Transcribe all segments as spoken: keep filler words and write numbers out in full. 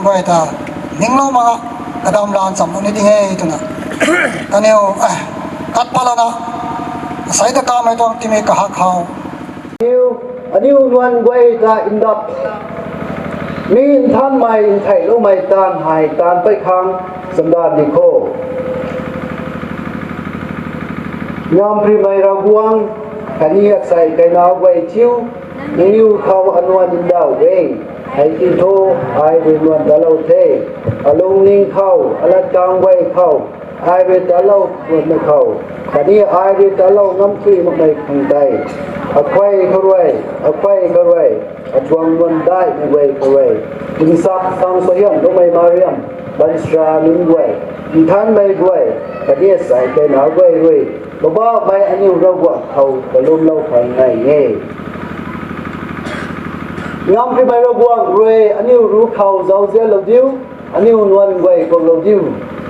guay ta ninglou mak a, kadam lan cham ni ding e twna kaniw kat pat lana, asei ta kamei tuang timi kahak khou aniu, aniu nuan guay ta ndap, mi nthanmei ntheiloumei taanv hei taanv pei khang chamdan di kho. Ngamparymei Ravguangc, khatni asei kainau guay thiu, nangniw khou anuan ndauh e. Hei ti thu, ai rui nuan talou the. Alungning khou, alat kang guay khou, ai rui talou nuanmei khou, khatni ai rui talou ngam thui makmei khang tei, akhuay khou rui, akhuay khou rui, atuang nuan daihmei guay khou rui, tingsak khang suaihiamloumei Mariam, bansra nunc guay, nthanmei guay, khatni asei kainau guay rui, Poubauhmei aniu Ravguangc khou kalumlou khang nai e. Ngamparymei Ravguangc rui aniu ruc khou zauzianlou diu, aniu nuan guay kuaklou diu,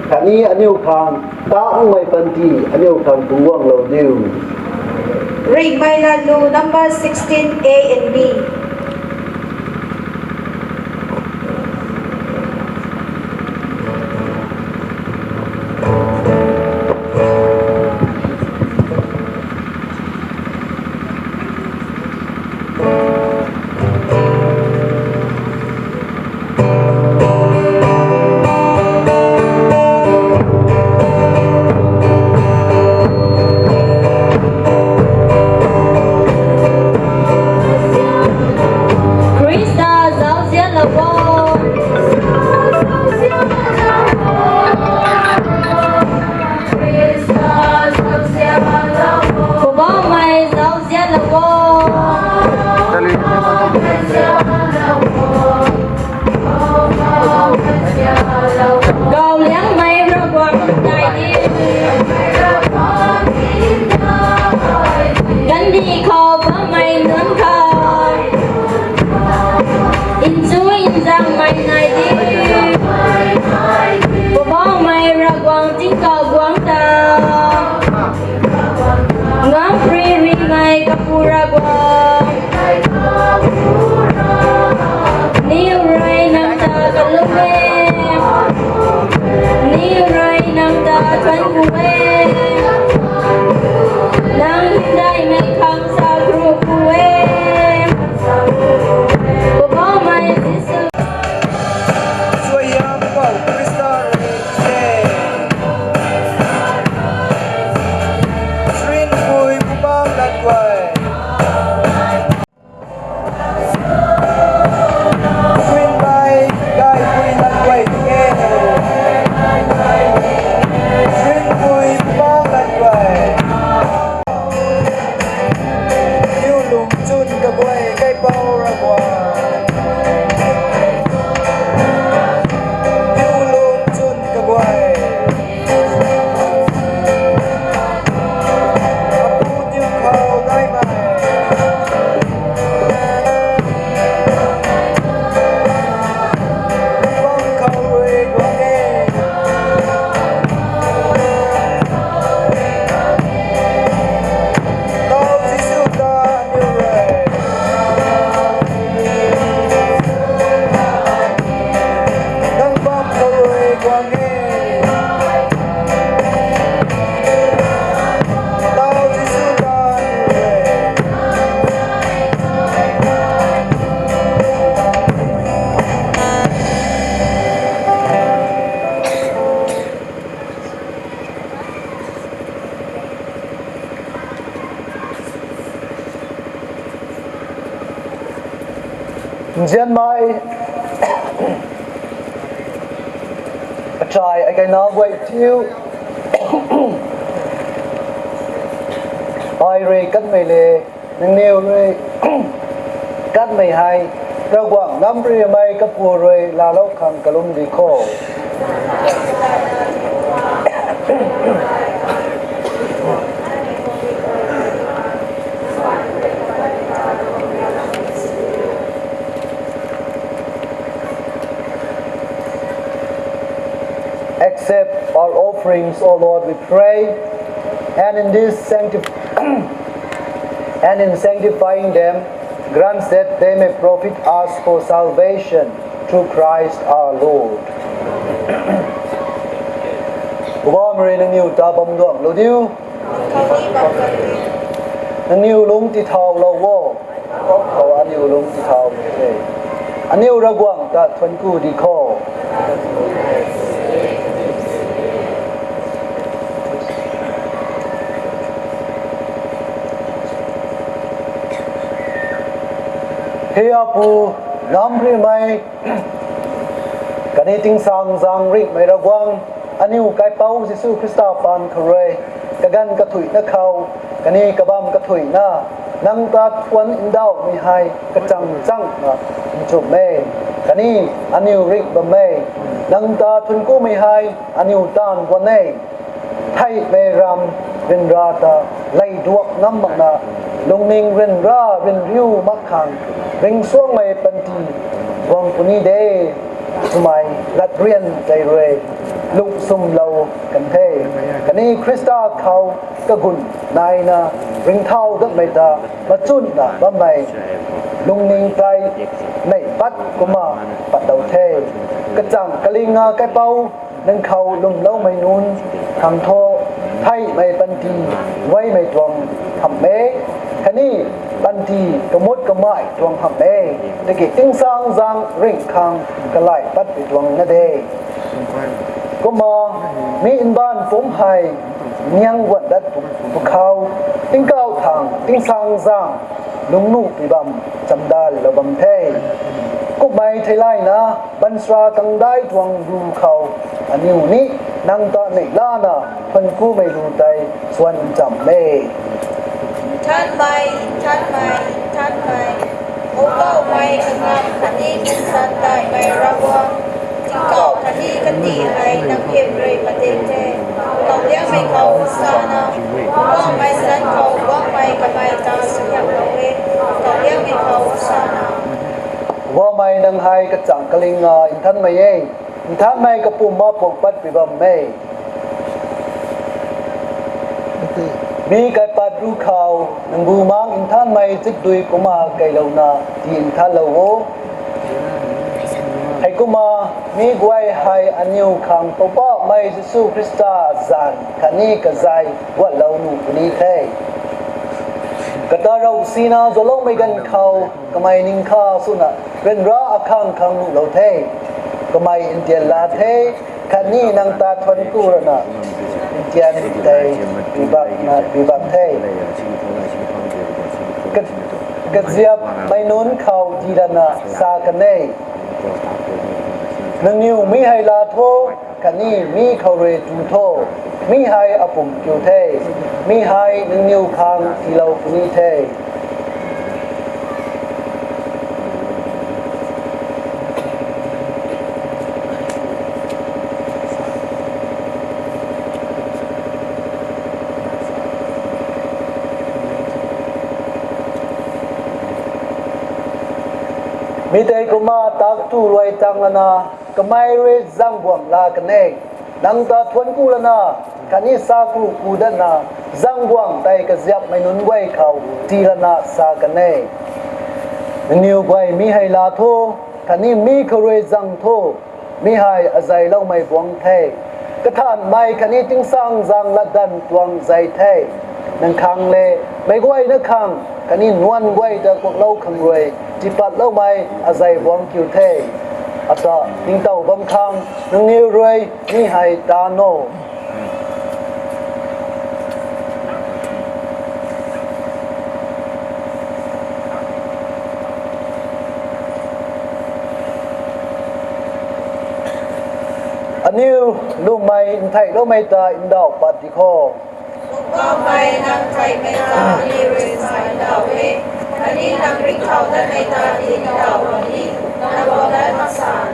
khatni aniu khang takmei panty aniu khang phungc guanglou diu. Ringhmei Latlu number sixteen, A and B. Khrista zauzianlou o. Poubauhmei zauzianlou o. Gauliangmei Ravguangc nai di. Kandih khou bammei nunc khou nchu nzangmei nai di. Poubauhmei Ravguangc tingkauh guangc ta, ngamparymei Kapu Ravguangc, niw rui nang ta kalum e, niw rui nang ta thuanc ku e, nang hymdaihmei khang sa kru ku e. Poubauhmei Jisu. Suaihiam khou Khrista rui the. Srinpui Pumang lat guay. Srinmei Gaipui lat guay the. Srinpui Pumang lat guay. Niw lungchun kaguay kaipouc Ravguangc. Niw lungchun kaguay. Apu niw khou daimei. Bang khou rui guang e. Tau Jisu ta aniu rui. Nang bam khou rui guang e. Tau Jisu ta aniu rui. Nzianmei achai akai na guay thiu, ai rui kanmei le, nangniw rui kanmei hei, Ravguangc ngamparymei Kapu rui laalou khang kalum di kho. Accept our offerings, O Lord, we pray, and in this sanctif-, and in sanctifying them, grant that they may profit us for salvation through Christ our Lord. Poubauhmei rui nangniw ta bam duang lou diu. Nangniw lungc tithaulou o. Khou aniu lungc tithau the. Aniu Ravguangc ta thuanc ku di kho. He Apu, ngam rimei khatni tingsaengzaeng ringhmei Ravguangc, aniu Kaipouc Jisu Khrista paan khou rui, kaganv kathuicna khou, khatni kabamv kathuicna, nang ta thuanc ndauhmei hei kachang changna nchumh e, khatni aniu ringh bam e. Nang ta thuanc kumei hei aniu taanv guang e. Theihmei ram ryanra ta lei duak ngam makna, lungning ryanra ryanriu mak khang, ringcsuangmei panty guang puni de, twmei latryan tei rui lungswmlou kan the. Khatni Khrista khou kagun naina ringcthau datmei ta machunna bammei lungning tei neih pat kumna patlou the. Kachang kalinga Kaipouc, nang khou lwmloumei nunc khang thu, theihmei panty guaymei tuang hamh e, khatni panty kamut kamei tuang hamh e, tiki tingsaengzaeng ringh khang kalai patpui tuang na de. Kumna, mi mbaanv pumc hei niang guan dat pwkhou, tingkauh thangc tingsaengzaeng lungnuhpui bam chamdanlou bam the. Kumhmei theilayna, baanchara kangdai tuang ru khou, aniu ni nang ta neihlana thuanc kumei ru tei suan cham e. Nthanmei, nthanmei, nthanmei, Poubauhmei, kangam khatni tingsaengzaengmei Ravguangc, tingkauh khatni kandih hei nang hym rui padik the. Kawliangmei khou Hosana, Poubauhmei zanc khou guangmei kamei ta suaihiamlou e. Kawliangmei khou Hosana. Poubauhmei, nang hei kachang kalinga nthanmei e, nthanmei kapumc ma puang patpui bam e. Mi kaipat ru khou nang bumaengc nthanmei chikdui kumna keylouna tii nthanlou o. Heikumna, mi guay hei aniu khang Poubauhmei Jisu Khrista zanc khatni kazei guatlou nuh puni the. Katarou sina zualoumei ganv khou, kamei ningkha swna ryanra akhang khang nuhlou the. Kamei ntian laa the, khatni nang ta thuanc ku rana ntian tei bibak the. Ka- kaziapmei nunc khou tii lana sa kan e, nangniw mi hei laa tho, khatni mi khou rui tu tho. Mi hei apumc kiu the. Mi hei nangniw khang tiilou puni the. Mi tei kumna tak tu rui tang lana, kamei rui zaengguangc laa kan e. Nang ta thuanc ku lana, khatni sa ku ku datna, zaengguangc tei kaziapmei nunc guay khou tii lana sa kan e, nangniw guay mi hei laa tho, khatni mi khou rui zaeng tho. Mi hei azeiloumei buangc the. Kathanhmei khatni tingsaengzaeng latdanv tuang zei the. Nang khang le, meic guayna khang khatni nuan guay ta kuaklou khang rui tiipatloumei azei buangc kiu the. Ata ningtow bam khang nangniw rui mi hei taan o. Aniu lwmmei ntheihloumei ta ndauh pat di kho. Poubauhmei, nang theihmei ta aniu rui sa ndauh e, khatni nang ringcthau datmei ta tii ndauh puni, nang guang dat mak san.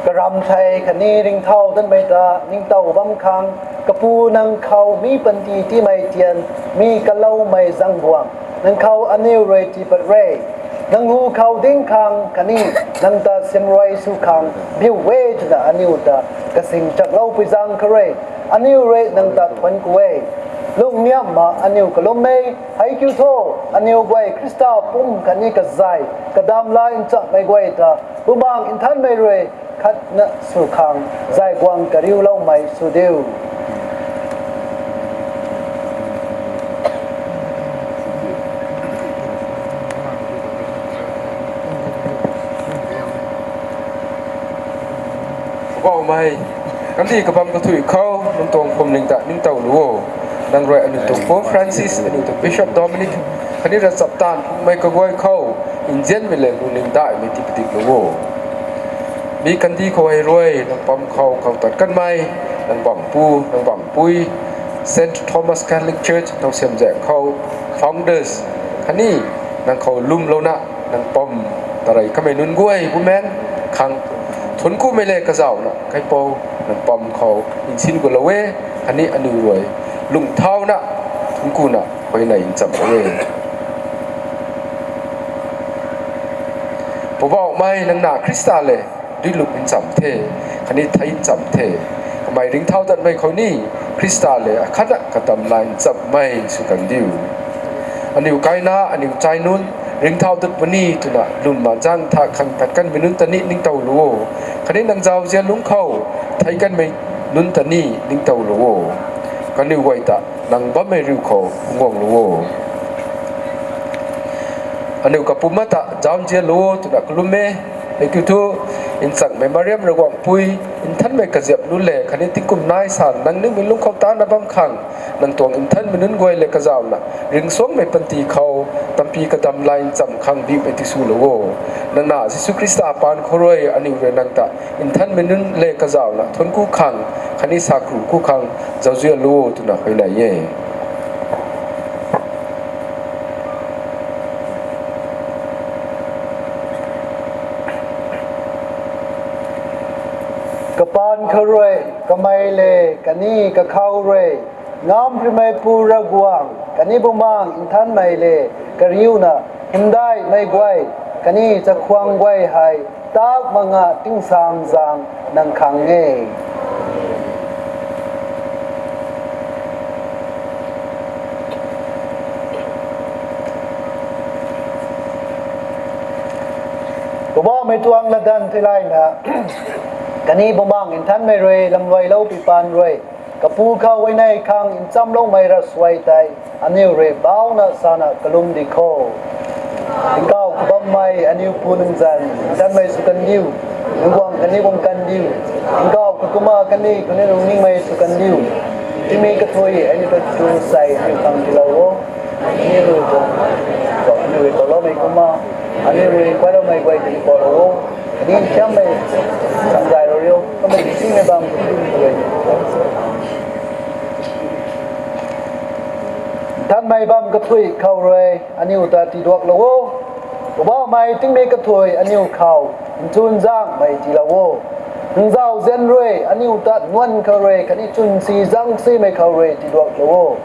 Karamh thei khatni ringcthau datmei ta ningtow bam khang, Kapu, nang khou mi panty tiimei tian, mi kaloumei zaengguangc nang khou aniu rui tii pat re. Nang hu khou ding khang khatni nang ta siamruai sw khang biu e twna aniu ta kasing chakloupui zaeng khou rui, aniu rui nang ta thuanc ku e. Lungniamhna aniu kalum e, hei kiu thu, aniu guay Khrista pum khatni kazay, kadamlai nchamhmei guay ta, Bumaengh Nthanmei rui khatna sw khang, zay guang kariuloumei sw diu. Poubauhmei, kandih kabam kathuih khou nang tuang phuamling ta ningtowlou o. Nang rui aniu tuang Pope Francis, aniu tuang Bishop Dominic, khatni ravchaptaanv phungmei kaguay khou nzianmei le lungning daihmei tii padiklou o. Mi kandih khou hei rui nang pam khou kawtat kanmei, nang bampu, nang bampui, Saint Thomas Catholic Church nang siamzaeng khou founders, khatni nang khou lwmlouna nang pam tarey kamei nunc guay bumaengh khang thuanckumei le kazauhna kaipouc nang pam khou nsin gulou e, khatni aniu rui lungthauna thuanckuna huayney nchamlou e. Poubauhmei, nang na Khrista le duilup ncham the, khatni thei ncham the. Kamei ringcthau datmei khou ni Khrista le akhatna kadamlai nchamhmei sw kan diu. Aniu kaina, aniu chai nunc ringcthau dat puni twna lwmna zaeng tha khang tat kanmei nunc ta ni ningtowlou o. Khatni nang zauzian lungc khou thei kanmei nunc ta ni ningtowlou o. Kaniw guay ta nang bammei riu khou guanglou o. Aniu kapumc ta zauzianlou o twna kalum e. Hei kiu thu, nchangmei Mariam Ravguangpui, nthanmei kaziap nunc le khatni tingkum nai san nang ningmei lungc khou tana bam khang, nang tuang nthanmei nunc guay le kazauhna ringcsuangmei panty khou tampi kadamlai ncham khang biumei tiswlou o. Nang na Jisu Khrista paan khou rui aniu rui nang ta nthanmei nunc le kazauhna thuancku khang khatni sakru ku khang zauzianlou o twna huayney e. Kapaan khou rui, kamei le khatni kakhou rui, Ngamparymeipu Ravguangc khatni Bumaengh Nthanmei le kariuna hymdaihmei guay khatni chakhwang guay hei tak manga tingsaengzaeng nang khang e. Poubauhmei tuang latdanv theilayna khatni Bumaengh Nthanmei rui lamluailou pipaan rui, kapu khou huayney khang nchamloumei ravsuai tei aniu rui bauna sana kalum di kho. Tingkauh kabammei aniu Pu nang zanc nthanmei sw kandiu, nang guang khatni guang kandiu. Tingkauh kakumna kandih khou ni nang ningmei sw kandiu. Tingmik kathuic aniu ta tu sei aniu khang tiilou o. Aniu rui tuang, aniu rui taloumei kumna, aniu rui kuayloumei guay ta tiipaulou o. Aniu thiammei samzaylou riu, kamei simei bam kathuic rui, nthanmei bam kathuic khou rui aniu ta tiiduaklou o. Poubauhmei, tingmik kathuic aniu khou nchunzaenghmei tiilou o. Nang zauzian rui aniu ta nuan khou rui khatni chwn si zaeng simei khou rui tiiduaklou o.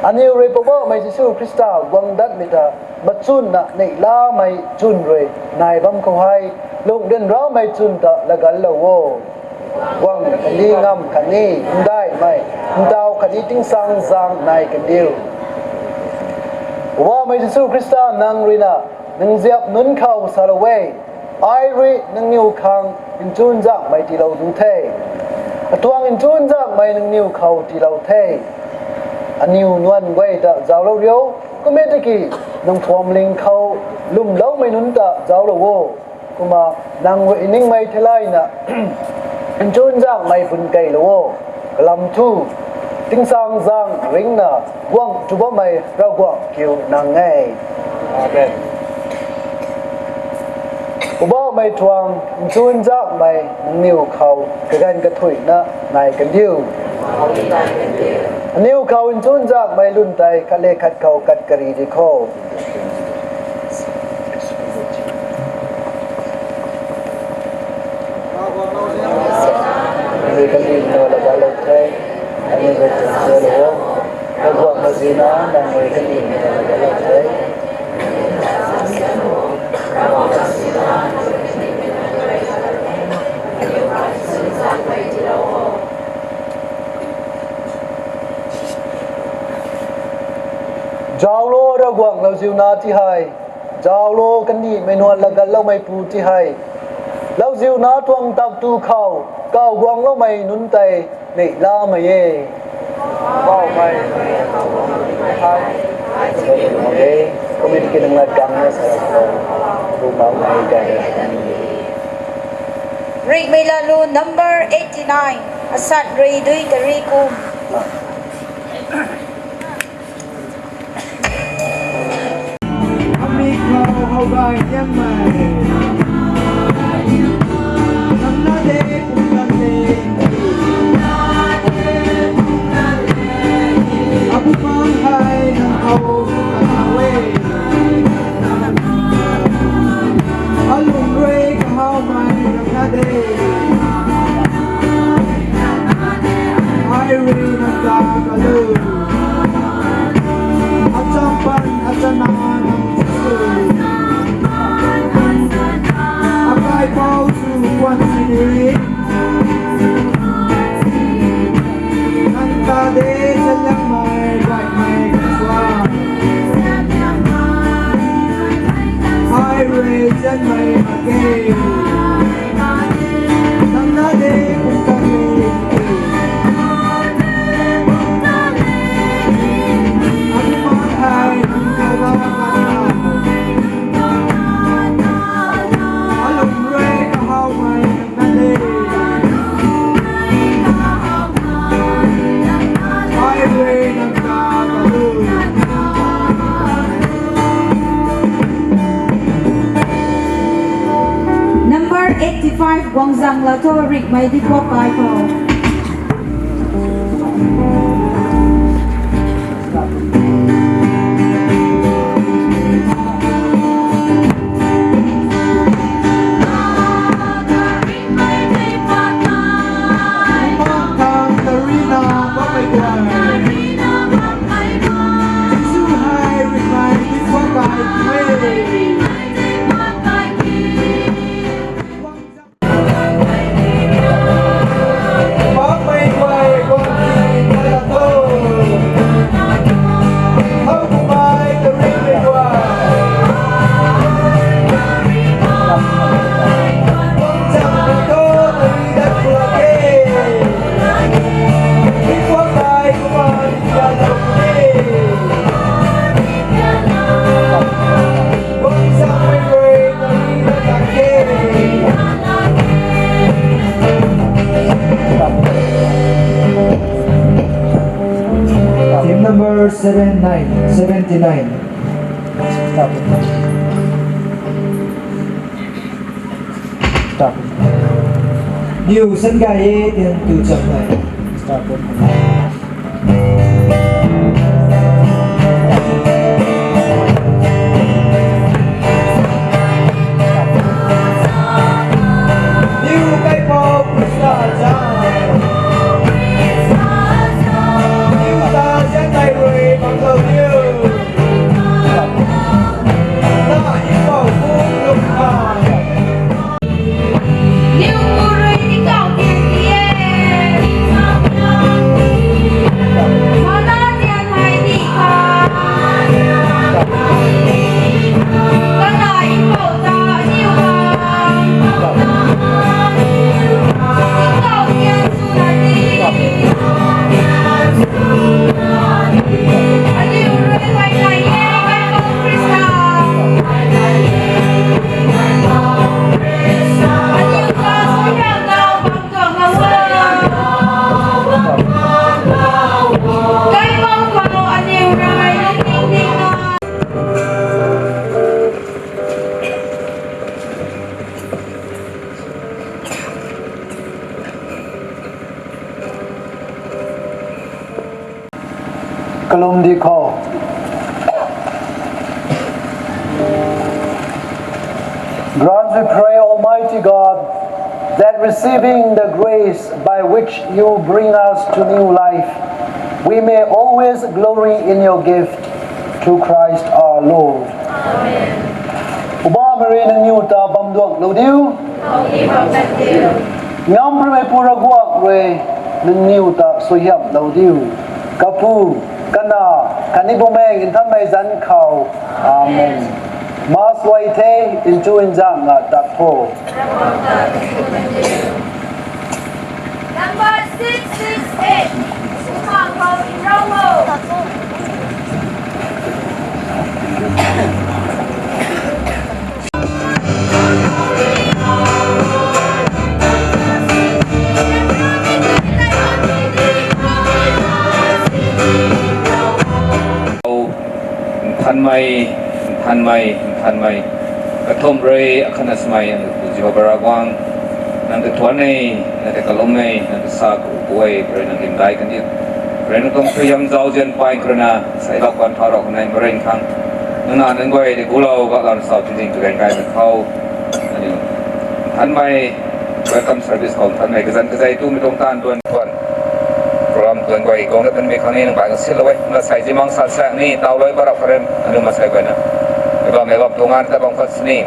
Aniu rui Poubauhmei Jisu Khrista guang datmei ta machwnna neihlamei chwn rui nai bam khou hei, lungh ryanramei chwn ta laaganlou o. Guang khatni ngam khatni ndaihmei, ntaw khatni tingsaengzaeng nai kandiu. Poubauhmei Jisu Khrista, nang ruina nang ziap nunc khou salou e, ai rui nangniw khang nchunzaenghmei tiilou du the. Atuang nchunzaenghmei nangniw khou tiilou the. Aniu nuan guay ta zauclou riu, kum e tiki nang phuamling khou lwmloumei nunc ta zauclou o. Kumna nang rui ningmei theilayna nchunzaenghmei bun keylou o. Kalam thu, tingsaengzaeng ringcna guang tu bammei Ravguangc kiu nang e. Amen. Poubauhmei tuang nchunzaenghmei nangniw khou kaganv kathuicna nai kandiu. Aniw khou nchunzaenghmei lwn tei khat le khat khou kat kari di kho. Aniu kandihmei laaganlou the, aniu rui nzianlou o. Ravguangc mazina nang rui kandihmei laaganlou the. Lauziu na ti hei, zaulo kandihmei nuan laa ganloumei pu ti hei, lauziu na tuang tak tu khou, kaw guangloumei nunc tei, neihlamei e. Committee ki nang lat gang na sa, bu mau na e. Rikmei lalu number eighty nine, asat rui dui tari kum. Ami khou how gay liangmei. Nang na de pum kan de. Abu mang hai nang khou kan how e. Alung rui kahawmei nang na de. Ai rui nang ta kalu. Acham pan achana nang chu. Akai pau chu kwan sini. Nang ta de chaliangmei baihmei kaswa. Ai rui chanmei mak ge. Nang na de kung ta de. Abu mang hai nang khou na kan ta. Alung rui kahawmei nang na de. Ai rui nang ta kalu. Number eighty five, Guangzang Lato, Rikmei Dipok Kai khou. Team number seven nine, seventy nine. Stop. Stop. Niw san gay e, tian tu cham nai. Stop. Kalum di khou. Grant, we pray, Almighty God, that receiving the grace by which you bring us to new life, we may always glory in your gift through Christ our Lord. Amen. Poubauhmei rui nangniw ta bam duak lou diu. Ngam Ringhmeipu Ravguangc rui nangniw ta suaihiam lou diu. Kapu, Kanac khatni Bumaengh Nthanmei zanc khou. Amen. Mass huay the, nchu nzangna tat tho. Number six six eight. Bumaengh khou nrau o. Nthanmei, nthanmei, nthanmei. Kathumh rui akhatna swmei, Jehova Ravguangc, nang ta thuanc e, nang ta kalum e, nang ta sa ku ku e, rui nang hymdaih kan diu. Rui nang tuang suaihiam zauzian pay khou rui na, sei lak kan thau rau khou nai marin khang. Nang na nang guay tei gulou galau na sau tingzing tu gan kai na khou. Aniu nthanmei, welcome service khou nthanmei, kazanc kazei tumei tuang taanv duan tuan. Program tuan guay guang na tanmei khang ni nang bai ka silou e. Na sei zimang san sang ni, tau loi barap karen, aniu masei guay na. Mei bam, mei bam tuang an ta bam khat sini.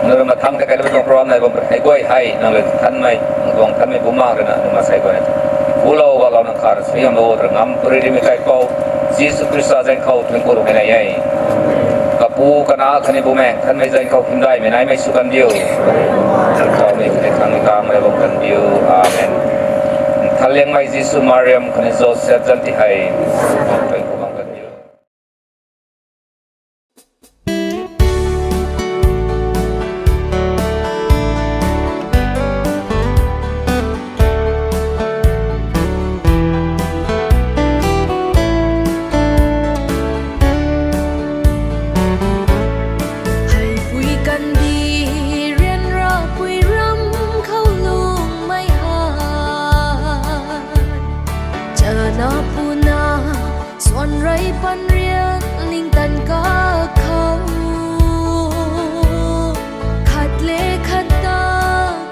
Aniu mathang ta kai lou tuang program nai bam hei guay hei, nang le nthanmei, nang tuang nthanmei Bumaengh rui na, aniu masei guay na. Gulou galau nang kar suaihiam lou ta ngam puri rimei kaipouc, Jisu Khrista zanc khou thuanc ku lou hei nai e. Kapu, Kanac khatni Bumaengh Nthanmei zanc khou hymdaihmei naimei sw kan diu. Kaumei khatni thangmei kangmei bam kan diu. Amen. Nthanliangmei Jisu, Mariam khatni Joseph zanc ti hei, thuanc ku bam kan diu. Heipui kandih ryanrapui ram khou lungmei hei, chana puna suan rey pan rian ningtan kakhou, khat le khat ta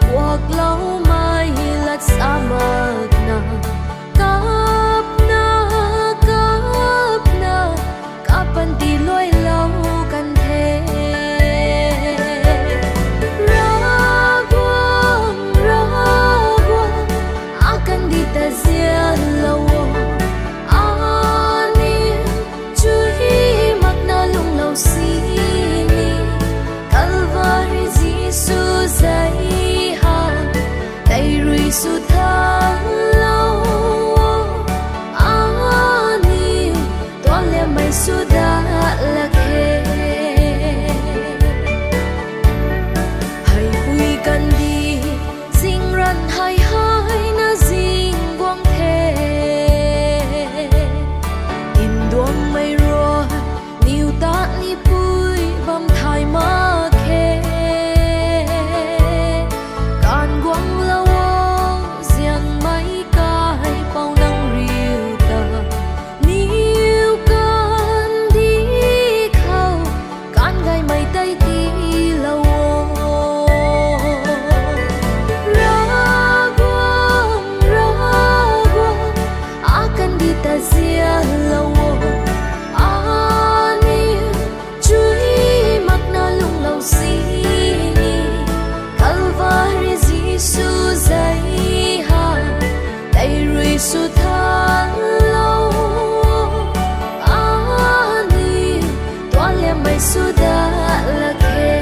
kuakloumei lat sa makna, kapna, kapna, kap pan tiluailou kan the. Ravguangc, Ravguangc, akandih ta zianlou o, aniu chuy makna lungclou sini, Kalvari Jisu zei hei, tei rui sw thanlou o, aniu tuanliammei sw dat lak khe. Heipui kandih zingranv hei hei na zing guang the, nduangmei rui niw ta ni pui bam thay mak khe. Kan guanglou o, zianmei kaipouc nang riu ta, niw kandih khou kan gaymei tei tiilou o. Ravguangc, Ravguangc, akandih ta zianlou o, aniu chuy makna lungclou sini, Kalvari Jisu zei hei, tei rui sw thanlou o, aniu tuanliammei sw dat lak khe.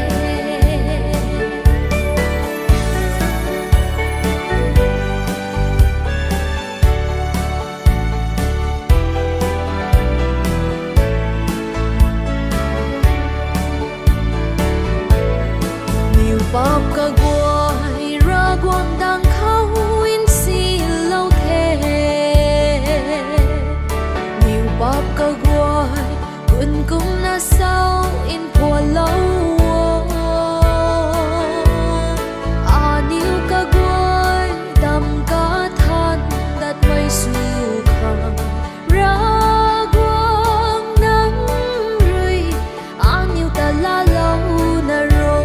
Niw paap kaguay Ravguangc dang khou nsilou the. Niw paap kaguay kun kumna sau nphualou o. Aniw kaguay dam kathan datmei sw khang, Ravguangc nang rui aniw ta laalouna ro.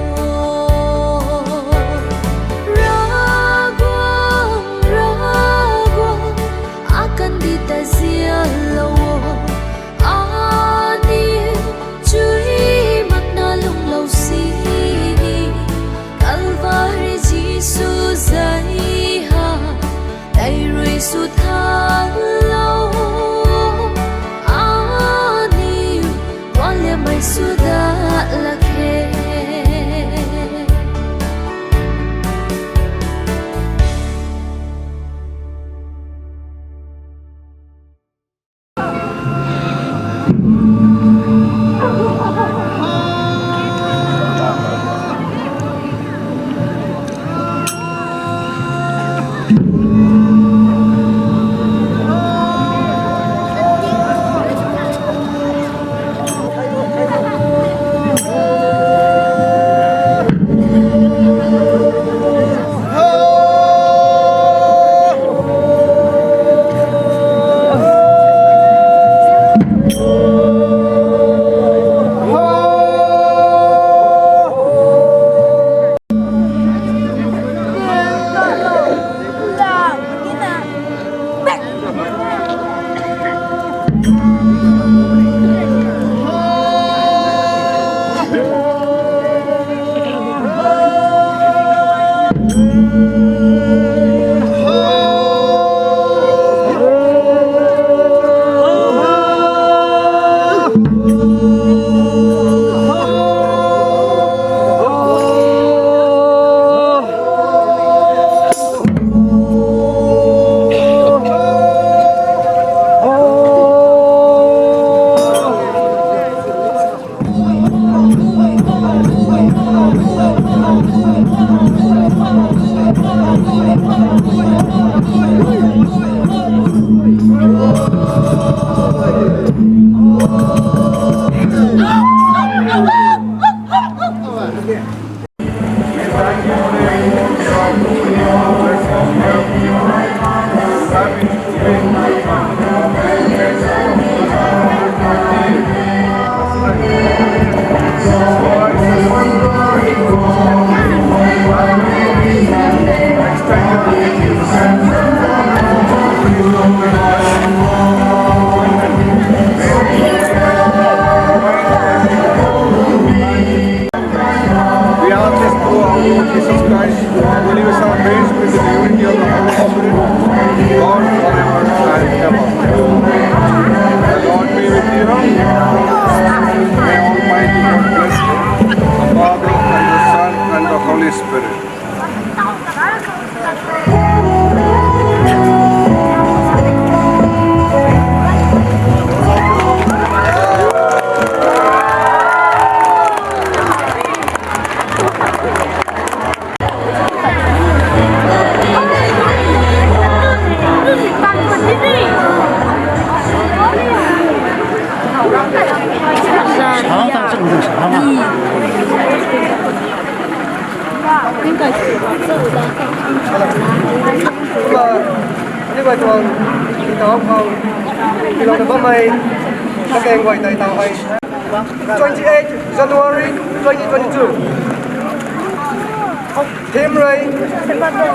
We ask this through our Lord Jesus Christ, who lives and reigns with the unity of the Holy Spirit, God forever and ever. The Lord be with you. May Almighty God bless you, the Father and the Son and the Holy Spirit. Kumna, aniu guay tuang, tau khou, tilouna bammei, makeng guay tei tau hei. Twenty-eight January twenty twenty-two. Theme rui,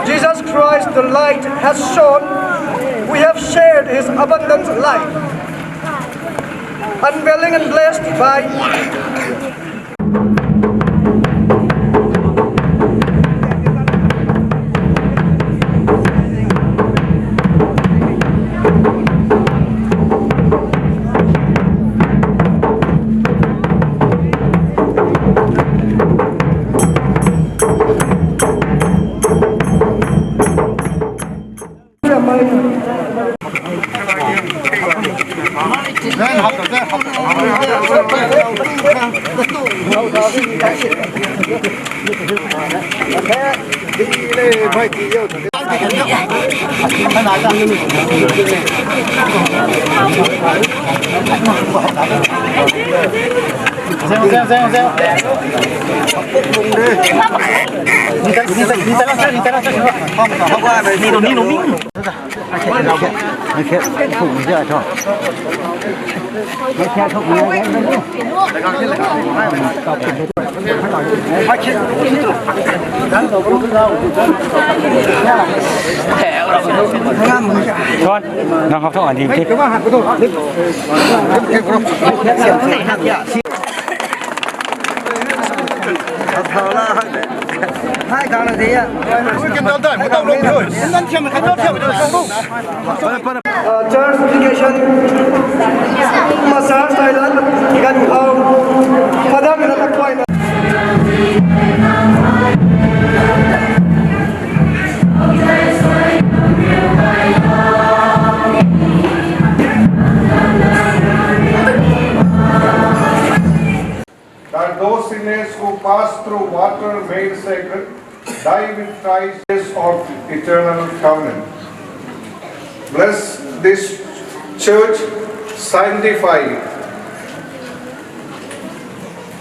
Jesus Christ, the light has shone. We have shared his abundant life. Unveiling and blessed by John, nang hap thong ani ke. Hai, kang na diya. Uh, church dedication. Massage Thailand. Gan khou. Padam na tak koi na. That those sinners who pass through water made sacred die with Christ of eternal covenant. Bless this church, sanctify it.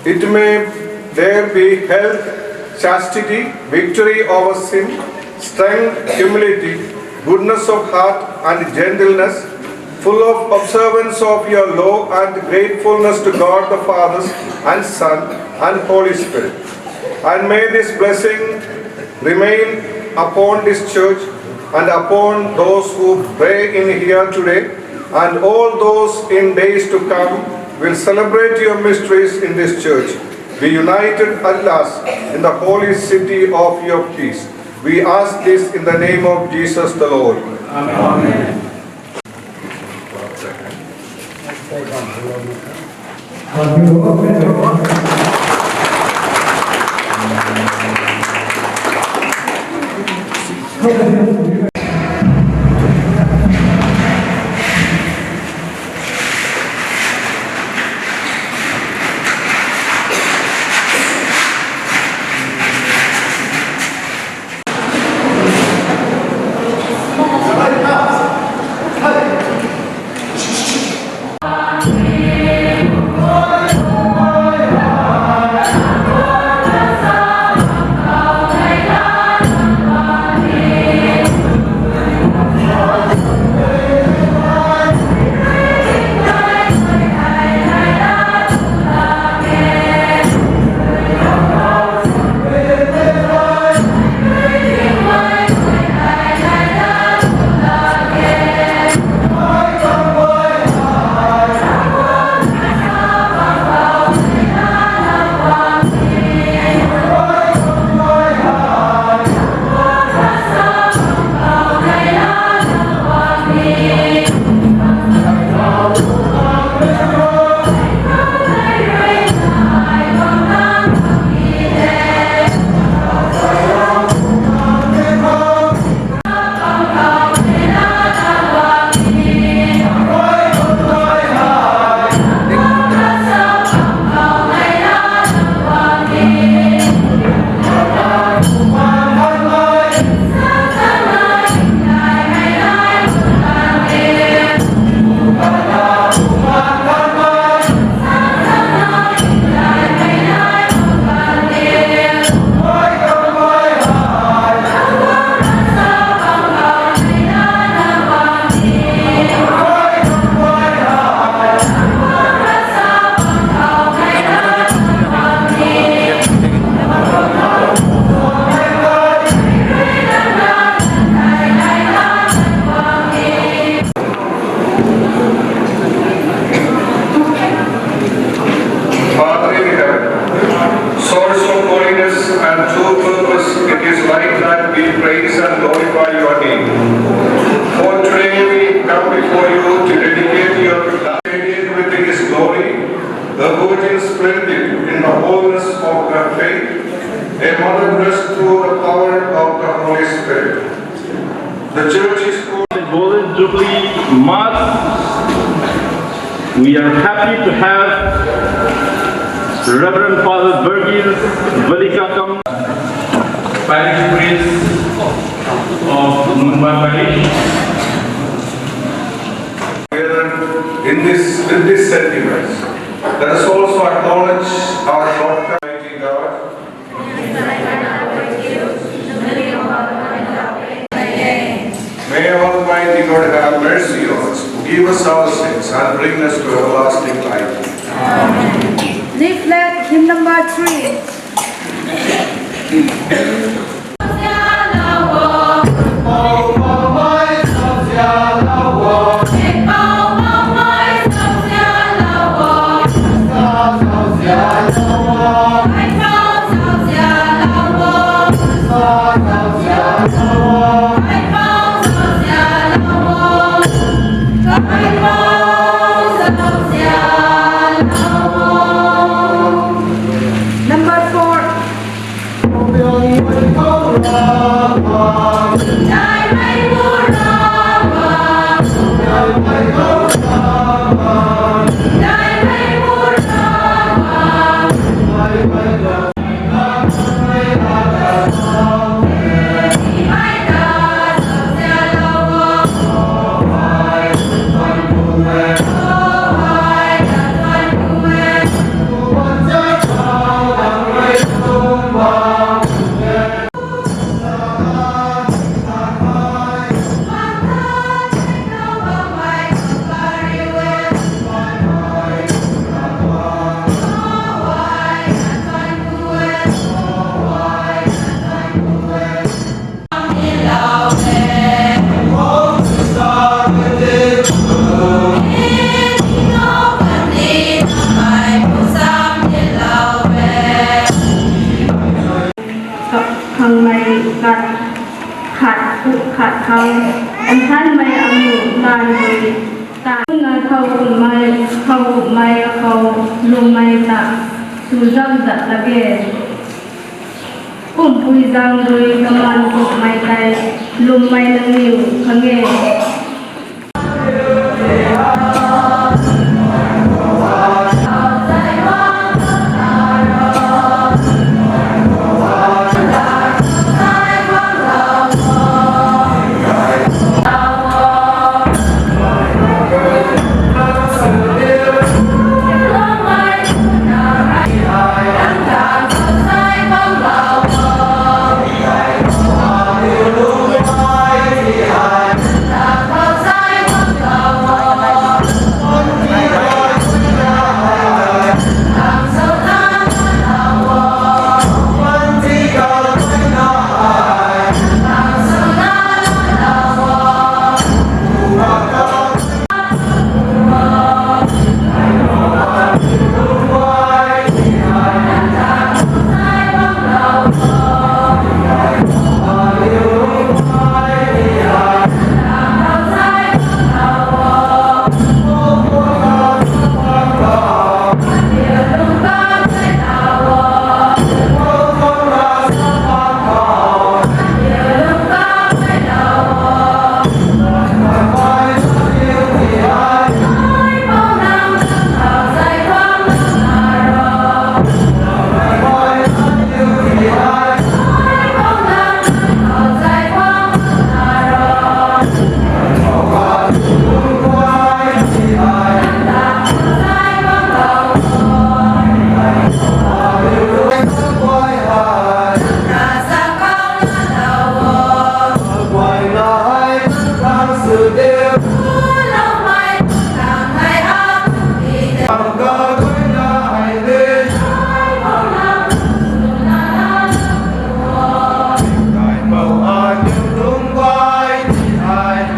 It may there be health, chastity, victory over sin, strength, humility, goodness of heart, and gentleness, full of observance of your law and gratefulness to God the Father and Son and Holy Spirit. And may this blessing remain upon this church and upon those who pray in here today, and all those in days to come will celebrate your mysteries in this church. Be united at last in the holy city of your peace. We ask this in the name of Jesus the Lord. Amen. Whose purpose it is right that we praise and glorify your name. For today we come before you to dedicate your life with his glory, the Virgin splendid in the wholeness of her faith, a mother blessed through the power of the Holy Spirit. The church is called Golden Jubilee Mass. We are happy to have Reverend Father Virgil Velikakam, Parish Priest of Mumbai Parish. Together in this, with these sentiments, let us also acknowledge our shortcomings, Almighty God. May Almighty God have mercy on us, forgive us our sins, and bring us to everlasting life. Leaflet, hymn number three. Number four. Khangmei khat, khat, khat khang, nthanmei amu lan rui ta, na thau kummei, thau kummei akhou lwmmei ta, sw zam zat lak ge. Kumpui zang rui kaman kummei tei, lwmmei nangniw khang e.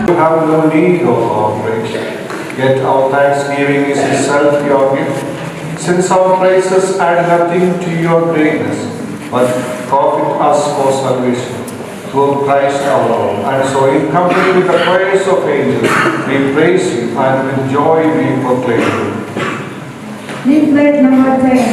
You have no need of our praise, yet our thanksgiving is itself your gift. Since our praises add nothing to your greatness, but profit us for salvation through Christ our Lord. And so, in company with the choirs of angels, we praise you, and with joy we proclaim you. Leaflet number ten.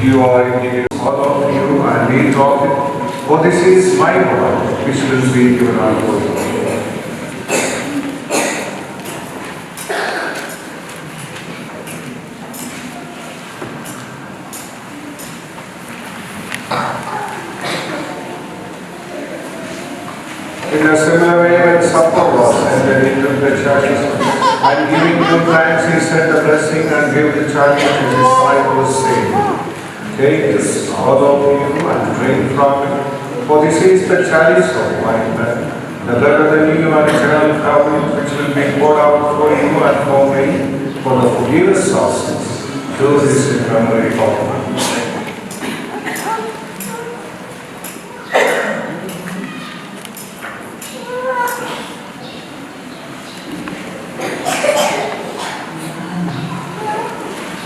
You are indeed all of you, and we talk it. For this is my body, which will be given out for you. In a similar way, when supper was ended, he took the chalice, and giving you thanks, he said the blessing and gave the chalice to his disciples, saying, "Take this, all of you, and drink from it, for this is the chalice of my blood, the blood of the new and eternal covenant, which will be poured out for you and for many for the forgiveness of sins. Do this in memory of me."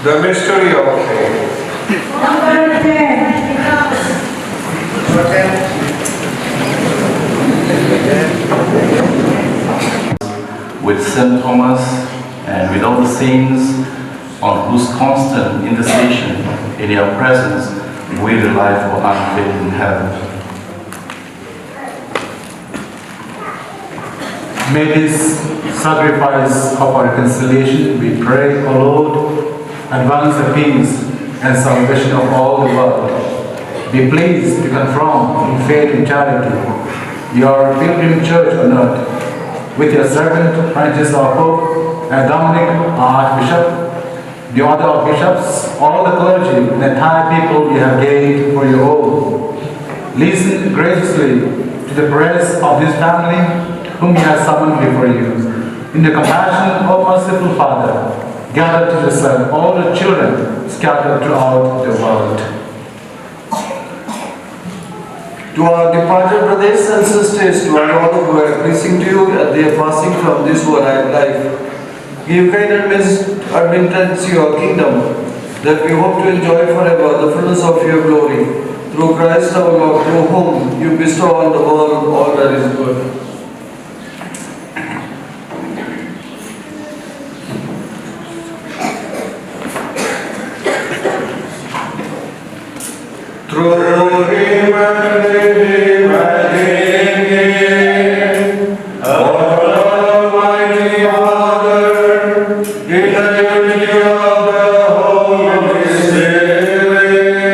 The mystery of faith. Number ten. With Saint Thomas and with all the saints on whose constant intercession in your presence we rely for unfailing help. May this sacrifice of our reconciliation, we pray, O Lord, advance the peace and salvation of all the world. Be pleased to confirm in faith and charity your pilgrim church on earth, with your servant Francis our Pope and Dominic our Archbishop, the order of bishops, all the clergy, and entire people you have gained for your own. Listen graciously to the prayers of this family whom you have summoned before you. In the compassion, O merciful Father, gather to yourself all the children scattered throughout the world. To our departed brothers and sisters, to our all who are pleasing to you at their passing from this world life, give kind admittance to your kingdom, that we hope to enjoy forever the fullness of your glory. Through Christ our Lord, through whom you bestow on the world all that is good. Through him and with him and in him, O Almighty Father, in the unity of the Holy Spirit,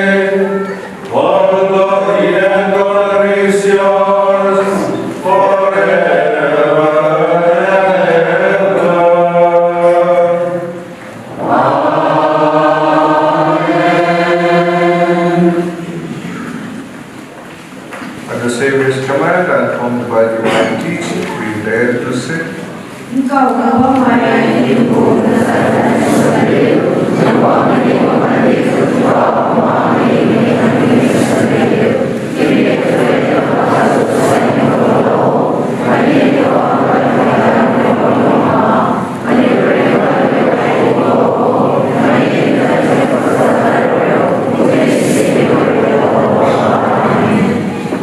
all glory and honor is yours forever and ever. At the Savior's command and formed by divine teaching, we dare to say,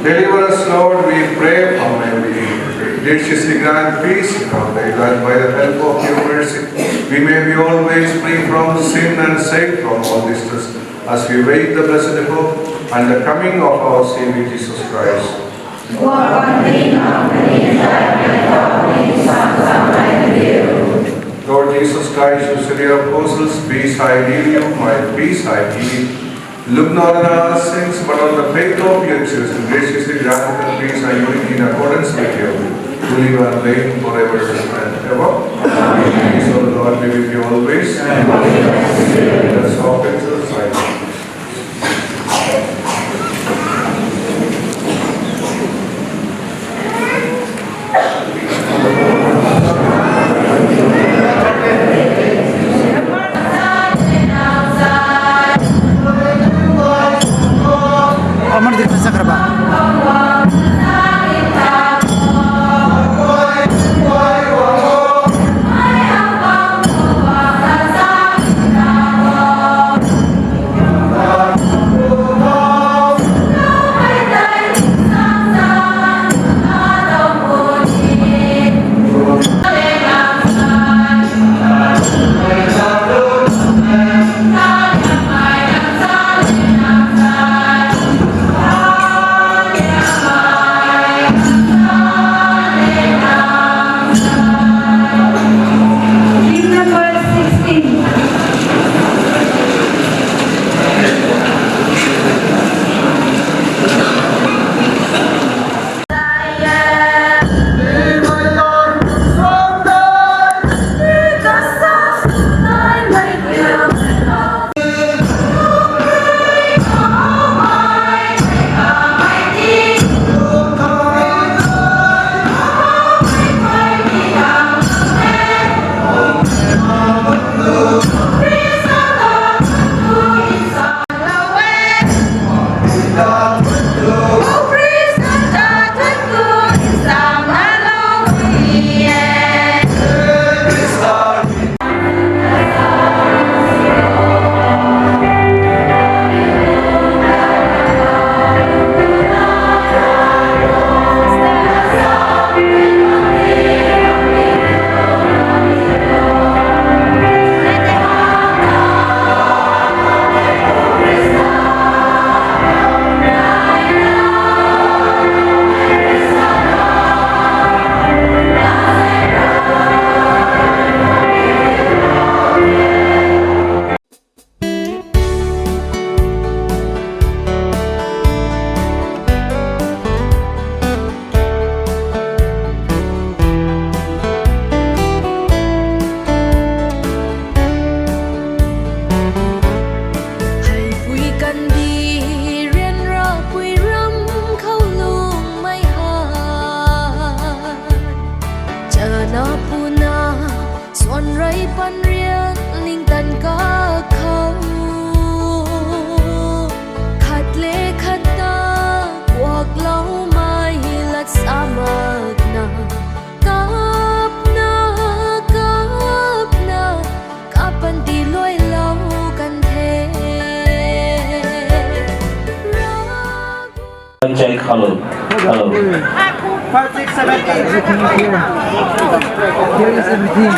Deliver us, Lord, we pray, from every evil. Graciously grant peace in our day, that by the help of your mercy, we may be always free from sin and safe from all distress, as we wait the blessed hope and the coming of our Savior Jesus Christ. Lord Jesus Christ, who said to your apostles, "Peace I leave you, my peace I give you." Look not on our sins, but on the faith of your church, and graciously grant her peace and unity in accordance with your will, who live and reign forever and ever. Amen. Peace of the Lord be with you always. Let us offer Hello. Hello. Five, six, seven, eight. Here is everything.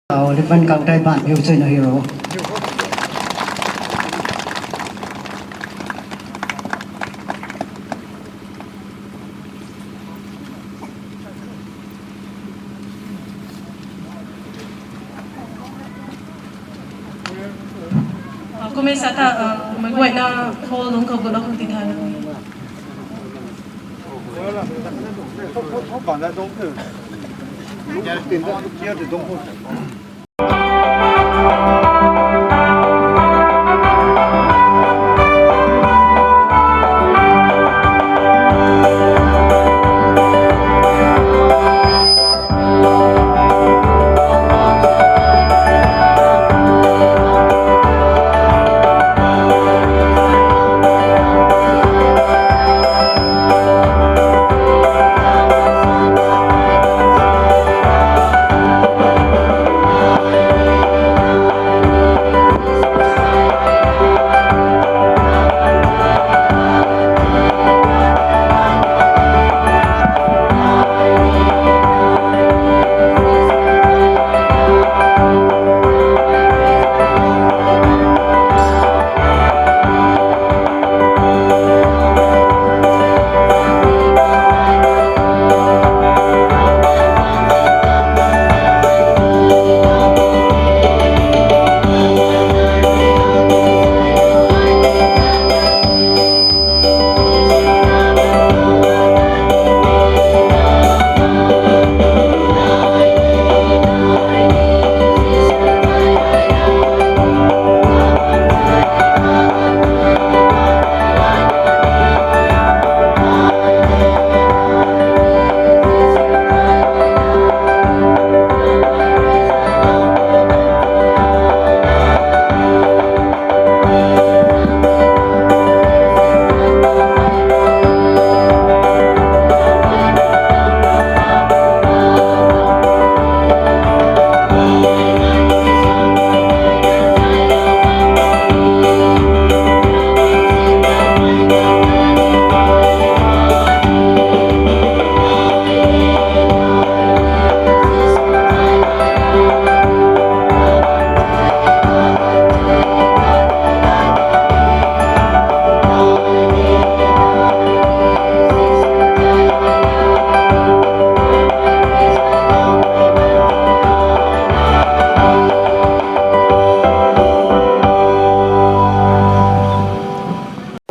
Tau ribbon kang tei ban hiu chui na hero. Kumei sa ta, kumei guayna hall lung khou guna khou ti tha na.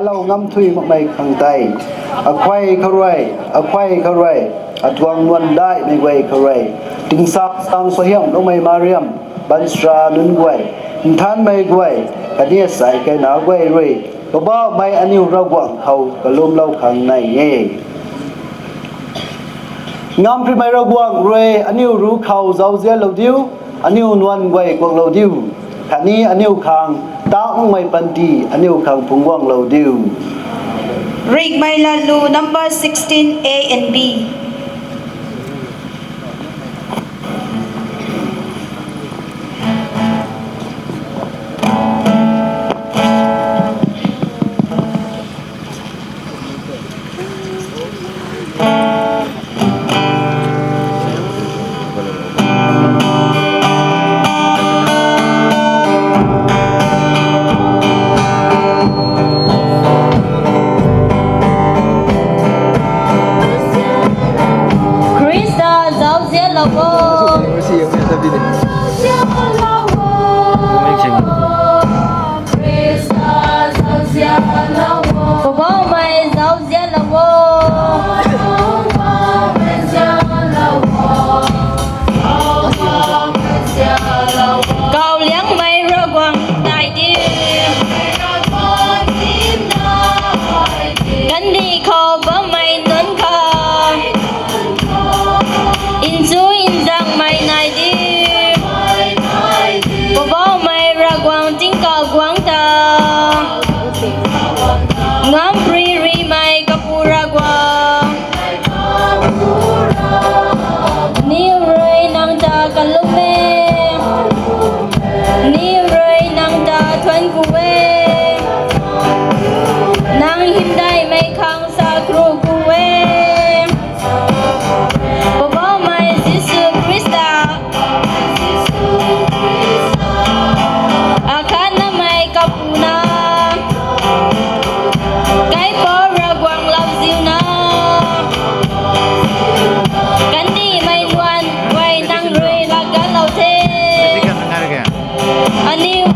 Alou ngam thui makmei khang tei, akhuay khou rui, akhuay khou rui, atuang nuan daihmei guay khou rui, tingsak sang suaihiam loumei Mariam, bansra nunc guay, nthanmei guay, kaniw sai kaina guay rui, Poubauhmei aniu Ravguangc khou kalumlou khang nai e. Ngamphrimei Ravguangc rui aniu ruc khou zauzianlou diu, aniu nuan guay kuaklou diu. Khatni aniu khang, ta makmei panty, aniu khang phungc guanglou diu. Rikmei Latlu number sixteen A and B. Khrista zauzianlou o. Poubauhmei zauzianlou o. Kauliangmei Ravguangc nai di. Kandih khou bammei nunc kha, nchu nzangmei nai di. Poubauhmei Ravguangc tingkauh guangc ta, ngamparymei Kapu Ravguangc, aniw rui nang ta kalum e. Aniw rui nang ta thuanc ku e. Nang hymdaihmei khang sa kru ku e. Poubauhmei Jisu Khrista, akhatnamei Kapuna, Kaipouc Ravguangc lauziuna, kandihmei nuan guay nang rui laa ganclou the. Aniw,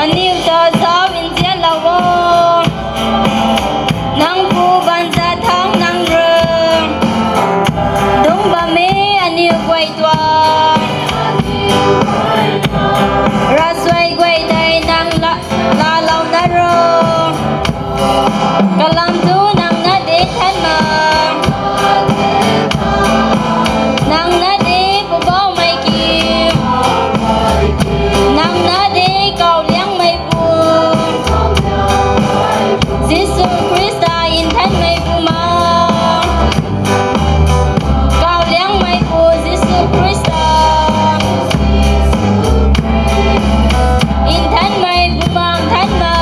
aniw ta zauc nzianlou o. Nang pu baanzat thangc nang rui dungc bam e, aniw guay tuang ravsuai guay tei nang la, laalouna ro. Kalam thu nang na de Nthanmei, nang na de Poubauhmei ki, nang na de Kauliangmei Pu, Jisu Khrista Nthanmei Bumaengh, Kauliangmei Pu Jisu Khrista, Nthanmei Bumaengh Nthanmei,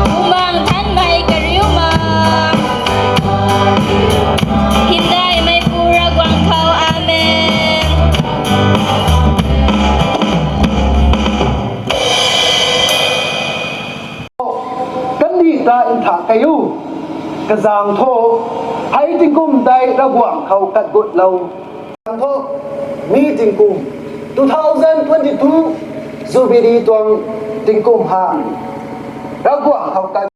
Bumaengh Nthanmei kariumei, hymdaihmei Pu Ravguangc khou. Amen. Kandih ta ntha kei u, kazaeng thu, hei tingkum tei Ravguangc khou kat gutlou. Kazaeng thu, mi tingkum, two thousand twenty-two Jubilee tuang tingkum ha, Ravguangc khou kat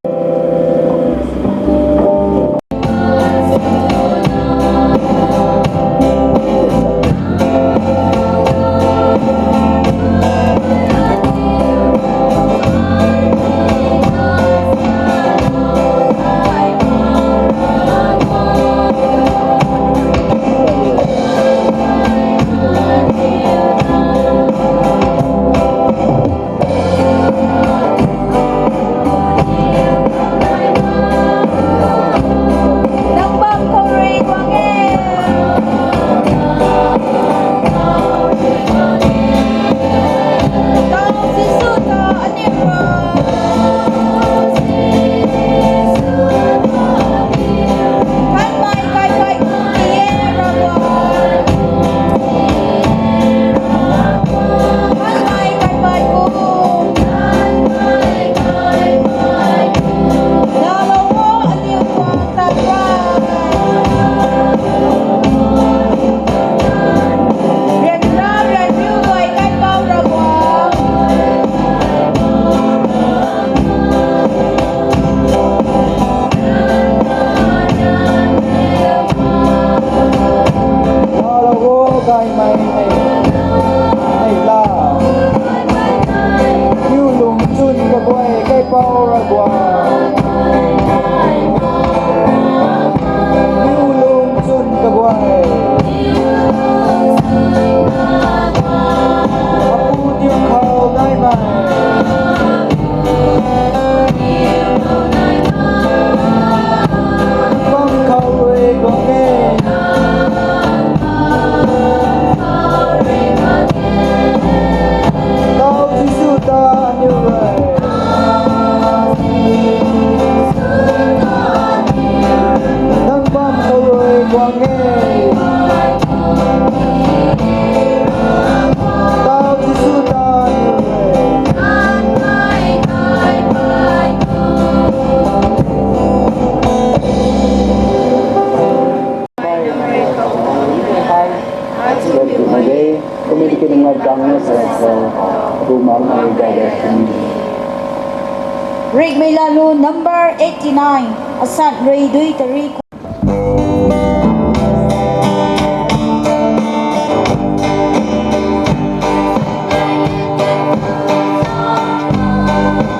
Rik Mei Lalu number eighty-nine, asan rui dui tari.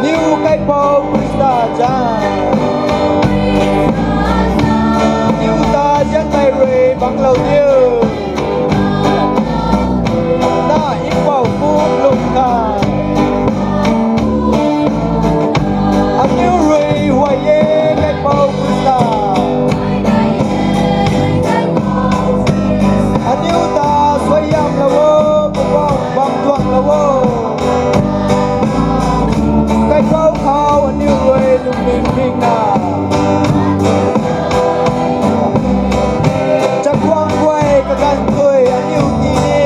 Niw kaipouc Khrista zanc, niw ta zianmei rui bangclou diu. Na mpouh pu lung kha, aniw rui huay e, kaipouc Khrista. Aniw ta suaihiamlou o, Poubauh bam tuanglou o. Kaipouc khou aniw rui lungning pingna, chakhwang guay kaganv tui aniw ti e.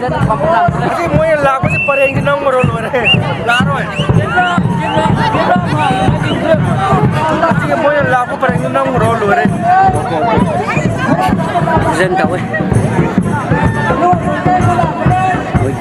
Asi mui lak ko si pareng si nang maro lo re. Laro e. Asi mui lak ko pareng si nang maro lo re. Zan tau e. Wait,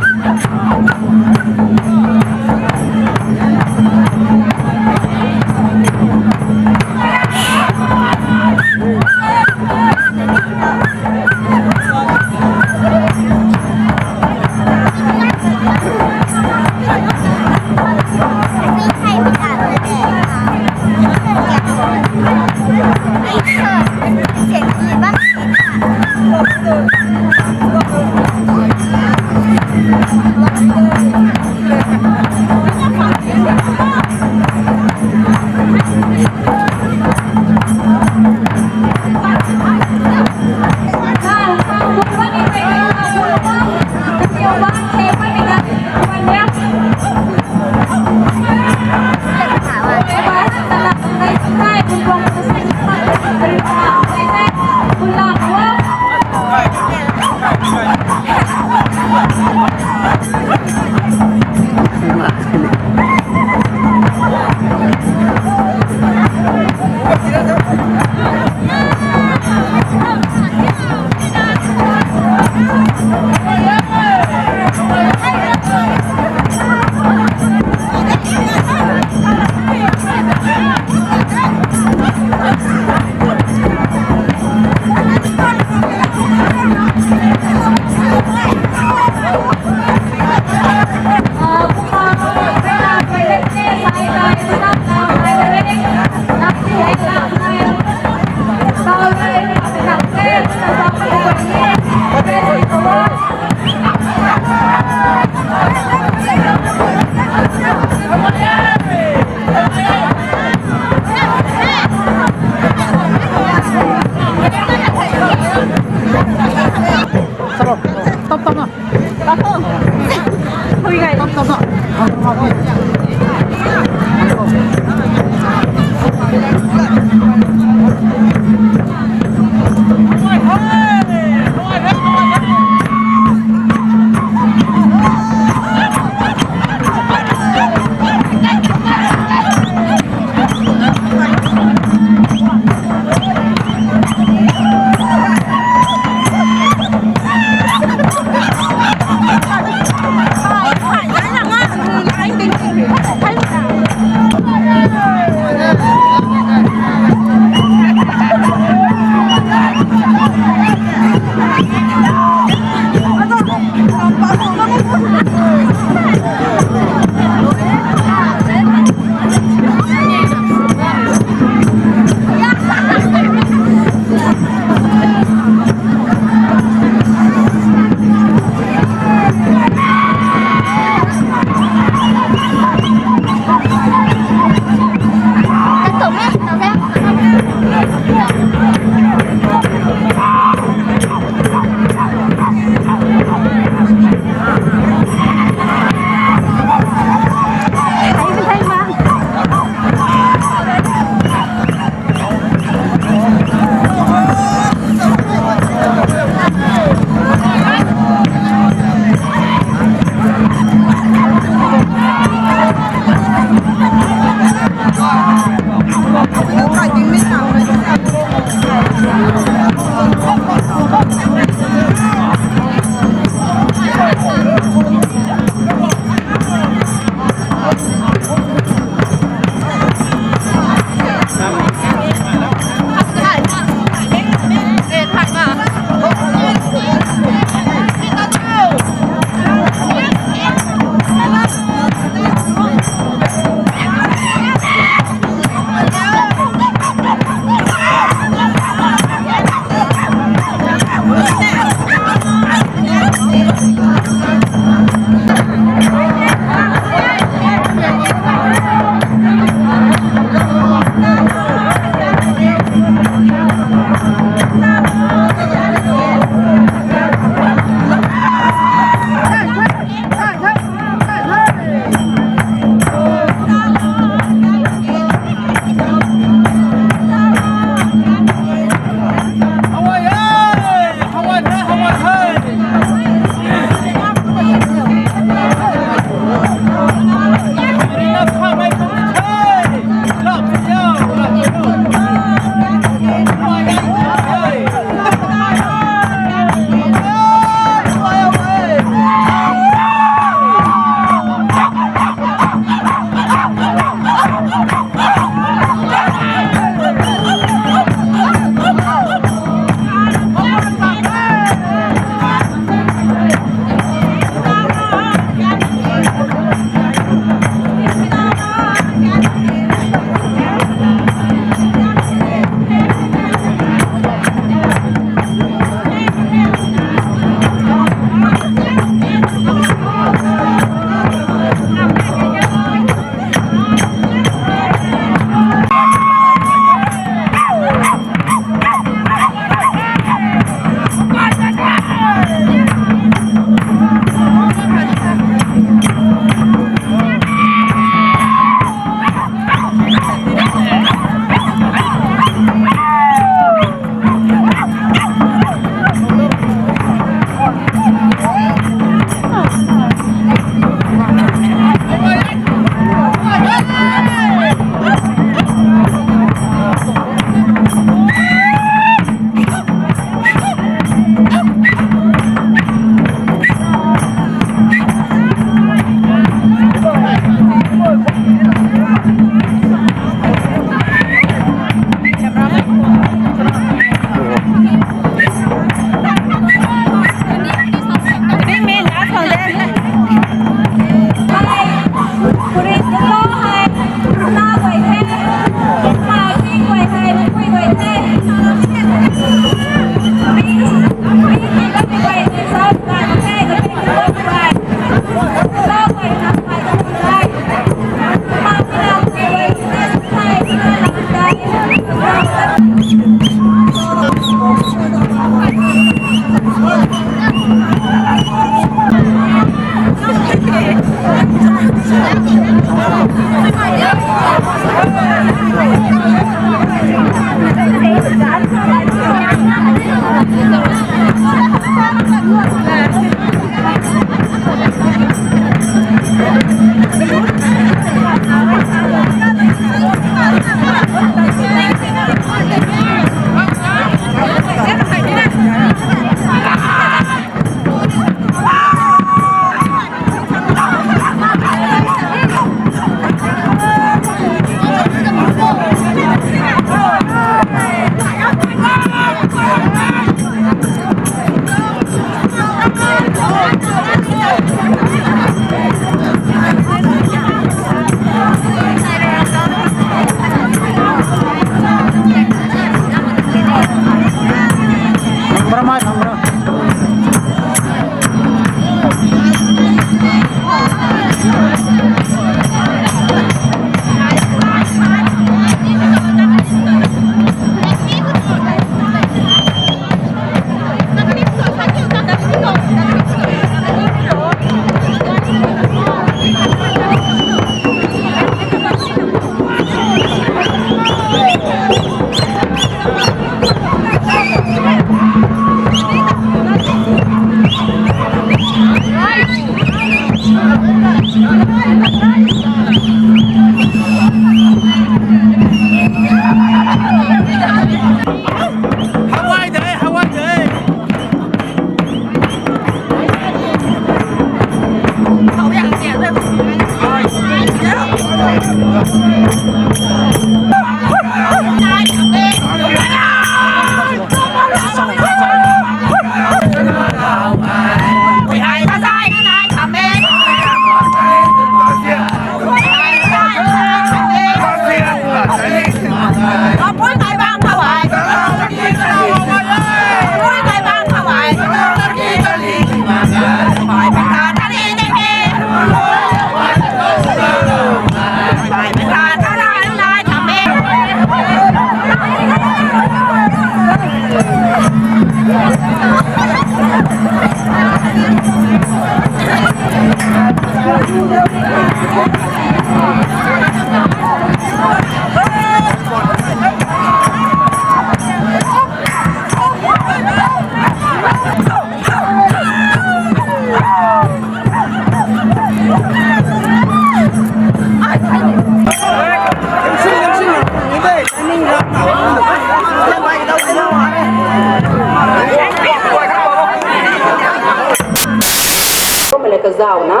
Tauna,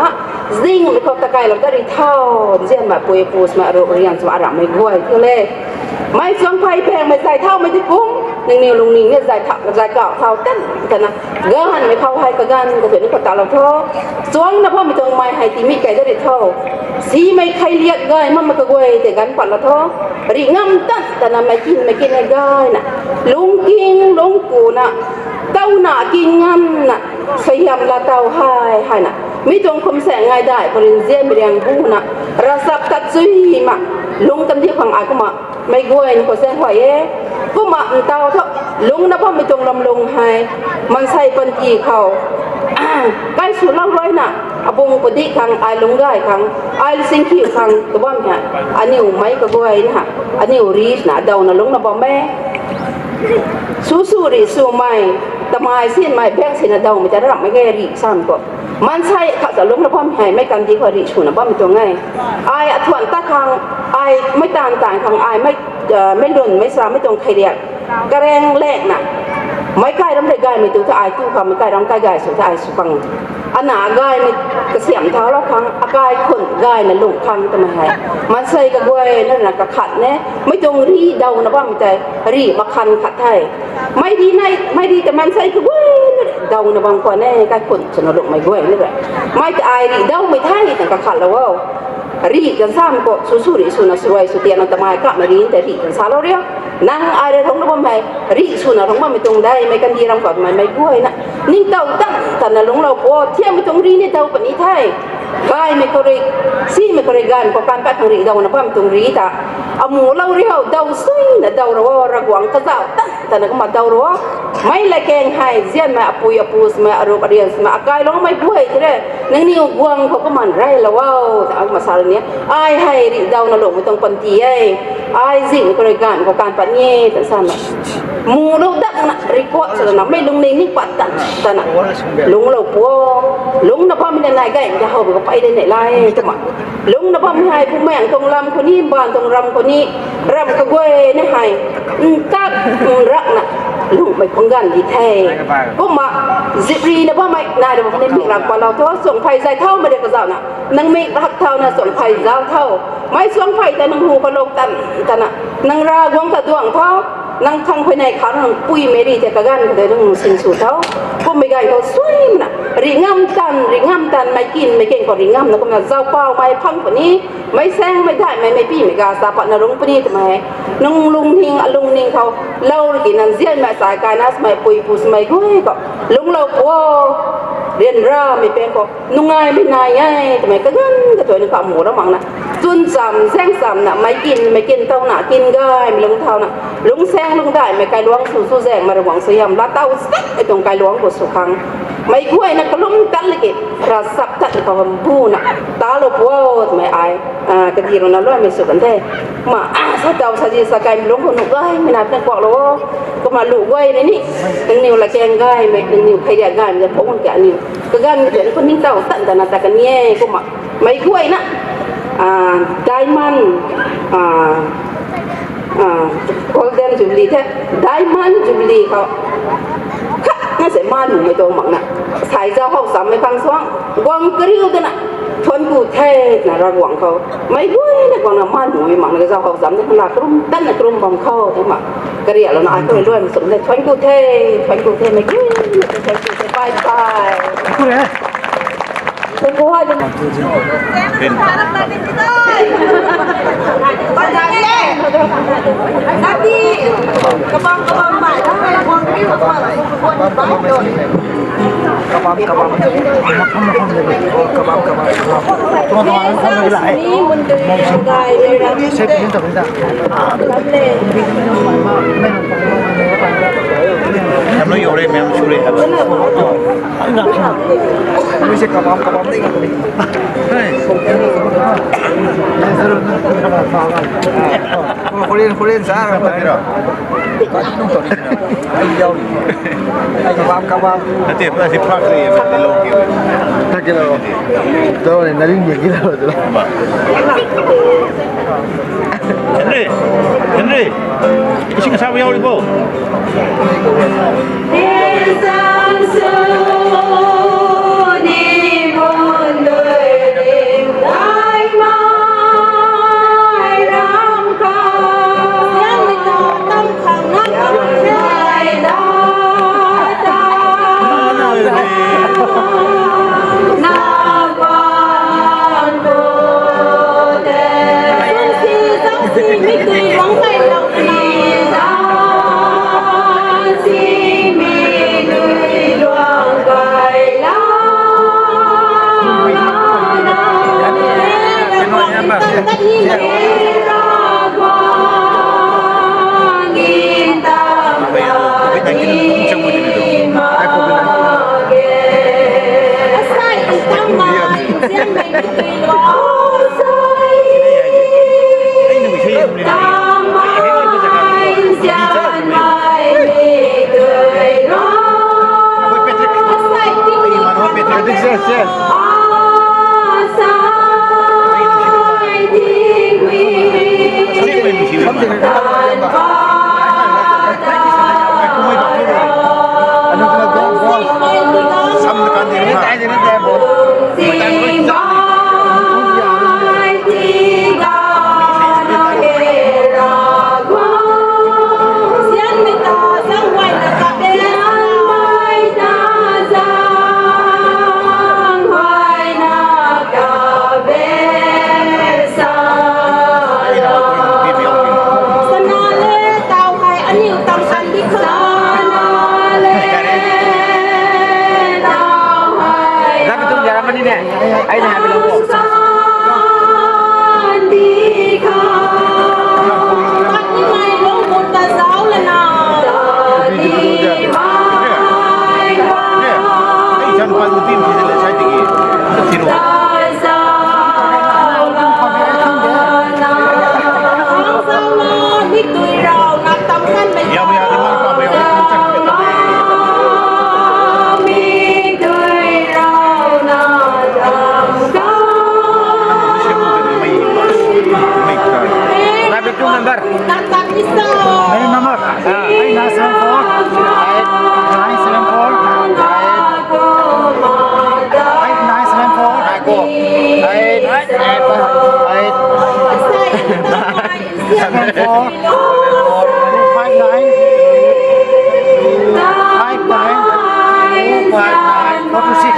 zingmei khou takailou ta ri thau, nzianmei pui pu swmei aruh rian swmei aramhmei guay thu le. Mei chuang phey pengmei zay thaumei di kum, nangniw lungning e zay thak, zay kau thau tan, tana, ganhmei khou hei kaganv, kathuini khou talou tho. Chuangna bammei tuang mei hei tii mi kei da ri tho. Simei khei liak gay, mammei kaguay tei ganv patlou tho. Ri ngam tan, tana, mei kin, mei kin e gayna. Lungking, lungkuna, tauna kin ngamna, sahiam la tau hai, haina. Mi tuang khum se ngai dai, khou rinzian mi riang buna, rasap tat chui ma, lung tam di khang ai kumna, mei guay ni khou sen huay e, kumna ntau tho, lungna bammei tuang lam lung hei, mansei panty khou, kai su lou ruina, abung padi khang, ai lung gay khang, ai singkhiu khang, tu bam hei, aniw mei kaguay na, aniw ri na, dauna lungna bam e. Su su ri su mei, tamei sin mei, bek sina daumei ta ramhmei ge ri san khou. Mansei khat ta lungna bam hei, mei kandi khou ri suna bammei tuang e. Ai athuan ta khang, ai mei tan tan khang, ai mei, ah, mei lun, mei sa, mei tuang khei riak. Kareng lek na. Mei kai ram rei gaymei tu ta ai tu khang, mei kai ram kai gay sw ta ai sw khang. Ana gaymei kasiam thalou khang, akai khun gayna lung khang twmei hei. Mansei kaguay na na kakhat ne, mei tuang ri dauna bammei tei, ri makhan khat the. Mei ri nai, mei ri ta mansei kaguay na dauna bam khwan e, kai khun swna lungmei guay na re. Mei ta ai ri daumei the, ta kakhatlou o. Ri kan sam khou, su su ri suna suai su tiana tamei kamei ri ta ri kan salou rio. Nang ai rui rungna bam hei, ri suna rung bammei tuang dei, mei kandi ram khou mei, mei guay na. Ningtow tan, tana lungclou pu, thiammei tuang ri ni dau puni the. Gaymei khou rui, simei khou rui gaymei khou kan pat khang ri dauna bammei tuang ri ta. Amu lou rio, dau suina dau ro, Ravguangc kazauh tan, tana kumna dau ro. Mei latkaeng hei, nzianmei apui apu swmei, aruh arian swmei, akai lungmei guay tei re. Nangniw guang khou kumna reylou o, ta kumna sa ni. Ai hei ri dauna lungmei tuang panty e. Ai zing khou rui gaymei khou kan pat ni e, ta sana. Mu lou dakna, record swna, mei lungning ni pat tan, tana. Lungclou pu. Lungna bammei na nai gaymei ta how khou pey de nei lai, twna. Lungna bammei hei, bumaengc tuang lam khou ni, mbaanv tuang ram khou ni, ram kaguay ni hei, ntak, nrakna, lungmei phungc ganv di the. Kumna, zip ri na bammei, nai ram khou ni mik lak patlou tho, chuang phey zay thaumei de kazauhna, nang mik lak thauna chuang phey zau thau. Mei chuang phey ta nang hu khou lou tan, tana, nang Ravguangc ta duang tho, nang khang phey nei khang nang pui Meri tei kaganv khou de nang sin sw tho. Kummei ganv khou suina, ri ngam tan, ri ngam tan, mei kin, mei kin khou ri ngamna kumna zaupaumei phang puni, mei saengmei daihmei, mei pimei ga sa patna rungc puni twmei. Nang lungning, alungning khou, lou ri ki nang nzianmei sai kaina swmei, pui pu swmei guay khou, lungclou pu, ryanramei pang khou, nungaimei nai e, twmei kaganv katuai na kamu ra makna. Chwn cham, zaeng chamna, mei kin, mei kin tauna, kin gaymei lungc thauna. Lungc saeng lungc daihmei kailuangc sw sw zaengmei Ravguangc suaihiam laa tau sek e tuang kailuangc khou sw khang. Mei guayna kalum tat laki, ravchap tat khou buna. Talou pu o, twmei ai, ah, kadi runa luaimei sw kan the. Kumna, ah, sa tau sa zi sa kaimei lungc khou nuh gaymei na tan kuaklou o. Kumna lu guay ni ni, nangniw latkaeng gaymei, nangniw phey riak gaymei, phungc ka aniw. Kaganv katuai na khou ningtow tan tana ta kan ni e, kumna. Mei guayna, ah, diamond, ah, ah, golden jubilee the, diamond jubilee khou. Khatna se manmumei tuang makna. Sai zauc how chammei khang suang, guang kariu dana, thuanc ku the, na Ravguangc khou. Mei guayna guangna manmumei makna zauc how cham de, la karum tanna karum bam khou, twna. Kariaklouna ai khou luaimei sw de, thuanc ku the, thuanc ku the, mei guayna, thuanc ku the, bye bye. Ram lo yo re, mem sure. Mui se kabam kabam ding. Hey. Korean, Korean sa. Kabam kabam. Ati, ati phak ri, ati lo ki. Thak ki lo. Tau ni naring ni ki lo. Henry, Henry, ising kasama yau ri bo. Yes. Number. Number. Eight nine seven four. Eight nine seven four. Eight nine seven four. Eight, eight, eight. Seven four two five nine two five nine two five nine four two six.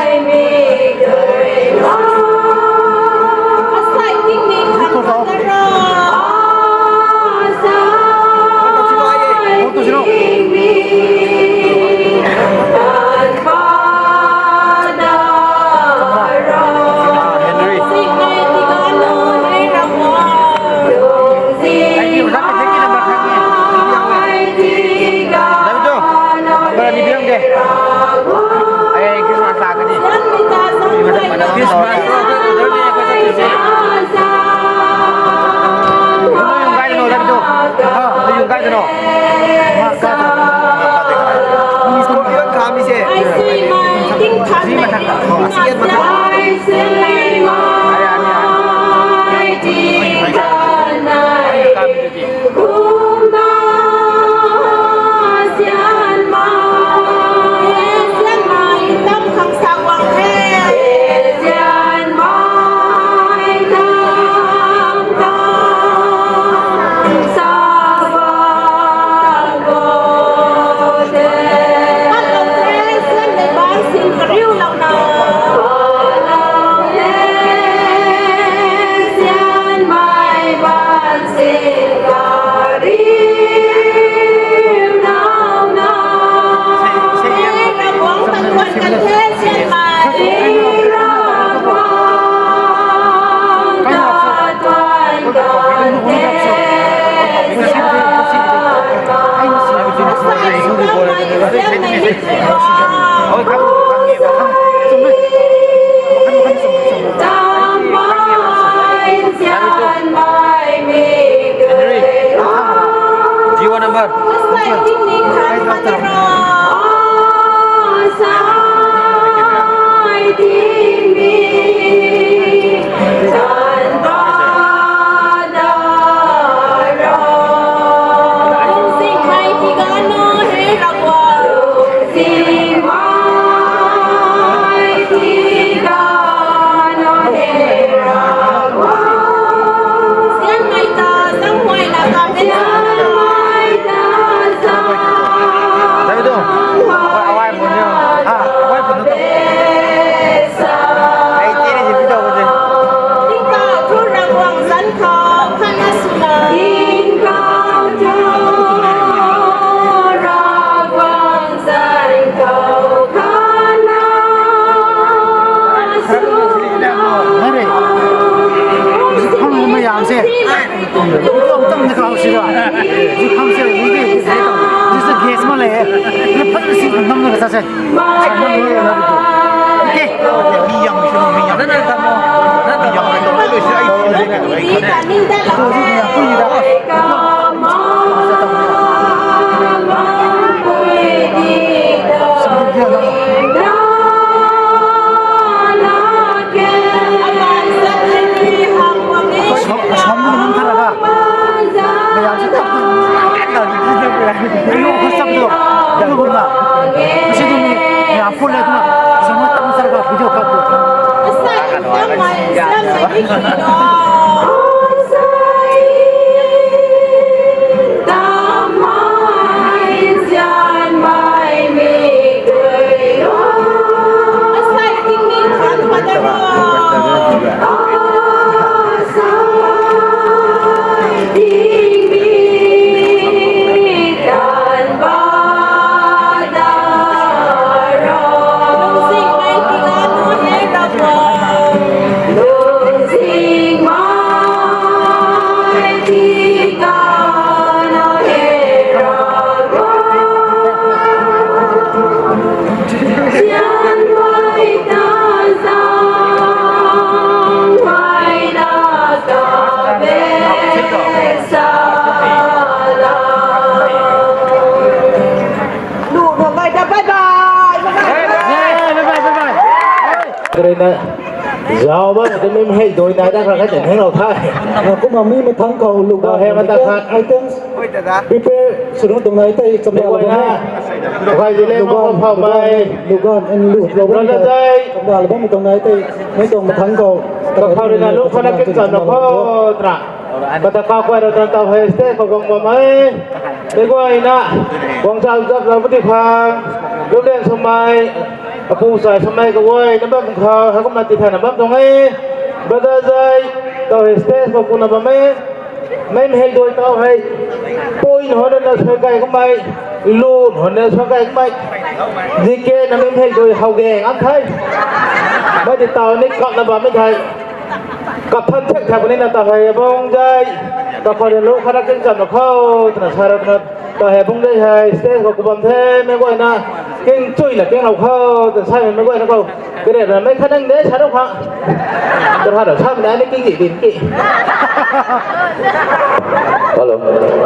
Zero number. Zau bam, tami hei doi nai da kha kha ten heng lou the. Kumna mi mathang khou luga hei mata khat items prepare sw tuang nai tei chamna lou na. Koi di le mo phau mai. Luga and lu lou na dai. Chamna lou bam tuang nai tei mei tuang mathang khou. Ka khou rui na lu khana kin chamna khou tra. Kata ka koi ra ta tau hei stage khou guang bam mai. Tei guay na guang zau zau zau pati phang. Lu den sw mai. Apu sai sw mai kaguay na bam khou hei kumna ti thana bam tuang e. Brother zai tau hei stage khou kuna bam e. Mei mei hei doi tau hei. Poi nho na na sw kai kumai. Lu nho na sw kai kumai. Zike na mei mei hei doi hau geng ang khai. Mei di tau ni kap na bam mei khai. Kap than thek thek ni na tau hei abong zai. Ka khou rui lu khana kin chamna khou twna sa ra twna. Tau hei bung de hei stage khou ku bam the mei guay na. King chui la king lou khou twna sa mei guay na khou. Kare na mei kha nang de sa rou kha. Kar ha rou sa mei na ni king ki din ki. Hello.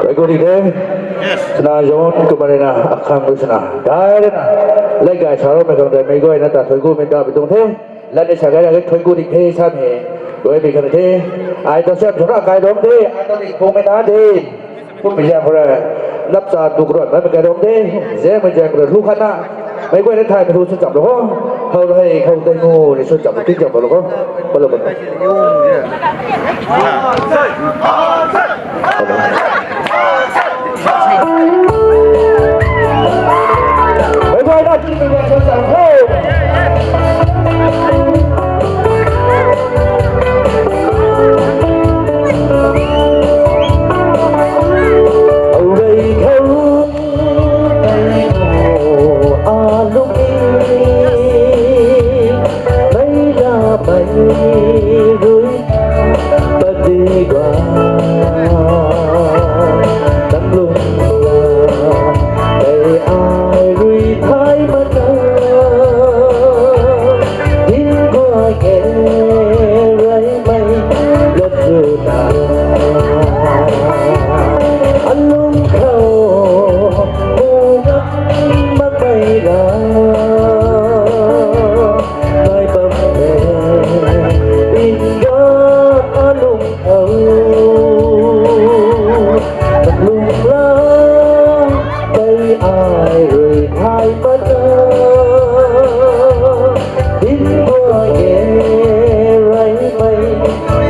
Very good evening. Sana John Kumarina akhang rui sana. Dai na. Lei guay sa rou mei kang de mei guay na ta thoi gu mei ta bi tuang the. Lani sa gay lak ge thoi gu dik the sa mei. Rui bi khan the. Ai ta sa thura kai rom the. Ai ta dik phung mei na the. Kum mei zang khou rui, nap cha tu khou rui, mei mei kai rom de, zang mei zang khou rui, lu khat na, mei guay na thay mei lu sw cham lou ho, hou rui, hou tei mu, ni sw cham, tin cham lou ho, pa lou pa. Mei guay na, tin mei guay sw cham ho. Alei khou, alung, mei la mei rui, pati gua, tam lung la, mei ai rui thay mana. Din guay ge rui mei lat zu na. Alung khou mu ngam mak mei la. Nai bam e. Din guay alung khou. Tam lung la. Tei ai rui thay mana. Din guay ge rui mei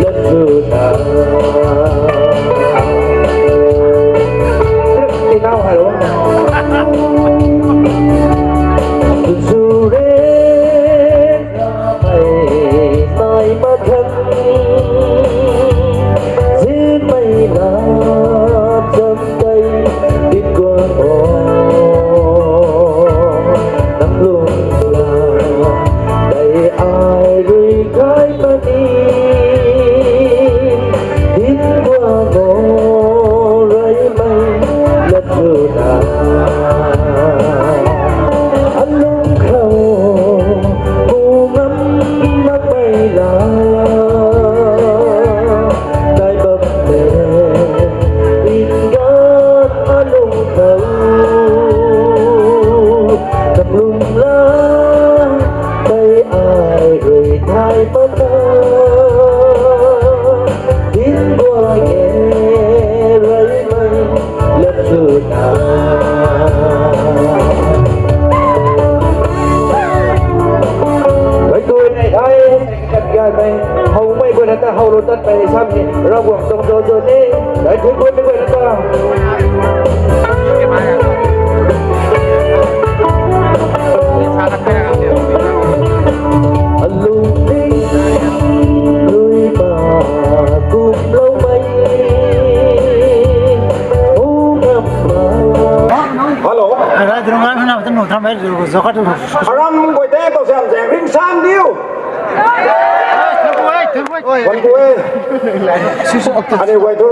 lat zu na. Ti nau hai lo. Zu re. Mei, mei mathang, zin mei na, zam tei, dit guang o, nang lung la, tei ai rui kai mani, dit guang o, rui mei, lat zu na, alung khou. Mu ngam mak mei la, nai bam e, in gan alung khou, tam lung la, tei ai rui thay mana, din guay ge rui mei lat zu na. Mei tui nei thai, kat gay mei, how mei guay na ta Hau lo tat pei sam ni, Ravguangc tuang zo zo ni, dai thui guay mei guay na ta. Alung ni, lui pa, kum lo mei, o ngam ma. Hello. Aram guay tei kau siam zeng ring sang diu. Wan ku e. Ani guay thu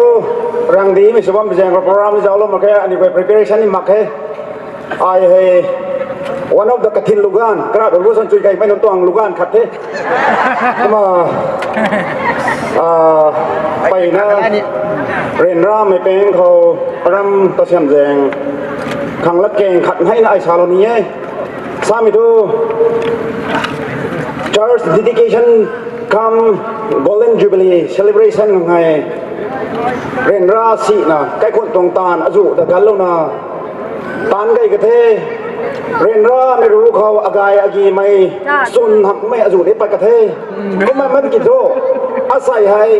rang di mei sw bam zeng program zauc lou mak khe, ani guay preparation ni mak khe. Ai hei one of the kathin lugan, kara dulu san chui kai mei nunc tuang lugan khat the. Kumna, ah, peyna ryanramei pang khou aram kau siam zeng khang lat keng khat hei na ai sa lou ni e. Samei thu, church dedication cum Golden Jubilee celebration ngai. Ryanra sina, kaikhun tuang taanv azuh ta ganlouna, taanv gay ka the. Ryanramei ru khou agay agimei, chwn hamhmei azuh ni pat ka the. Kumna man ki thu, asei hei,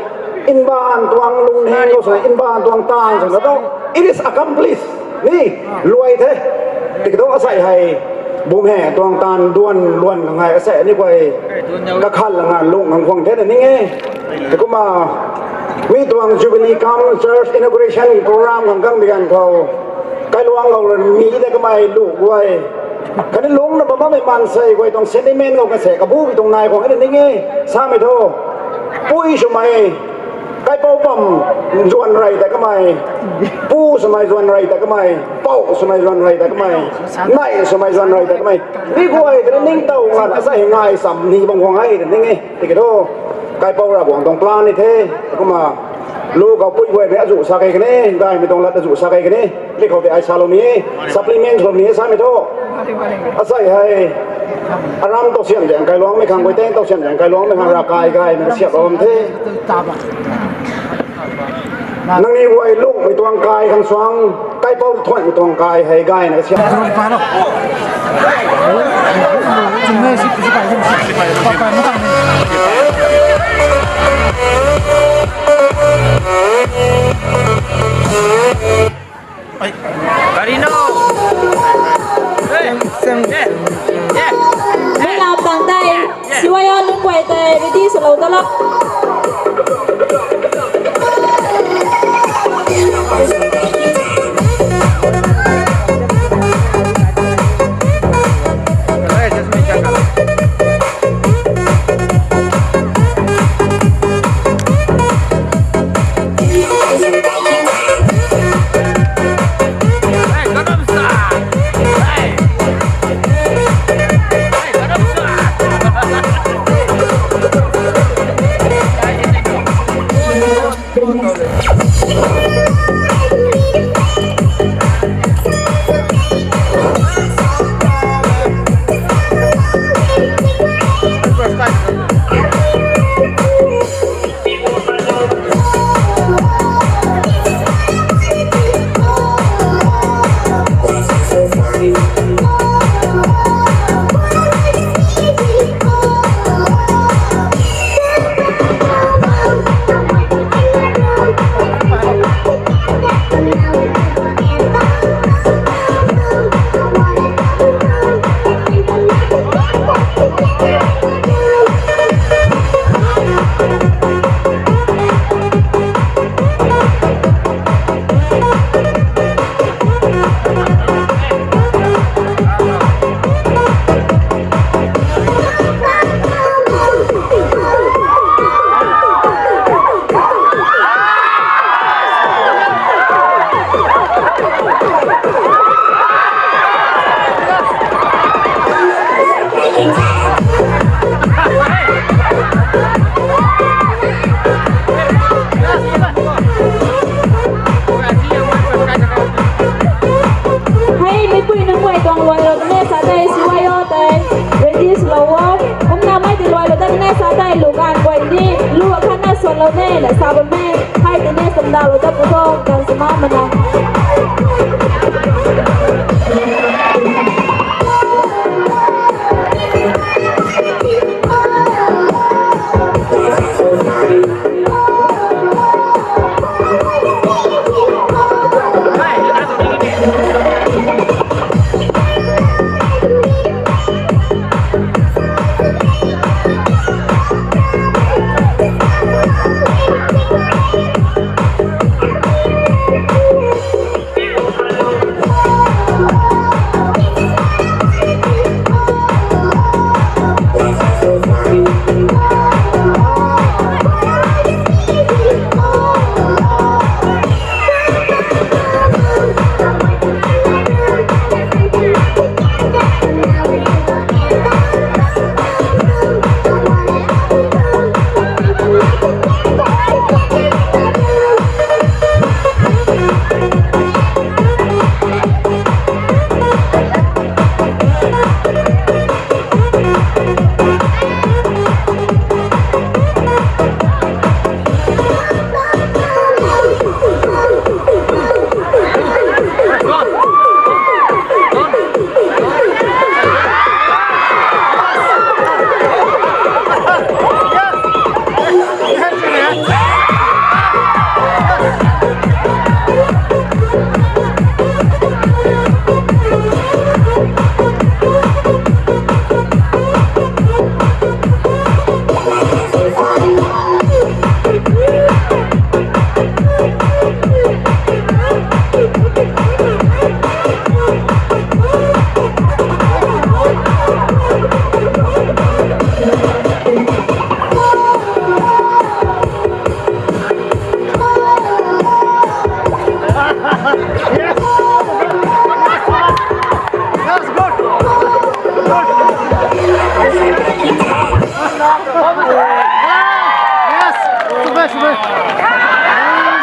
mbaanv tuang lungning khou sa, mbaanv tuang taanv sa na tu, it is accomplished. Ni, luai the. Tiki thu asei hei, bum he, tuang taanv duan, luan ngai asei, ni guay, kakhan la ngan lung ngang khwang the na ning e. Kumna, mi tuang Jubilee cum Church Inauguration Program khang kang di ganv khou, kailuang khou rui mi de kamei lu guay. Khatni lungc na bam bammei maansei guay tuang sentiment khou kan se, kabu bi tuang nai khwang na ning e, samei thu. Pui swmei, kaipouc bam zuan rey ta kamei. Pu swmei zuan rey ta kamei. Pouc swmei zuan rey ta kamei. Nei swmei zuan rey ta kamei. Mi guay ta ningtow ngan asei ngai sam ni bam khwang e na ning e. Tiki thu, kaipouc Ravguangc tuang plan ni the. Kumna, lu khou pui guay mei azuh sa kei kani, gaymei tuang lat azuh sa kei kani. Mi khou tei ai sa lou ni, supplement lou ni, samei thu. Asei hei, aram tau siam zeng kailuangmei khang, guay tang tau siam zeng kailuangmei khang, ravkai gaymei siap bam the. Nangniw guay lungmei tuang kai khang suang, kaipouc thuanmei tuang kai hei gayna kasiam. Karino. Mei lam tang tei, C Y O nunc guay tei ready swlou da la. Hei, meipui nunc guay tuang luailou tane sa tei, C Y O tei, ready swlou o. Kumna mei tei luailou tane sa tei, lu ganv guay ni, lu akhatna swlou ne, na sa bam e. Hei tei ne, sumdalou ta pu tho, kan sima mana.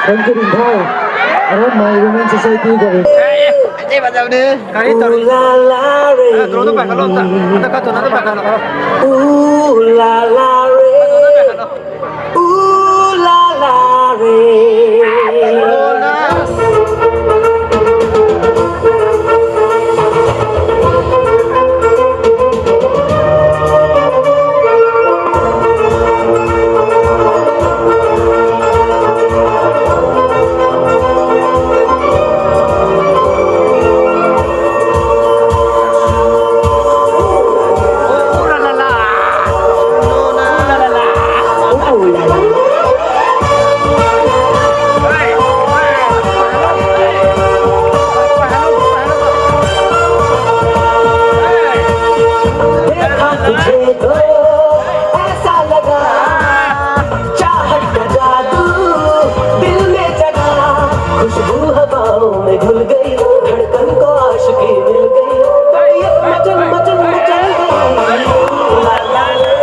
Thank you, Rinthai. Aramai Women Society ko. Gari tar. Ooh la la re. Drone to pakai lo, ta, ta ka to na to pakai lo. Ooh la la re. Ooh la la re. देखा तुझे तो ऐसा लगा, चाहत का जादू दिल में जगा, खुशबू हवाओं में घुल गई, धड़कन को आशिकी मिल गई, तबीयत मचल मचल मचल गई। Ooh la la रे,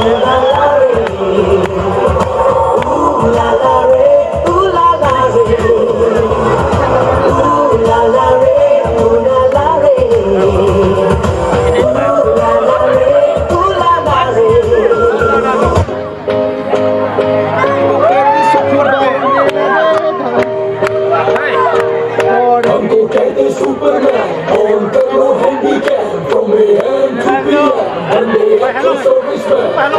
ooh la la रे, ooh la la रे, ooh la la रे, ooh la la रे, ooh la la रे, ooh la la रे, ooh la la रे। हमको कहते सुपरमैन, on कर लो हम भी can, from A M to P M, Vande express serviceman.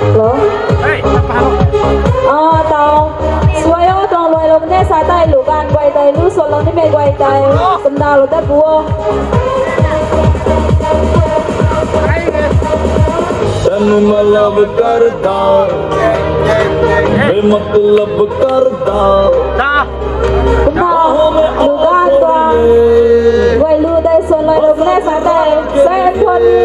Hello. Ah, tau. Suai o, tuang luai lou ne sa tei lu kan guay tei lu so lou nimei guay tei. Tumda lou ta bu o. Tanu malab karda, bematlab karda. Kumna, lu kan tuang guay lu tei so lou lou ne sa tei. Sai thon ni.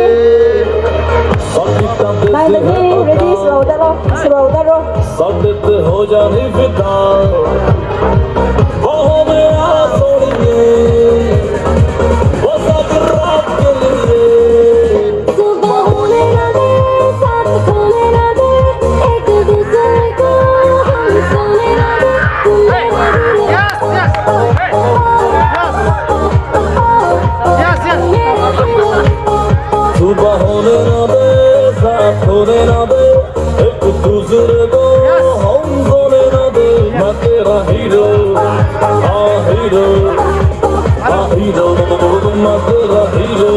Nai na ni ready slow da ro, slow da ro. Sadet ho jani fida, wo ho mera soniye, wo sab raat ke liye. सुबह होने ना दे, साथ खोने ना दे, एक दूसरे को हम सोने ना दे। तुम मेरे दिल Yes, yes. Hey. Yes. Yes, yes. सुबह होने ना दे, साथ होने ना दे, एक दूसरे को हम खोने ना दे। मैं तेरा हीरो, हाँ हीरो, हाँ हीरो, मैं तेरा hero.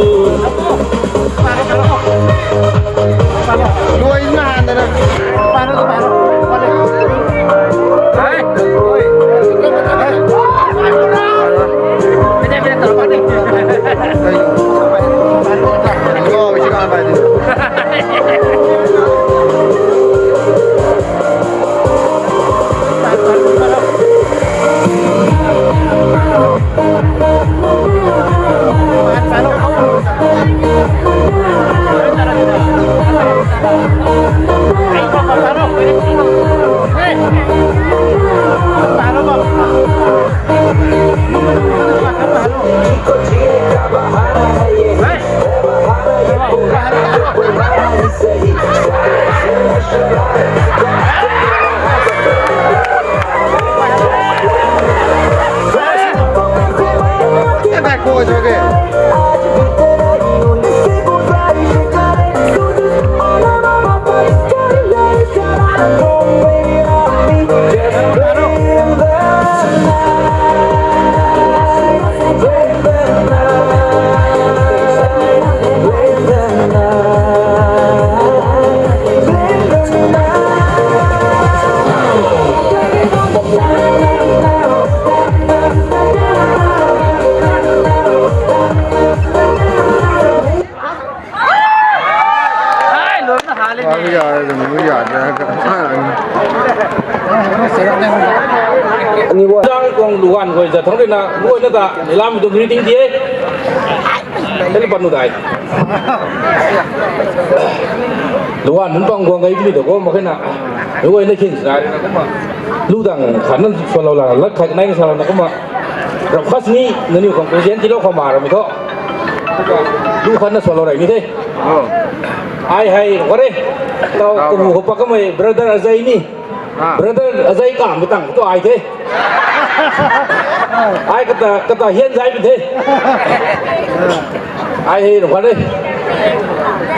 Zang kong luan koi za thong rui na, luan na ta, nilam tu greeting di e. Tali panu dai. Luan nunc pang guang gei mi de ko ma khe na. Lu gei na khin sa na kumna. Lu dang khat na swlou la, lat khat nai swlou na kumna. Rap khas ni, naniw khang present tilou khou ma ra mi tho. Lu khat na swlou rei mi the. Ai hei, ware. Tau, kumu khou pa kamei, brother Ajay ni. Ah. Brother Ajay kam tang tu ai the. Ai kata, kata hian zai mi the. Ai hei rung khat de.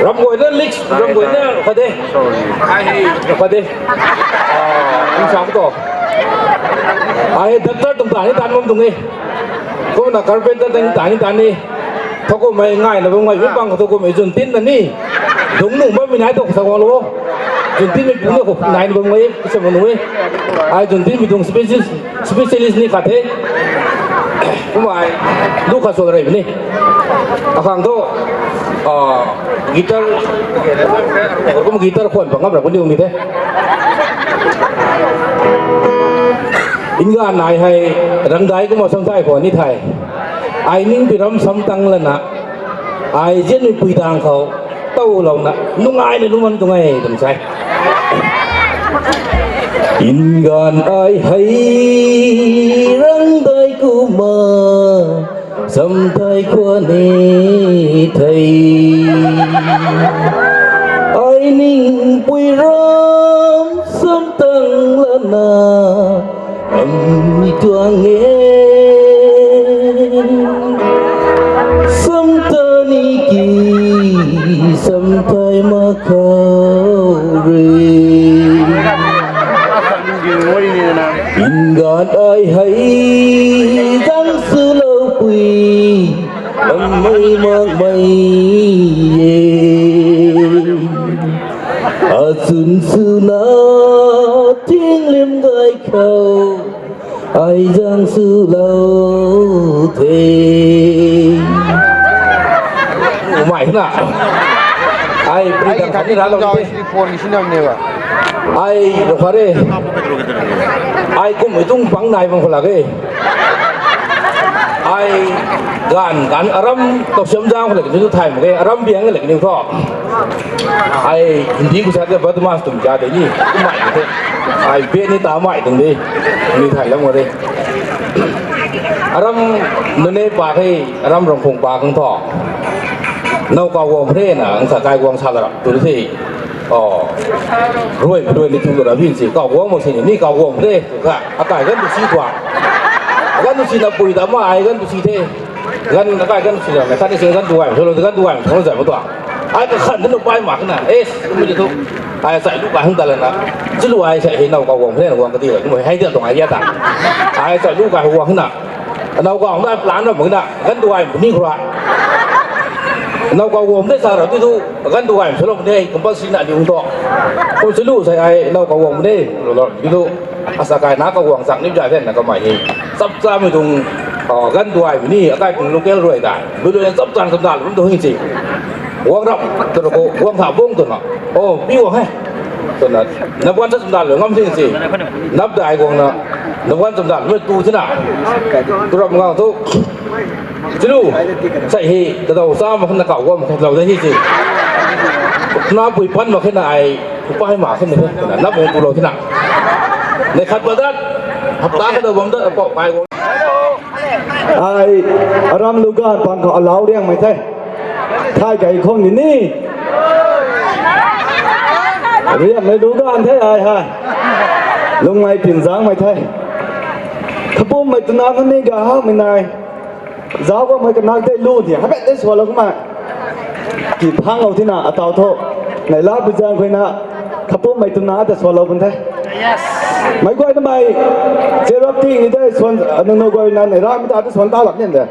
Ram guay na lik, ram guay na rung khat de. Ai hei rung khat de. Ah, kum sa ko. Ai hei doctor tuang ta ni tan bam tuang e. Kumna carpenter tuang ta ni tan ni. Thow kummei ngai na bam ngai, mi pang thow kummei zun tin na ni. Dung nung bam mi nai tu sa guang lo. Zun tin mi pung ni khou nai na bam ngai, kisa ma nung e. Ai zun tin mi tuang specialist, specialist ni khat the. Kumna ai, lu khat swlou rei ni. Akhang tu, ah, guitar, kum guitar khwan pang ngam ra kum ni ung ni the. Nganv ai hei, rangdai kumna samthai khwan ni the. Ai ning pi ram samtang lana, ai zianmei pui tang khou, taulouna, nungai na lungman tuang e, tum sai. Nganv ai hei, rangdai kumna, samthai khwan ni the. Ai ning pui ram samtang lana, ami tuang e. Samthai ni ki, samthai mak khou rui. Nganv ai hei, zang swlou pui, lam mei mak mei e. Achwn swna, tinglim gay khou, ai zang swlou the. Umai na. Ai, pri dang khat ni ra lou the. Ai, rau khat re. Ai, kum mi tuang pang nai bam khou lak e. Ai, ganv, ganv aram, tok siam zang khou lak ni tu thay mak ge, aram biang lak ni tho. Ai, Hindi khou sa ke badmash tum ja de ni, kum mai de. Ai, be ni ta mai tuang de. Ni thay lam de. Aram nunc e pa khe, aram rangphung pa khang tho. Now kaw guang phre na, ang sa kai guang sa la rap tu the. Oh. Rui, rui ni tu ra bin si, kaw guang mak si ni, kaw guang phre, tu kha, akai ganv tu si tuang. Ganv tu si na pui da ma, ai ganv tu si the. Ganv, akai ganv tu si na, khat ni si ganv tu ai, so lo ganv tu ai, thong zai ma tuang. Ai kakhan tu pai mak na, eh, mi tu. Ai sai lu kai hang ta la na. Chilu ai sai hei now kaw guang phre na guang kati la, mo hei dia tuang ai dia ta. Ai sai lu kai guang na. Now kaw na plan na mak na, ganv tu ai ni khou ra. Now kaw guang de sa ra tu tu, ganv tu ai so lo ne, compulsory na ni ung to. Ko chilu sai ai now kaw guang ne, lo lo, tu tu. Asa kai na kaw guang chak ni ja den na kamei hei. Chap cha mi tuang, oh, ganv tu ai ni, akai tuang local rui dai. Bu lu chap cha chap dal bam tu hing si. Guang rap, tu ko, guang tha bung tu na. Oh, pi guang he. Tu na, na guang chap dal ngam si si. Nap dai guang na, na guang chap dal tu si na. Tu rap ngau tu. Chilu, sai hei, ta dau sa ma khan na kaw guang ma khan lou da hi si. Na pui pan ma khan na ai, Upai ma khe ni, na bung tu lou tina. Nei khat ba dat, hapta khat da bam dat, apou kai guang. Ai, aram lu ganv pang khou alau riang mei the. Thay kai khong ni ni. Riang mei lu ganv the ai hai. Lung mei pin zang mei the. Kapum mei tuna kani ga hak mei nai. Zauc bam mei kanak tei lu ni, habet tei sualou kumna. Ki phang lou tina, atau tho. Nai la bu zang khou na, kapum mei tuna ta sualou bun the. Mei guay na mei, cherap ti ni tei suan, nung nung guay na, nai la mi ta tei suan ta lap nian de.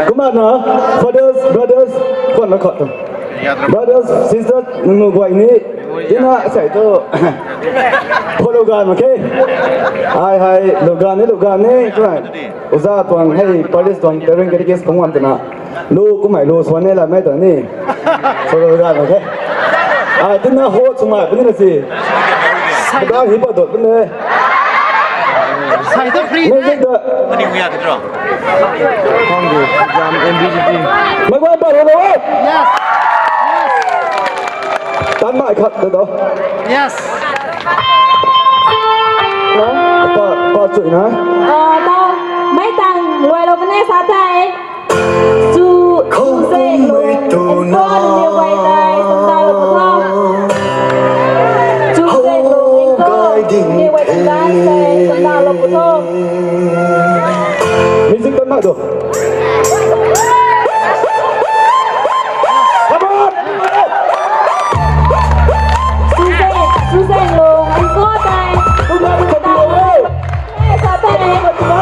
Kumna na, fathers, brothers, kuan na khat tu. Brothers, sisters, nung nung guay ni, tina sai tu. Pho lu ganv ma khe. Hai hai, lu ganv ni, lu ganv ni, kumna. Uza tuang hei, parish tuang, Reverend Catechist kung wan tina. Lu kumhmei lu suan e la mei tuang ni. So lu ganv ma khe. Ai, tina ho chumai puni na si. Sai da hi pa dot puni. Sai da free. Mei da. Ani wi ya kidro. Kong du, jam M B G P. Mei guay pa lo. Yes. Yes. An mai khat de do. Yes. Pa, pa chui na. Aa, ta, mei tang luai lou kane sa tei. Chu, chu se lung, enkon ni wai tei, samda lou pu tho. Chu se lung, enkon ni wai tei, samda lou pu tho. Music tan na do. Come on! Suzeng, Suzeng lung, enkon tei. Suzeng lung, enkon tei. Suzeng lung, enkon tei.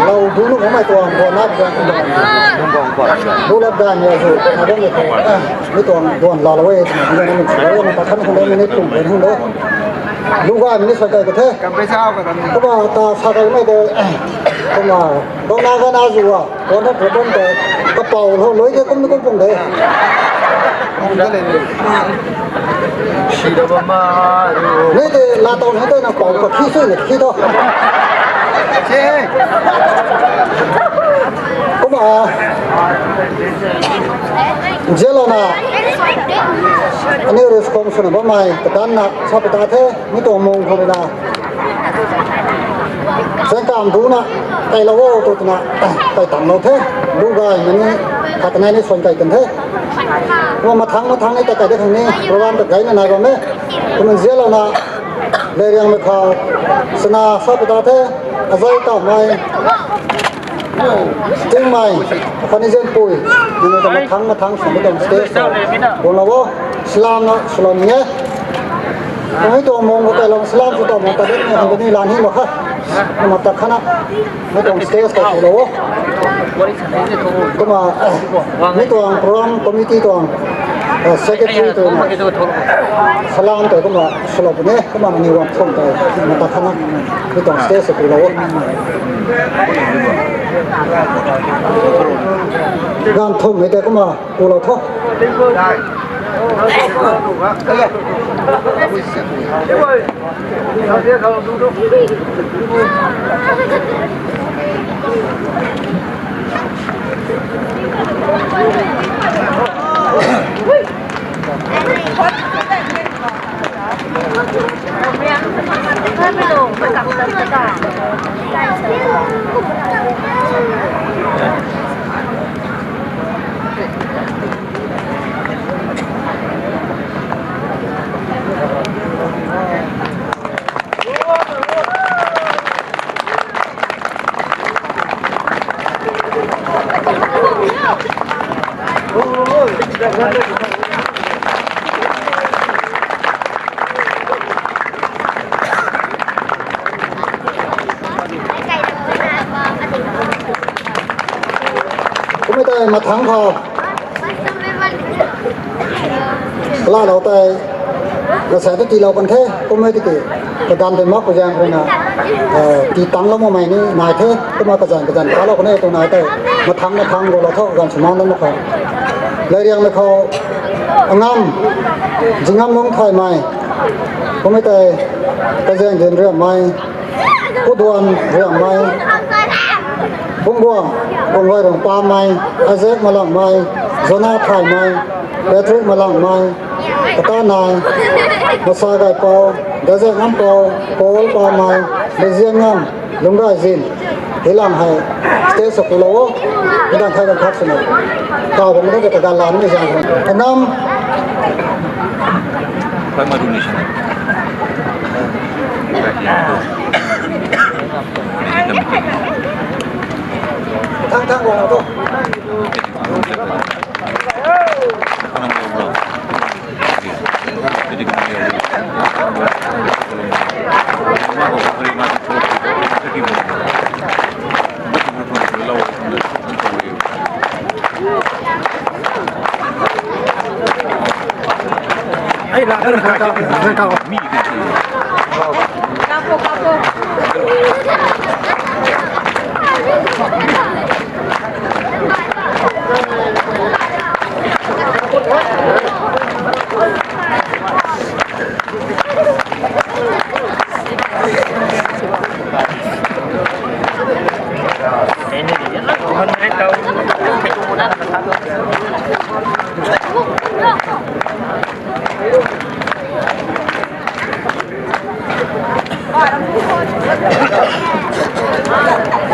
Lau du nu mei tuang duan nap gan. Du lap gan ya zu. Adam ni ko. Mi tuang duan la la we. Ni na ni sa we ni ta khan hung de ni tum ben hung de. Lu ga ni sa kai ko the. Kam pe sao ka dam ni. Ko ba ta sa kai mei de. Ko ma. Dong na ga na zu wa. Wan na phu bam tei, kapau lou lui de kum ni kum pung de. Kum de le ni. Si da bam ma, ru. Ni de la tau ni de na pau ka khi sui na khi to. Si. Kum a. Zia lou na. Ani response na bam mai, katan na, sa pata the, mi tuang mung khou na. Seng kam du na, kai lou o tu na, kai tam lou the, lu gay mani, khat nai ni suan kai kan the. Wa mathang mathang ni ta kai de khang ni, program ta kai na nai bam e. Kumna zia lou na, le riang mei khou, sana sa pata the, azai ta mai, ting mai, funny zen pui, ni ta mathang mathang sum ta stage ta, bun lou o. Salam na salou ni e. Mei tuang mung ko kai long salam sw ta mung ta ni hang ni lan hi ma kha. Na ma ta kha na. Mei tuang stage ko lo. Kumna mei tuang program committee tuang secretary tuang salam ta kumna salou ni e. Kumna ni wang thum ta ma ta kha na. Mei tuang stage ko lo. Gan thum mei ta kumna Kulou tho. Kumei tei mathangc khou kalaalou tei, na sa tu tiilou kan the, kumei tiki, kaganv tei mak kazaeng ruina, tii tangclou makmei ni nai the, kumna kazanc kazanc kalou kan e tu nai tei, mathangc mathangc gulou tho, ganv swmaan lam mak khou. Leiriangmei khou, Angam, Zingngamlungc Thaymei, kumei tei, Kazaeng Din Riammei, Puduan Riammei, Bungguang, Bungguai Rungpamei, Isaac Malangmei, Jonah Thaymei, Patrick Malangmei, Katanai, Masa Gaipou, Dazek Ngampou, Paul Pamei, Beziang Ngam, Lunggai Zin, hei lang hei, stage sa kulou o, hei lang khai lang khak swna, kaw bam na kaganv la ni zaeng khou. Anam. Thang thang guang to.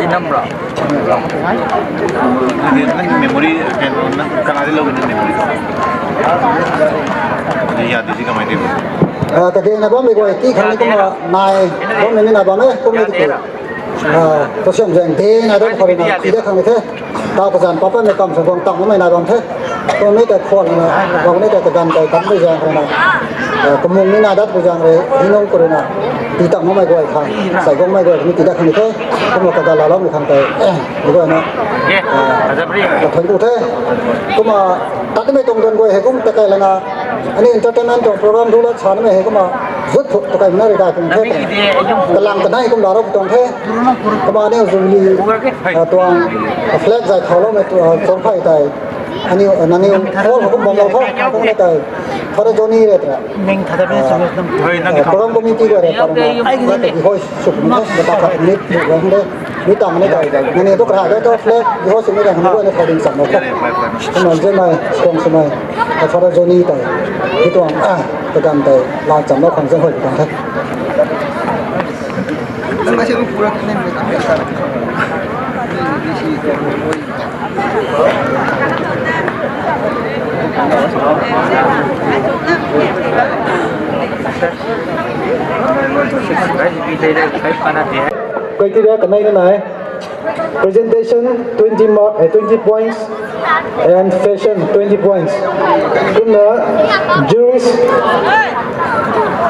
Inam ra. Nang memory, nang kanadi lou nang memory. Di ya di si kamei di. Ah, kage na bam mei guay ti khang ni kumna nai bam mei ni na bam e, kumna di. Ah, to siam zaeng de na dam khou na ti da khang ni the. Tau kazanc papa mei kam sa guang tang mei na bam the. Kumna mei ta khwan na, kumna mei ta kaganv kai kam mei zaeng khou na. Ah, kamung ni na dat mei zaeng re, hinung khou na. Ti tang mei guay khang, sai guang mei guay khang ti da khang ni the. Kumna kaganv la lou mei khang kai. Ni guay na. Ah, ka thun ku the. Kumna tat mei tuang duan guay hei kum ta kai lana. Ani entertainment tuang program du la sa na mei hei kumna zut thuk ta kai na ri kai kum the. Kalang kanei kum la rou tuang the. Kumna aniu Jubilee, ah, tuang, ah, flag zay khou lou mei tu, ah, tuang phai tei. Aniu, ah, nangniu hall khou kum bam lou tho, kum tei. Father Johnny re tra. Ning thada me sa nam. Ah, program committee re tra. Ai ni. Hoi suk ni, bata khat ni, ni wang de. Ni tang ni kai. Nangniu tu kra de tu flag, hoi suk ni kai, hoi ni thading sam lou tho. Kumna zai mei, kong sa mei. Father Johnny tei. Ni tuang, ah, kaganv tei, la cham lou khang zai hoi tuang the. Criteria kanei na nai. Presentation twenty mark, eh, twenty points. And fashion, twenty points. Kumna juries,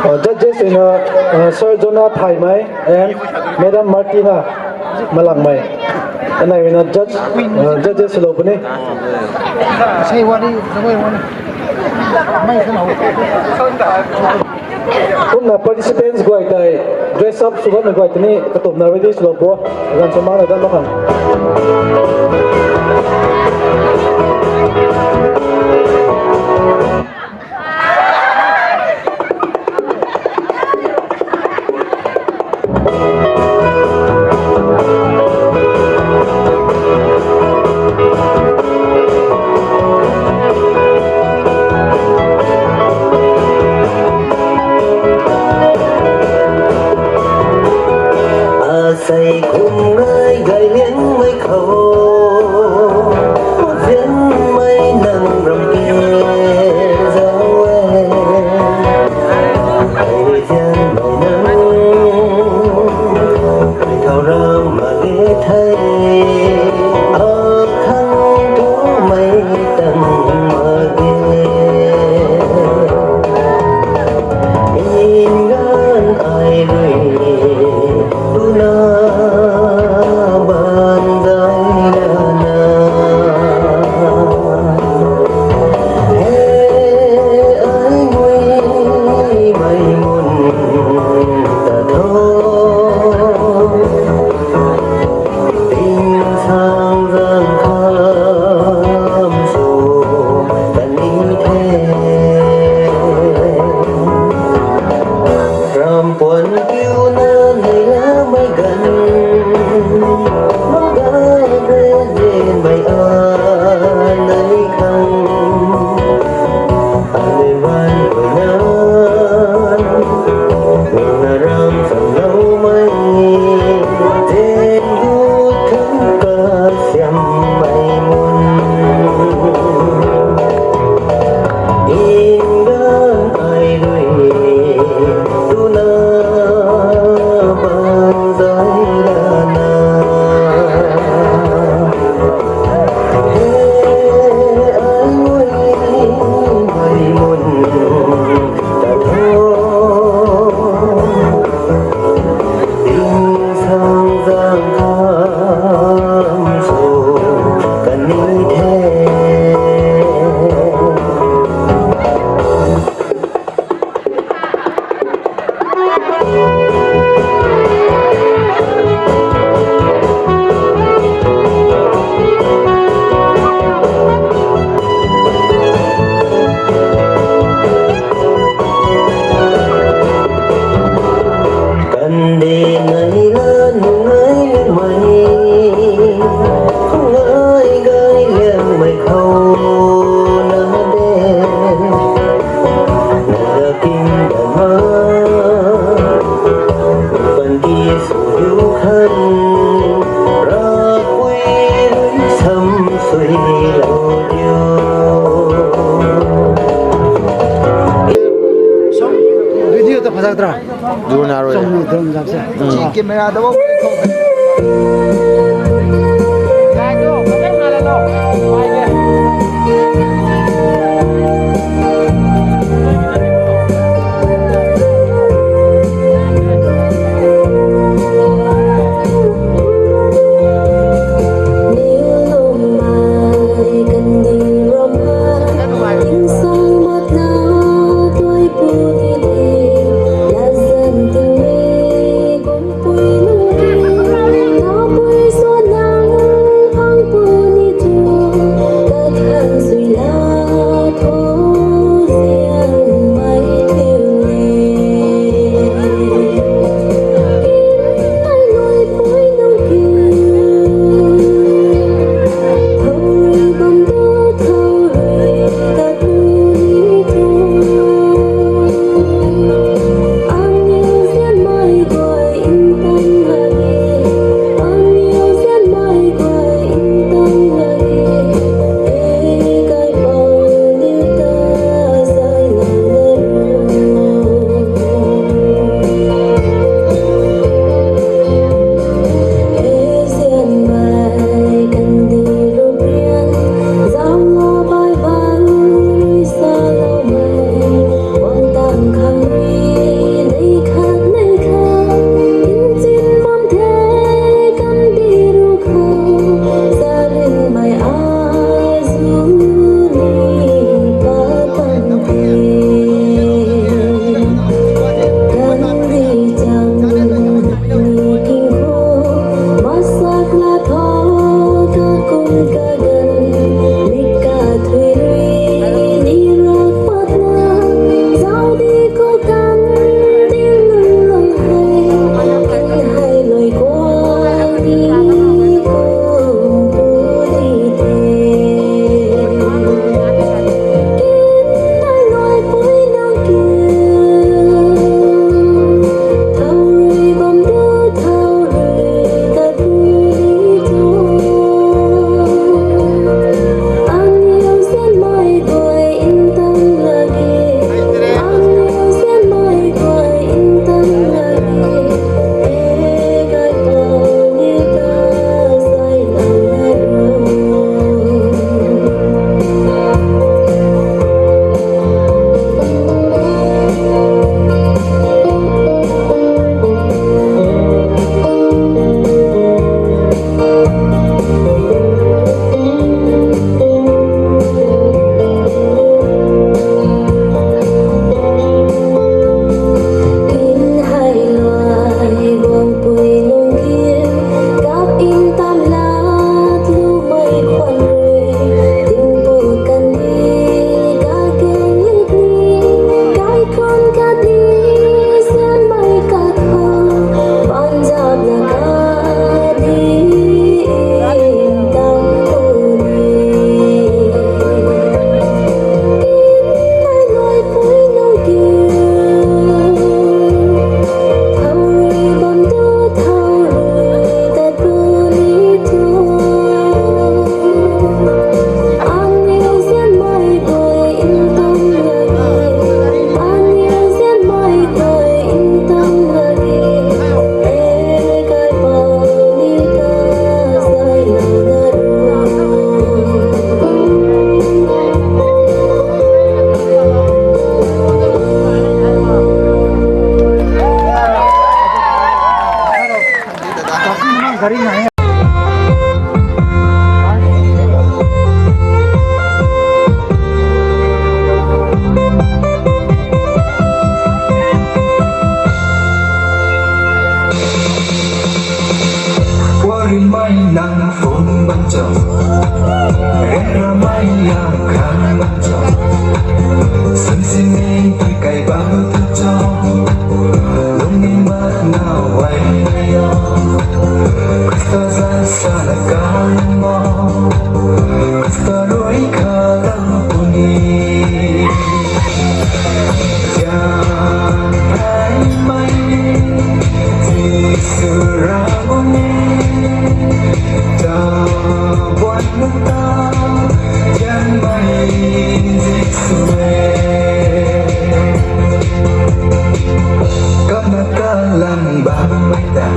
uh, judges in, uh, uh, Sir Jonah Thaimei and Madam Martina Malangmei. And I will judge, uh, judges lou puni. Say what is the way one. Kumna participants guay tei dress up sw bam guay tei ni katumna ready swlou bo. Ganv sw mana dan bam khang. Asei kum ngai gay liangmei khou, zianmei nang ram pi zau e. Ai zianmei nang, ai thau ram ma ge thei, akhang tumei tang ma ge. Ingan ai rui tuna ban zai lana. He ai ngui mei mun ta tho. Ting sang zang kham sw kan ni the. Ram puan kiu na nei la mei gan. Mou ga re zen mei a nei khang. Ai van gui na, na ram sam lou mei, ten gut khang ka siam mei mun. Ingan ai rui tuna ban zai lana. He ai ngui mei mun ta tho. Ting sang zang kham sw kan ni the. Kandih nai la nungai mei, ngai gai liang mei khou na de. Nalakim dama, panty sw diu khan, rapui rui sam sui lou diu. Video ta phazak tra. Duna rui. Camera da wo. Kana kalang bam mei ta,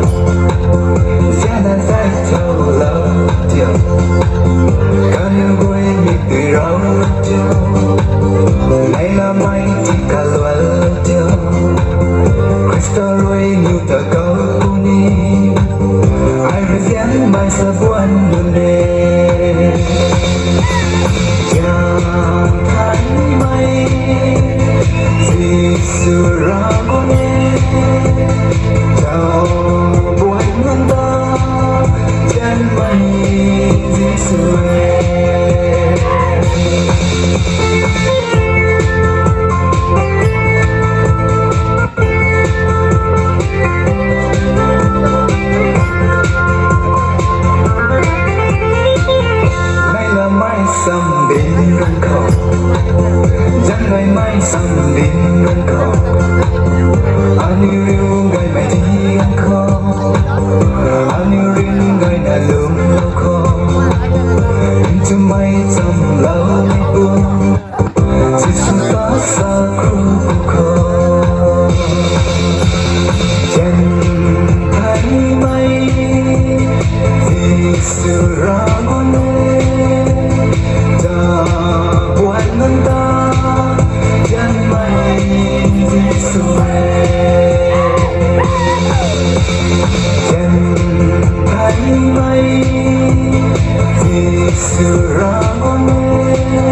zana zai chau lou tio. Kanu gui mi tui rau tio. Nei la mai ti kalual tio. Krista rui niu ta kau ni. Ai rui zian mai sa buan lu ne. Zian thai mai. Jisu Ravguangc e. Zau buan ngan ta. Zian mai Jisu e. Nei la mai sam din rang khou. Zan gay mai sam din rang khou. Aniu riu gay mai di rang khou. Aniu riu gay na lung lou khou. Nchumei cham lou ni bu. Jisu ta sa kru kho. Chen thai mai. Jisu Ravguangc e. Ta buan nang ta. Chen mai Jisu e. Chen thai mai. Jisu Ravguangc e.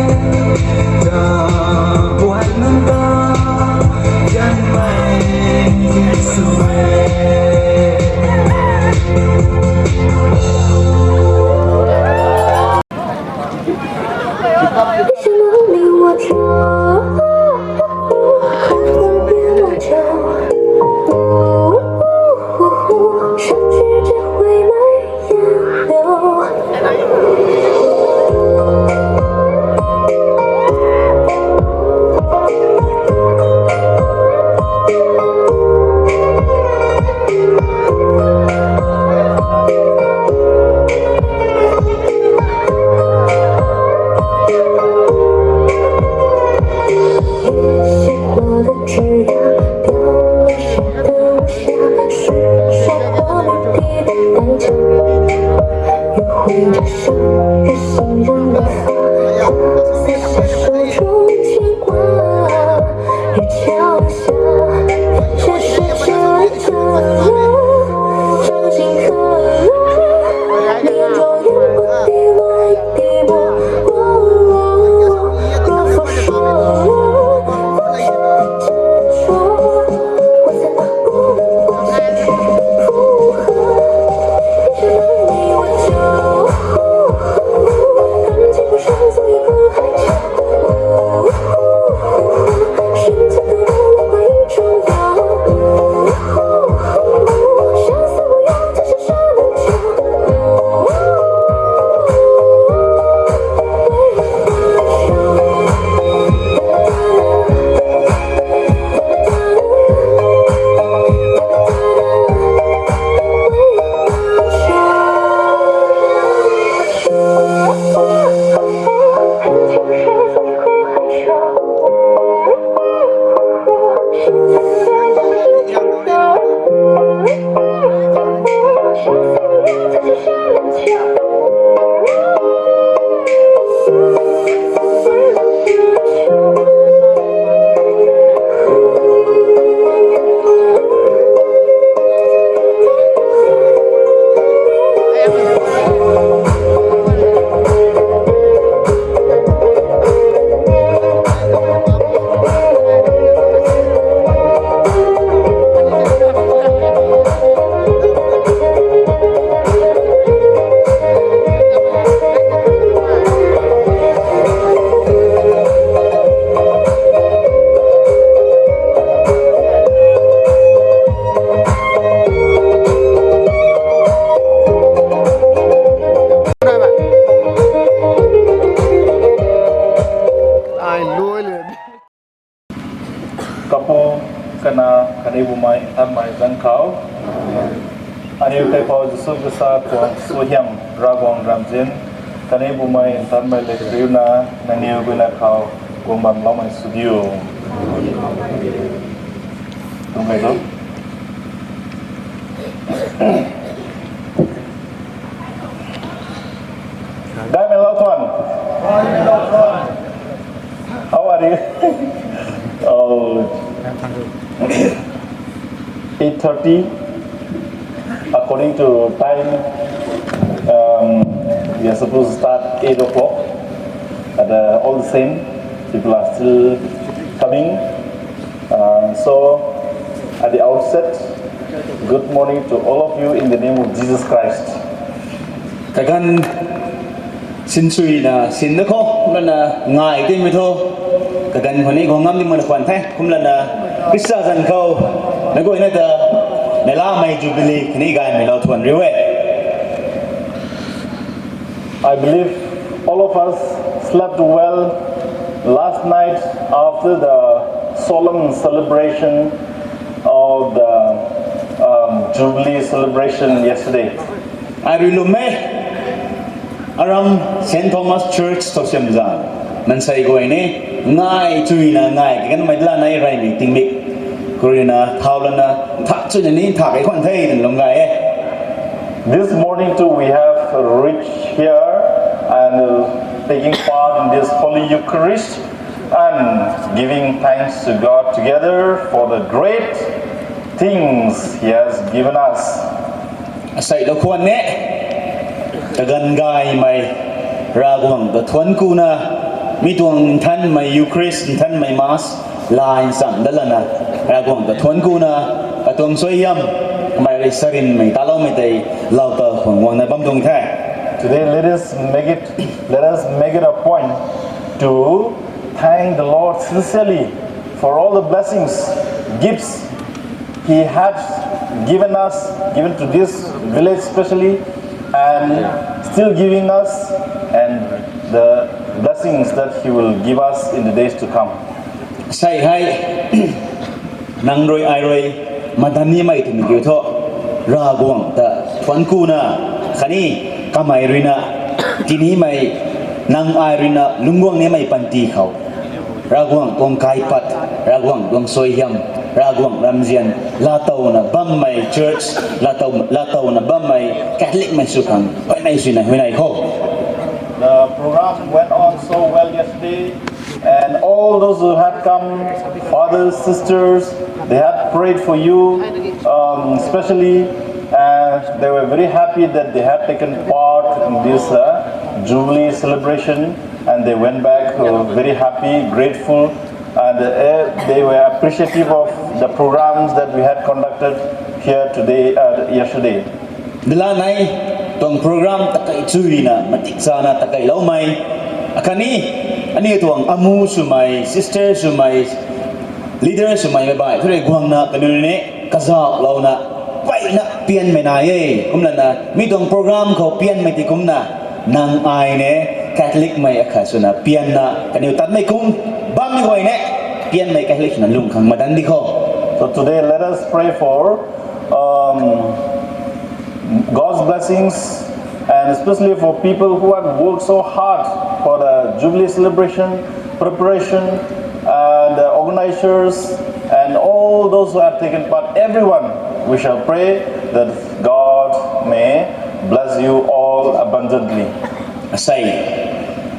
Kapu, Kanac, khatni Bumaengh Nthanmei zanc khou. Aniu Kaipouc Jisu Khrista tuang suaihiam, Ravguangc ramzian, khatni Bumaengh Nthanmei lev kariuna, nangniw guayna khou Guang bam lau mei studio. Tung kai tu. Dai mei lau tuan. How are you? Oh. Eight thirty. According to time, um, we are supposed to start eight o'clock. But uh, all the same, people are still coming. Uh, so, at the outset, good morning to all of you in the name of Jesus Christ. Kaganv sinsuina sinna khou lana ngai timei thu, kaganv khou ni guang ngam ni mana khwan the. Kumlana Khrista zanc khou na guayna ta neilamei Jubilee kani gaymei lau thuan riu e. I believe all of us slept well last night after the solemn celebration of the um, Jubilee celebration yesterday. Ai rui lwm e, aram Saint Thomas Church Thousiamzang mansei guay ni ngai chuina ngai kaganmei dala nai reymei tingmik khou ruina thau lana tha chuina ni tha kai khwan the twna lum gay e. This morning too, we have reached here and uh, taking part in this Holy Eucharist and giving thanks to God together for the great things He has given us. Asei lou khwan ne, kaganv gaymei Ravguangc ta thuanc kuna, mi tuang nthanmei Eucharist, nthanmei Mass, lai ncham dat lana, Ravguangc ta thuanc kuna, katuang suaihiam, kamei rui sarinmei taloumei tei, lau ta khwan guangna bam tuang the. Today, let us make it, let us make it a point to thank the Lord sincerely for all the blessings, gifts He had given us, given to this village specially, and still giving us, and the blessings that He will give us in the days to come. Sei hei, nang rui ai rui, madan nimei twmei kiu thu, Ravguangc ta thuanc kuna, khatni kamei ruina, tinimei, nang ai ruina lungc guang nimei panty khou, Ravguangc tuang kaipat, Ravguangc tuang suaihiam, Ravguangc ramzian, laatowna bammei church, laatow, laatowna bammei Catholicmei sw khang huayney swna huayney kho. The program went on so well yesterday, and all those who had come, fathers, sisters, they had prayed for you, um, especially, and they were very happy that they had taken part in this uh, Jubilee celebration, and they went back uh, very happy, grateful, and uh, they were appreciative of the programs that we had conducted here today, uh, yesterday. Dala nei, tuang program takai chuina, matik chana takai loumei. Akhatni, aniu tuang amu swmei, sister swmei, leader swmei mei bai, thurei guangna kaniw ni, kazauh louna, peyna pianmei nai e, kumlana, mi tuang program khou pianmei ti kumna, nang ai ne, Catholicmei akhat swna pianna, kaniw tatmei kum, bammei guay ne, pianmei Catholic swna lung khang madan di kho. So today let us pray for um, God's blessings, and especially for people who have worked so hard for the Jubilee celebration, preparation, and the organizers, and all those who have taken part, everyone, we shall pray that God may bless you all abundantly. Asei,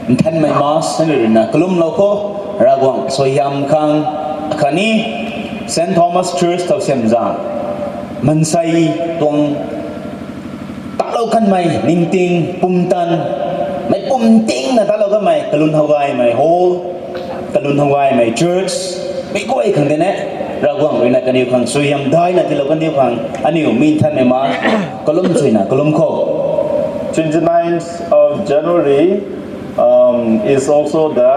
nthanmei Mass aniu ruina kalumlou kho, Ravguangc suaihiam khang, akhatni Saint Thomas Church Thousiamzang mansei tuang talou kanmei ningting pumtan, mei pumtingna talou kanmei kalun how gaymei hall, kalun how gaymei church, mei guay khang tei ne, Ravguangc ruina kaniw khang suaihiam daina tiilou kaniw khang, aniu mi nthanmei Mass kalum chuina kalum kho. Twenty-ninth of January um, is also the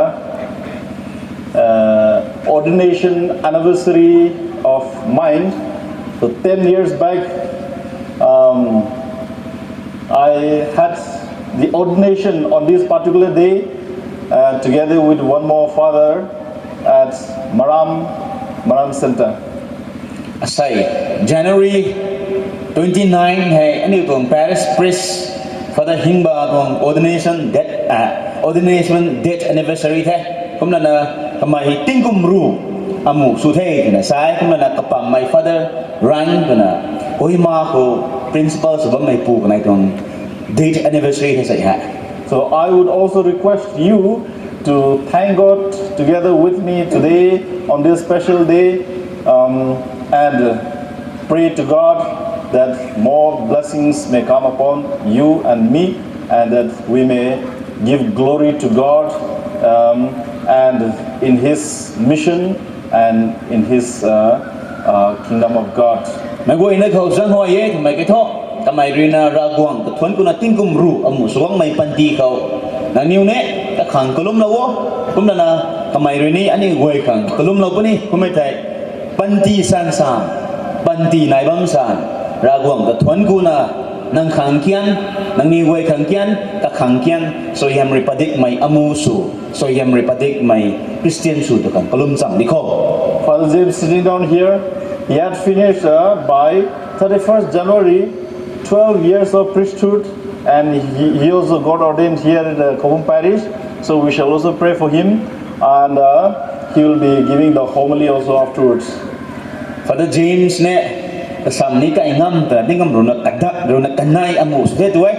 uh, ordination anniversary of mine. So ten years back, um, I had the ordination on this particular day uh, together with one more father at Maram, Maram Center. Asei, January twenty-nine hei aniu tuang parish priest Father Hingba tuang ordination date, uh, ordination date anniversary the. Kumlana kamei hei tingkum ru amu sw the twna sa e. Kumlana kapammei Father Rang twna Kohima khou principal sw bammei pu kanei tuang date anniversary the sei hei. So I would also request you to thank God together with me today on this special day, um, and pray to God that more blessings may come upon you and me, and that we may give glory to God, um, and in His mission and in His, uh, uh, kingdom of God. Meic guayna khou zaenghuay e twmei kiu thu, kamei ruina Ravguangc kathuanc kuna tingkum ru amu sw guangmei panty khou nangniw ni kakhang kalumlou o. Kumlana kamei rui ni aniu guay khang kalumlou puni. Kummei thei panty san san, panty nai bam san, Ravguangc kathuanc kuna nang khang kian, nangniw guay khang kian, kakhang kian suaihiam rui padikmei amu sw, suaihiam rui padikmei Christian sw tw khang kalum cham di kho. Father James sitting down here, he had finished, uh, by thirty-first January, twelve years of priesthood, and he, he also got ordained here in the Khobung Parish. So we shall also pray for him, and, uh, he will be giving the homily also afterwards. Father James ni kasam ni kai ngam ta tingkum ruina kadak ruina kanei amu sw the tu e.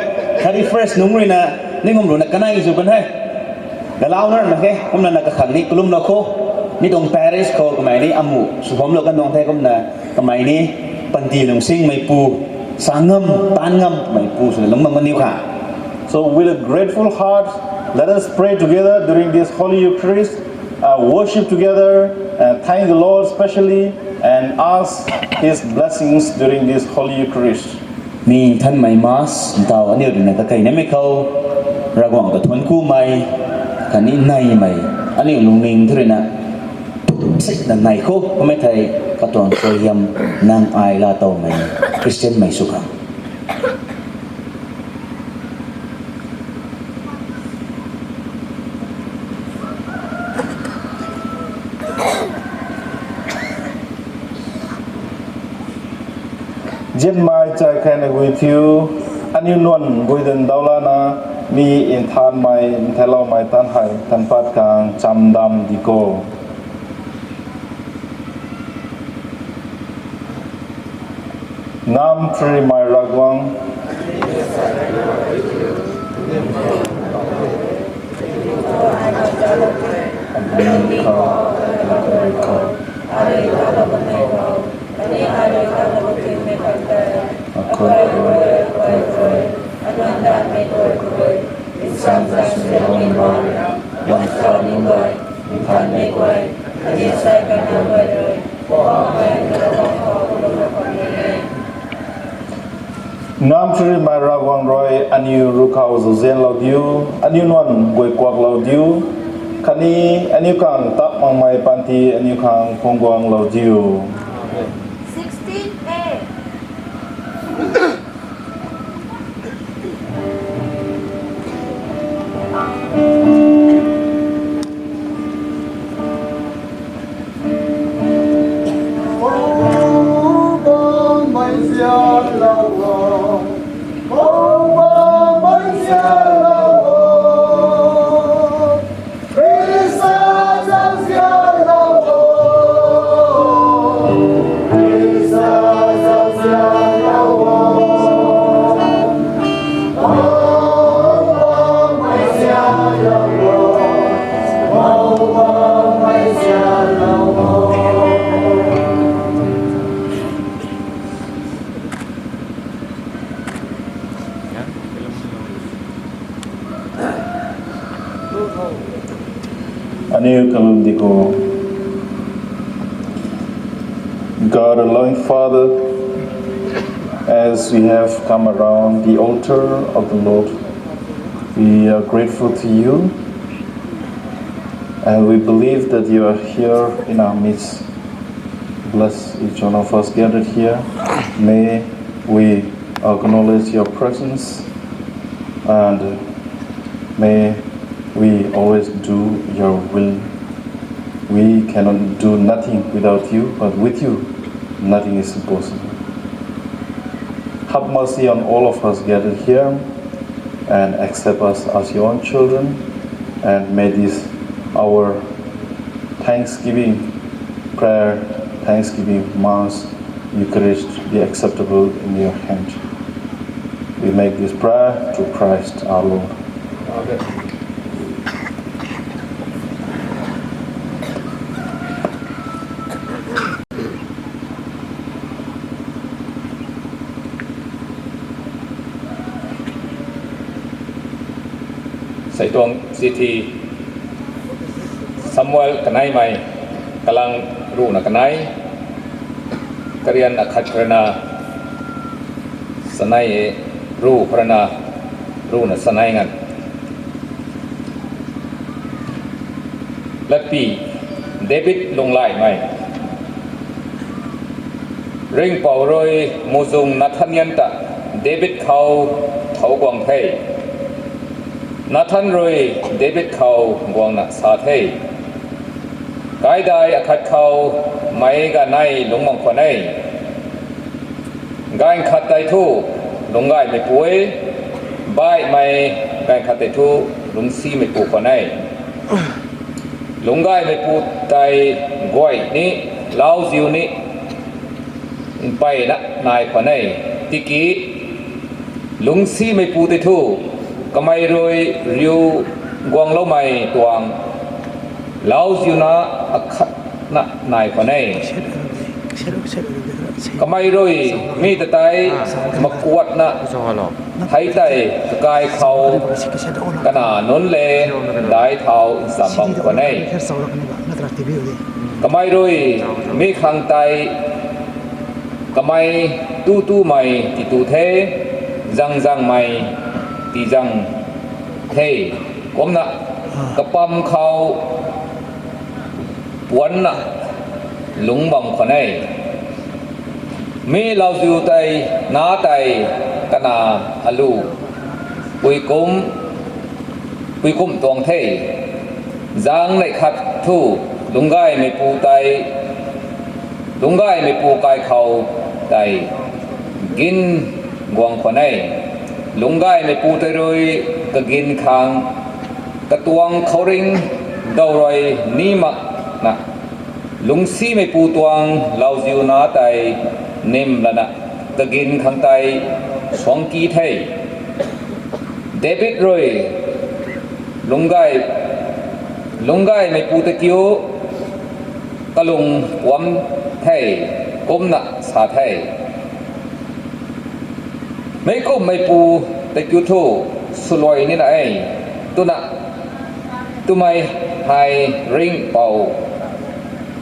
Thirty-first nungc ruina tingkum ruina kanei sw kan he. Galau nar mak khe, kumlana kakhang ni kalumlou kho. Mi tuang parish khou kamei ni amu sw bamlou kan tuang the, kumna kamei ni panty lungsingmei pu, sa ngam, taanv ngammei pu swna lungc bam kaniw kha. So with a grateful heart, let us pray together during this Holy Eucharist, uh, worship together, uh, thank the Lord specially, and ask His blessings during this Holy Eucharist. Mi nthanmei Mass ntaw aniu ruina kakeynamei khou, Ravguangc kathuanc kumei khatni neymei aniu lungning thu ruina tumsina nei kho. Kummei thei katuang suaihiam nang ai laa towmei Christianmei sw khang. Zianmei chai khaina gui thiu, aniu nuan guidandau lana, mi nthanmei nthanloumei tan hei tan pat khang chamdam di kho. Ngam tharimei Ravguangc, Ngam tharimei Ravguangc rui aniu ruc khou zauzianlou diu, aniu nuan guay kuaklou diu, khatni aniu khang tap makmei panty aniu khang phungc guanglou diu. Sixteen A. Aniu kalum di kho. God, a loving Father, as we have come around the altar of the Lord, we are grateful to you, and we believe that you are here in our midst. Bless each one of us gathered here. May we acknowledge your presence, and may we always do your will. We cannot do nothing without you, but with you, nothing is impossible. Have mercy on all of us gathered here, and accept us as your own children, and may this Our thanksgiving prayer, thanksgiving Mass, Eucharist be acceptable in your hand. We make this prayer through Christ our Lord. Amen. Seituang chithi, Samuel kaneimei, kalang ruhna kanei, karian akhat khou rui na chanei e, ruh khou rui na ruhna chanei nganv. Latpi, David lunglaimei. Ringhpouc rui muhzwng Nathaniel ta David khou thouc guang the. Nathan rui David khou guangna sa the, Kaidai akhat khou meic ganei lungc bam khwan e. Gaanv khat tei thu lungcgaymeipu e, baihmei gaanv khat tei thu lungcsimeipu khwan e. Lungcgaymeipu tei guay ni, lauziu ni, mpeyna nai khwan e. Tiki lungcsimeipu tei thu kamei rui riu guangloumei tuang lauziu na akhatna nai khwan e. Kamei rui mi ta tei makuatna thei tei kakai khou kana nunc le daic thau nchamv bam khwan e. Kamei rui mi khang tei kamei tu tumei titu the, zang zangmei tizang the. Kumna kapam khou puanna lungc bam khwan e. Mi lauziu tei, nac tei kana alu puikum, puikum tuang the. Zaeng neih khat thu lungcgaymeipu tei, lungcgaymeipu kai khou tei gin guang khwan e. Lungcgaymeipu tei rui kagin khang katuang khouringh daw rui ni makna, lungcsimeipu tuang lauziu na tei nym lana kagin khang tei suangc ki the. David rui lungcgay, lungcgaymeipu ta kiu kalung puam the, kumna sa the, Meic kumhmeipu ta kiu thu swluai nina e, twna twmei hei Ringhpouc,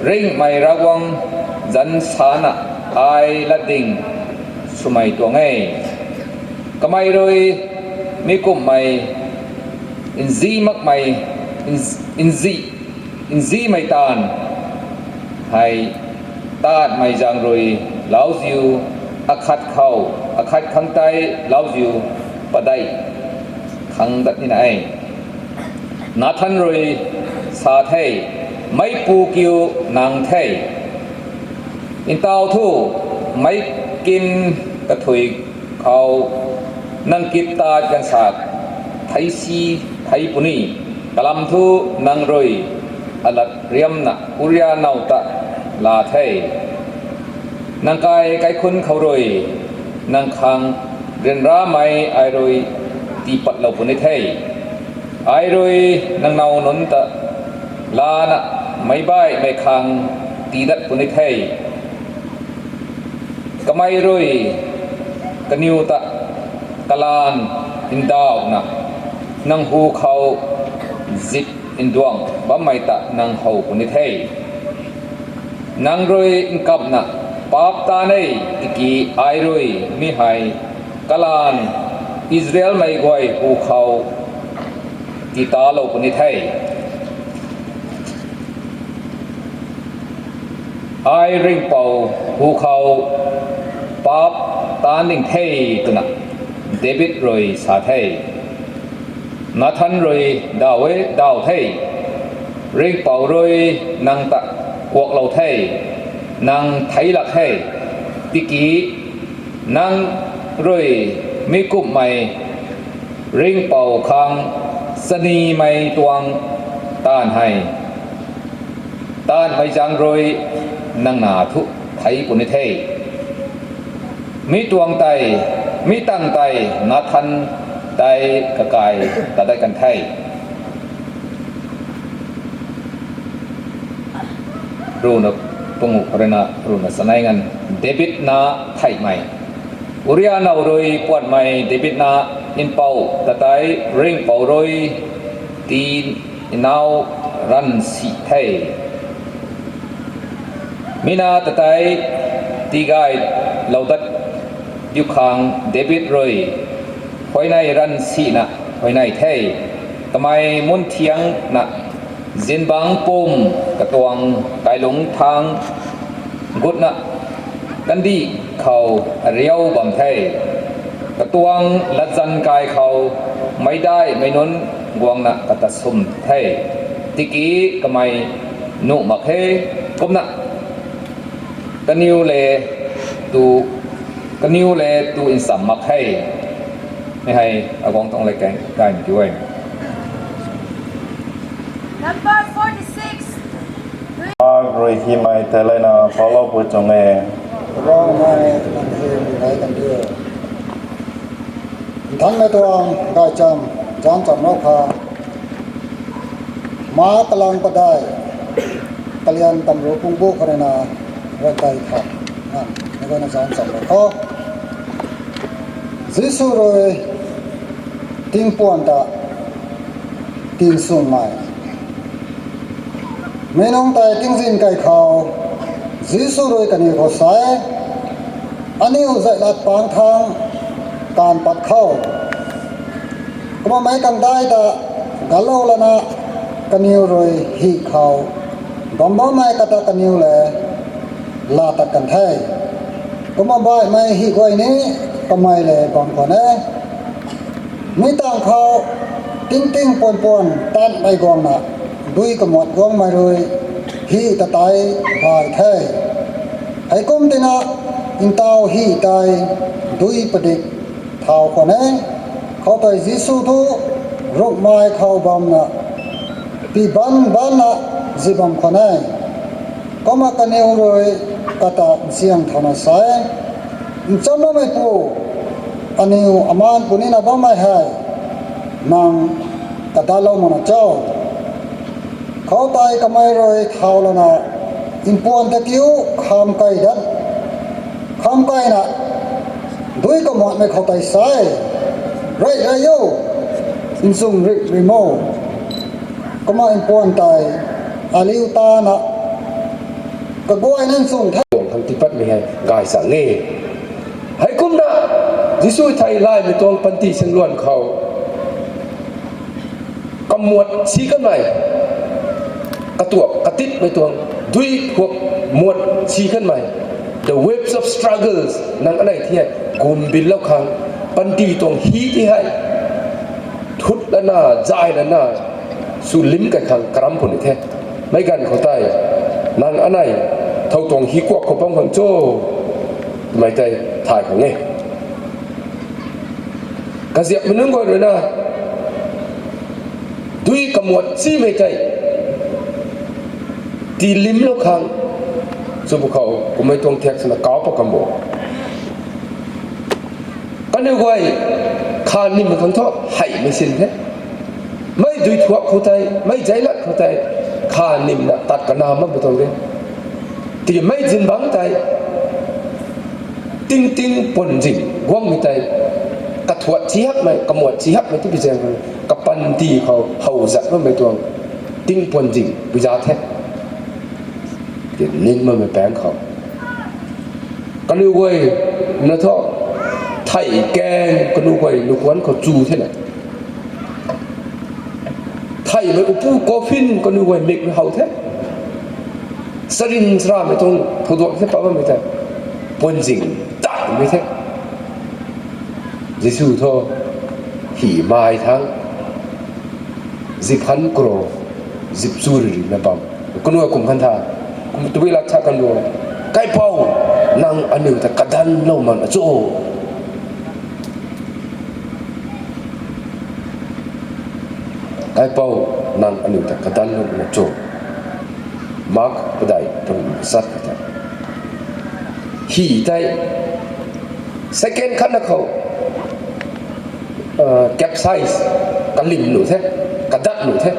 ringhmei Ravguangc zanc sana ai latding swmei tuang e. Kamei rui mi kumhmei nzi makmei, nz-, nzi, nzimei taanv hei taanmei zaeng rui lauziu akhat khou akhat khang tei lauziu padeih khang dat nina e. Nathan rui sa the, Meicpu kiu nang the. Ntaw thu meic kin kathui khou nang kip tat ganv sa thei si thei puni. Kalam thu nang rui alat riamna Uria now ta laa the. Nang kai kaikhunc khou rui nang khang ryanramei ai rui tiipatlou puni the. Ai rui nang now nunc ta lana meic baihmei khang tii dat puni the. Kamei rui kaniw ta kalaanv ndauhna nang hu khou zip nduang bammei ta nang how puni the. Nang rui nkamna paap taan e, tiki ai rui mi hei kalaanv Israelmei guay hu khou titalou puni the. Ai Ringhpouc hu khou paap taan ding the, twna David rui sa the. Nathan rui daw e, daw the, Ringhpouc rui nang ta kuaklou the, nang theic lak the, tiki nang rui mi kumhmei Ringhpouc khang chanimei tuang Taanv hei, taanvmei zaeng rui nang na thu thei puni the. Mi tuang tei, mi tang tei Nathan tei kakai ta dat kan the. Ruhna pangu khou rui na ruhna sanei ngan. David na theihmei. Uria now rui puatmei David na npouh ta tei ringhpouc rui tii nau ranv si the. Mi na ta tei tii gaylou dat diu khang David rui huayney ranv sina huayney the. Kamei mun thiang na zingbangc pum katuang kailungc thang gutna kandih khou ariau bam the. Katuang latzan kai khou meicdaihmei nunc guangna kata sum the. Tiki kamei nuh mak khe, kumna kaniw le tu, kaniw le tu nsam mak khe. Mi hei aguang tuang le kan, kan kiu e. Number forty-six. Mark rui hymei tei lana paloupui tuang e. Rammei nang hym hei kan diu. Nthanmei tuang gaychamv zanc chamlou kha. Mark kalang padeih, kalian tamru pungbu khou rui na rai tei khat nang, mei guayna zanc chamlou kho. Jisu rui tingpuan ta tinswmei. Mi nungc tei tingzin kai khou, Jisu rui kaniw khou sa e, aniu zai lat pang thang kaanv pat khou. Kumna meic kangdai ta galou lana kaniw rui hih khou bam bammei kata kaniw le laa tat kan the. Kumna baihmei hih guay ni kamei le bam khwan e. Mi tangv khou tingting puan puan tatmei guangna dui kamuat guangmei rui hih ta tei bai the. Heikum tina ntaw hih tei dui padik thau khwan e. Khoutei Jisu thu rukmei khou bamna pi ban banna zi bam khwan e. Kumna kaniw rui kata nchiang thauna sa e, Nchamloumeipu, aniw amaan punina bammei hei nang kadatlou makna cho? Khoutei kamei rui thau lana mpuan ta kiu kham kai dat, kham kaina dui kamuatmei khou tei sa e, Rey rey o, nchung rik rim o. Kumna mpuan tei aliu tana kaguayna nchung the. Tuang khang tipatmei hei gay chang e. Heikumna Jisu thei laymei tuang panty sangluan khou kamuat si kanmei, katuak katitmei tuang dui phuak muat si kanmei, the waves of struggles nang anei thei gumbinlou khang, panty tuang hi ti hei thut lana zay lana sw lim kai khang karam puni the. Meic ganv khou tei nang anei thow tuang hi kuak khou bam khang cho, twmei tei thay khang e. Kaziapmei nunc guay rui na dui kamuat simei tei tiilimlou khang, chubu khou kummei tuang thiak swna kauc pat kan bo. Kaniw guay kha nim khang thu heimei sin the. Mei dui thuak khou tei, mei zeilat khou tei kha nimna tat kana makmei tuang de. Tiki mei zingbangc tei tingting puanzing guangmei tei kathuat chihakmei, kamuat chihakmei tu pi zaeng khang kapanty khou how zat makmei tuang ting puanzing pui za the. Tiki ning makmei paeng khou kaniw guay na thu thei kaeng kaniw guay lukuanc khou chu thena, theimei upu coffin kaniw guay mik rui how the. Sarin saramei tuang thouduak the pa bammei tei puanzing tatmei the. Jisu thu hymei thang zip han kro, zip chu ri ri na bam, kaniw kum khan tha, kum tubui lak tha kan bo, Kaipouc, nang aniu ta kadanlou makna cho? Kaipouc, Nang aniu ta kadan lungna cho. Mark padeih tuang kachat kata. Hi tei second khatna khou, uh, capsize, kalim lu the, kadat lu the.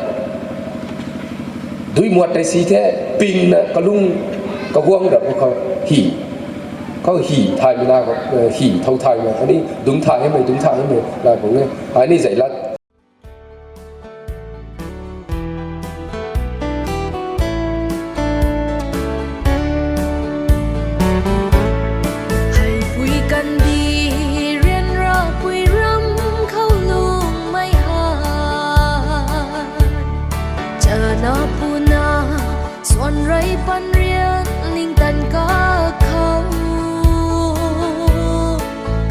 Dui muat tei si the, pingna kalung kaguang rap khou hi. Khou hi thaymei na khou, uh, hi thou thaymei, ani dungc thay hei mei, dungc thay hei mei, la khou nge. Ani zai lat. Heipui kandih rian rapui ram khou lungmei ha. Chana puna suan rei pan rian ling tan kakhou.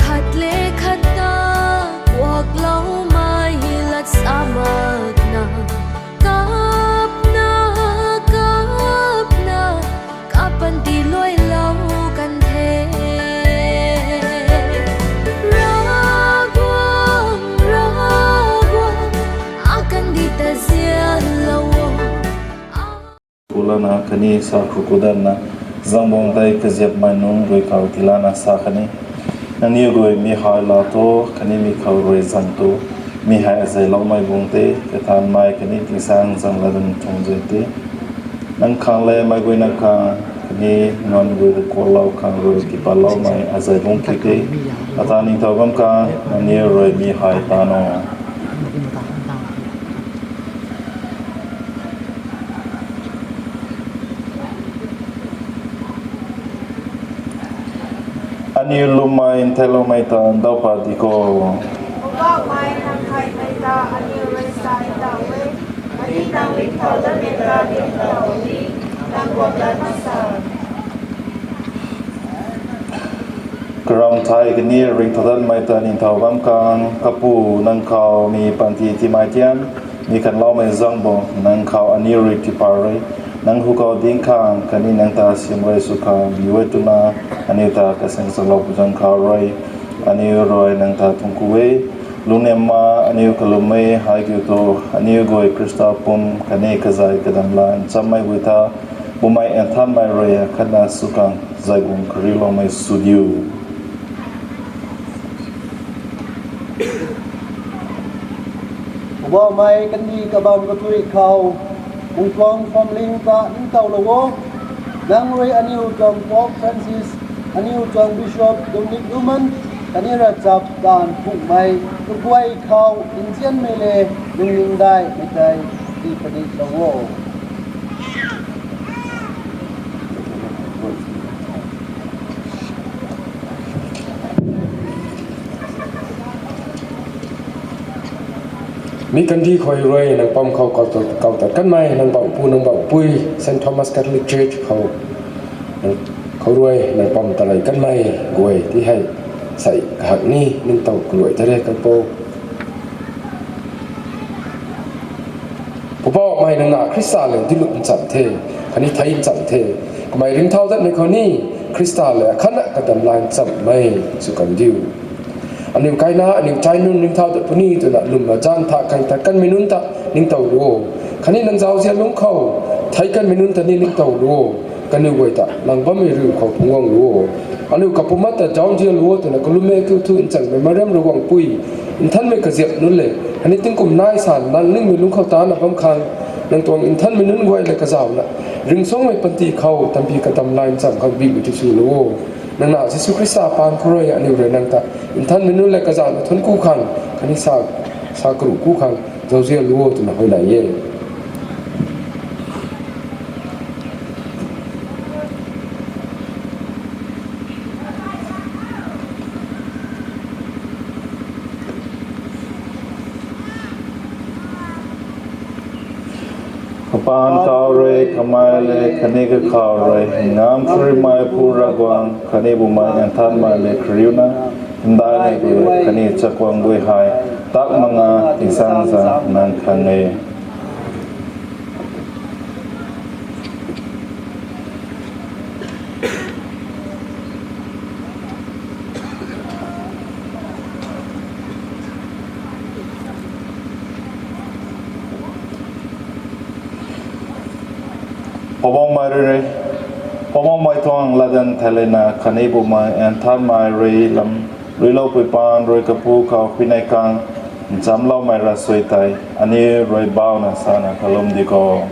Khat le khat ta kuakloumei lat sa makna. Kapna, kapna, kap pan tiluailou kan the. Ravguangc, Ravguangc, akandih ta zianlou o. Pulana khatni sa khou kudanna, zangbang tei kaziapmei nunc rui khou tilana sa khatni, nangniw guay mi hei laa tho, khatni mi khou rui zang tho, mi hei azeiloumei bung tei, kathanmei khatni tingsaeng zang ladung thung zai tei. Nang khang le meic guayna khang, khatni nganv guay ta kuaklou khang rui tipatloumei azei bung ki tei. Ata ningtow bam khang, nangniw rui mi hei tan o. Aniu lwmmei ntheiloumei ta ndauh pat di kho. Poubauhmei, nang khaymei ta aniu rui sa ndauh e, khatni nang ringcthau datmei ta ringcthau di, nang guang dat masa. Karam thei khatni ringcthau datmei ta ningtow bam khang, Kapu, nang khou mi panty tiimei tian, mi khanloumei zang bo, nang khou aniu rui tipat rui, nang hu khou ding khang, khatni nang ta sim rui sw khang, bi e twna, aniu ta kasing salou pu zang khou rui, aniu rui nang ta thungc ku e, lungniam ma aniu kalwmmei hei kiu thu, aniu guay Khrista pum, khatni kazei kadam lan chammei guay ta, Bumaengh Nthanmei rui akhatna sw khang, zai guang kariuloumei sw diu. Poubauhmei, kandih kabamv kathuic khou, Mungtuang Phuamling ta ningtowlou o. Nang rui aniu tuang Pope Francis, aniu tuang Bishop Dominic Newman, khatni ravchap taanv phungmei kaguay khou nzianmei le lungning daihmei tei tii padihlou o. Mi kandih khou rui nang pam khou kau tat, kau tat kanmei nang bauhpu nang bauhpui Saint Thomas Catholic Church khou, khou rui nang pam tarei kanmei guay ti hei, sei kahak ni ningtow kaluai ta re kan po. Poubauhmei, nang na Khrista le dilup nchamc the, khatni thei nchamc the. Kamei ringcthau datmei khou ni Khrista le akhatna kadam lan chammei sw kan diu. Aniu kaina, aniu chai nunc ringcthau dat puni twna lwmna zaeng tha khang tat kanmei nunc ta ningtowlou o. Khatni nang zauzian lungc khou thei kanmei nunc ta ni ningtowlou o. Kaniw guay ta nang bammei riu khou phungc guanglou o. Aniu kapu mat ta zauzianlou o twna kalwmmei kiu thu nchangmei Mariam Ravguangc pui, nthanmei kaziap nunc le, khatni tingkum nai san nang ningmei lungc khou tana bam khang, nang tuang nthanmei nunc guay le kazauhna, ringcsuangmei panty khou tampi kadam lan ncham khang bimei ti swlou o. Nang na Jisu Khrista paan khou rui aniu rui nang ta nthanmei nunc le kazauhna thuanc ku khang, khatni sa, sa karuh ku khang zauzianlou o twna huayney e. Kapaan khou rui, kamei le, khatni kakhou rui, ngam kharimei Pu Ravguangc, khatni Bumaengh Nthanmei le kariuna, ndaimei guay, khatni chakhwang guay hei, tak manga, tingsaeng zaeng nang khang e. Poubauhmei rui, Poubauhmei tuang latdanv theilayna khatni Bumaengh Nthanmei rui lam, ruiloupui paan rui kapu khou huayney khang nchamloumei ravsui tei aniw rui bauna sana kalum di kho.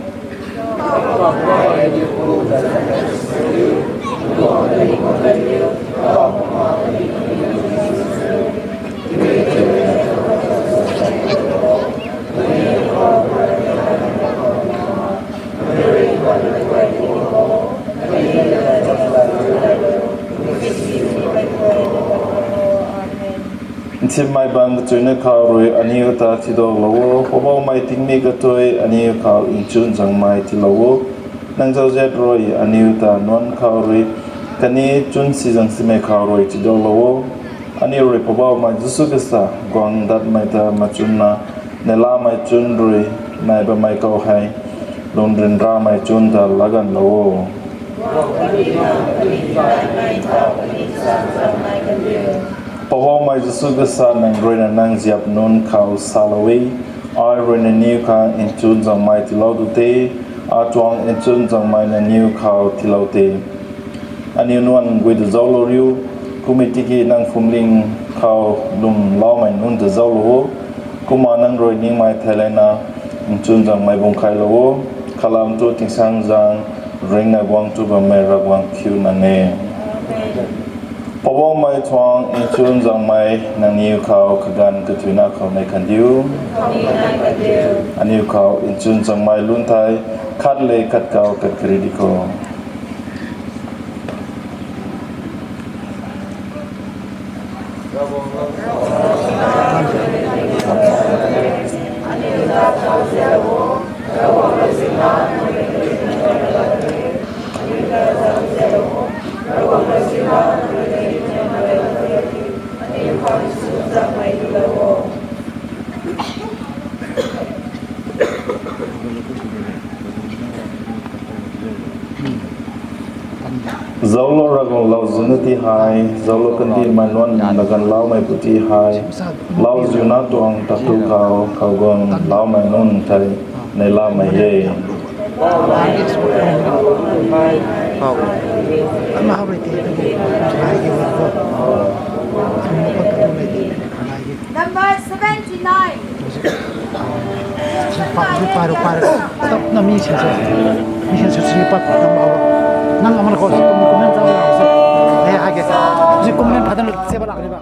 Nsimei bang kachuina khou rui aniw ta tiduaklou o, Poubauhmei tingmik katui aniw khou nchun zangmei tiilou o. Nang zauziat rui aniw ta nuan khou rui khatni chwn si zang simei khou rui tiduaklou o. Aniw rui Poubauhmei Jisu Khrista guang datmei ta machunna neihlamei chwn rui nai bammei khou hei lungh ryanramei chwn ta latganvlou o. Poubauhmei Jisu Khrista, nang ruina nang ziap nunc khou salou e, ai rui nangniw khang nchun zangmei tiilou du te, atuang nchun zangmei nangniw khou tiilou te. Aniw nuan gui ta zauclou riu, kumna tiki nang phuamling khou lwmloumei nunc ta zauclou o. Kumna nang rui ningmei theilayna nchun zangmei bungc khailou o. Kalam thu tingsaeng zaeng ringna guang tu bammei Ravguangc thiu nang e. Poubauhmei tuang nchun zangmei nangniw khou kaganv kathuicna khou nei kan diu. Aniw khou nchun zangmei lungc thei khat le khat khou kat kari di kho. Zauclou Ravguangc, lauziu na ti hei, zauclou kandihmei nunc laganvloumei pu ti hei, lauziu na tuang tatu khou khou guangloumei nunc thei neihlamei e. Number seventy-nine. Paru, paru, paru. Tap na mi sen sen. Mi sen sen si pat tam bau. Nang aman ko si kum kum nen tam bau. Eh, hage. Si kum nen padan se balak ni ba.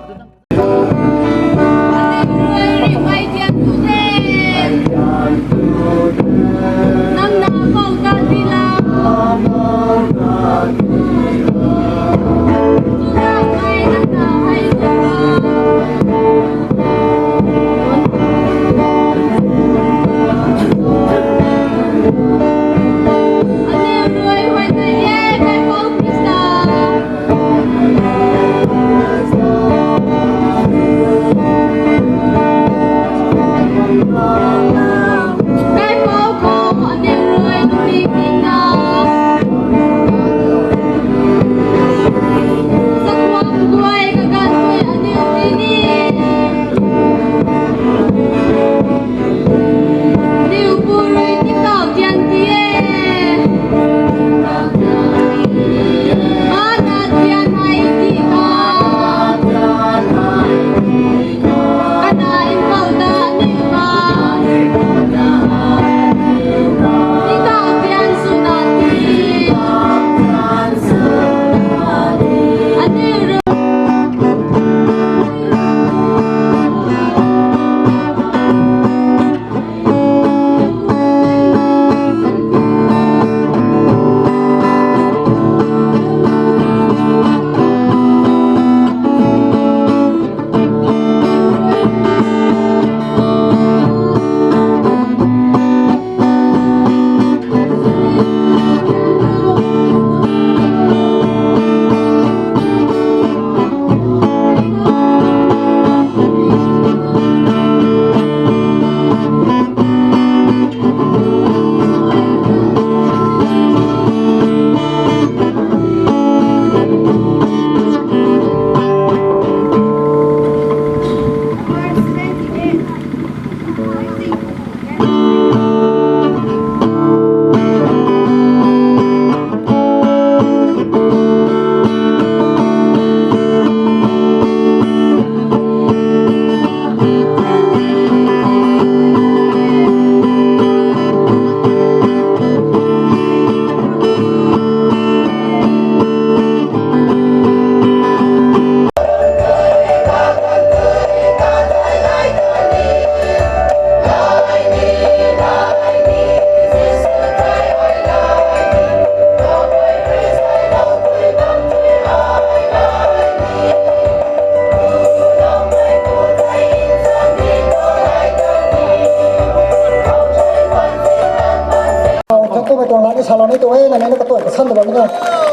na ni na katuan kasan ta bam na.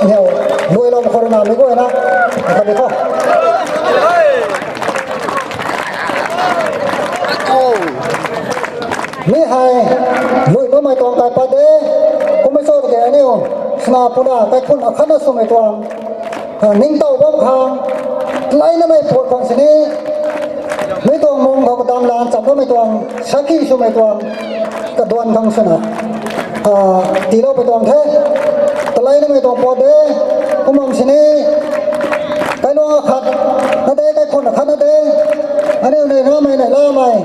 Aniu luailou khou rui na mi guay na. Ka ni tho. Mi hei, lui bammei tuang kaipat de, kummei cho tiki aniu, sna puna, kaikhun akhatna swmei tuang, ningtow bam khang, leina mei puat khang sini, mi tuang mung khou kadam lan cham bammei tuang, sakhi swmei tuang, kaduan khang swna, tiiloupui tuang the, kaleina mei tuang puat de, kum bam sini, kailuang akhat, na de, kaikhun akhat na de, aniu nei ramei nei lamei,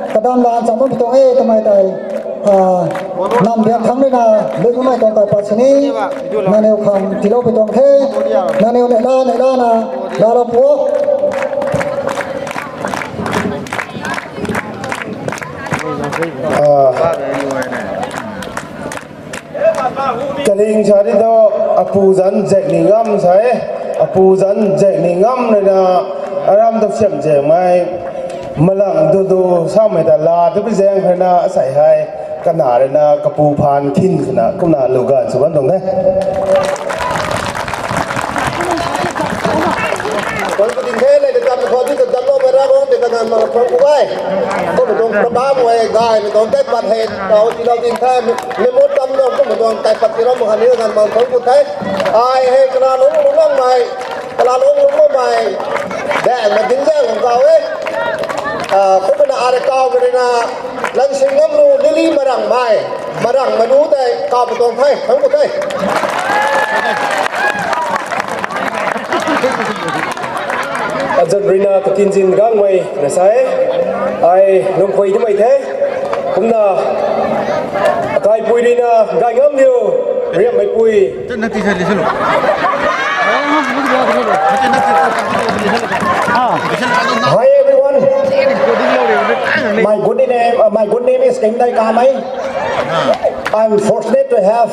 kadam lan cham bammei tuang e twmei tei, nam biak thangc rui na, lui bammei tuang kaipat sini, nangniw khang tiiloupui tuang the, nangniw neihla neihla na, laalou pu o. Kaling sa di tho, apu zanc zaek ni ngam sa e, apu zanc zaek ni ngam rui na, aram ta siam zaekmei, malang dudu samei ta la tu pi zaeng rui na, asei hei, kana rui na, kapu phaan khin swna, kumna lu ganv sw bam tuang the. Tuang ku ding the, lei de tam khou di ta damloumei Ravguangc tei kaganv mak thuan ku e. Kummei tuang kabam e, gaymei tuang kaipat hei, tau tiilou ding the, mi mut damlou kummei tuang kaipat tiilou mak khatni kaganv mak thuan ku the. Ai hei kala lungc lungc makmei, kala lungc lungc makmei, daeng ma dinc zaeng lungc kau e. Kumna ai rui kawmei rui na, Lansingnamlu Lily Marangmei, Marangmei lu tei kawmei tuang the, thuan ku the. Azanc rui na Katinzin Gangmei na sa e, ai lungkhuay twmei the, kumna, akaipui rui na Gayngamliu Riammeipui. Hi everyone. My good name, uh, my good name is Kengdai Kamei. I'm fortunate to have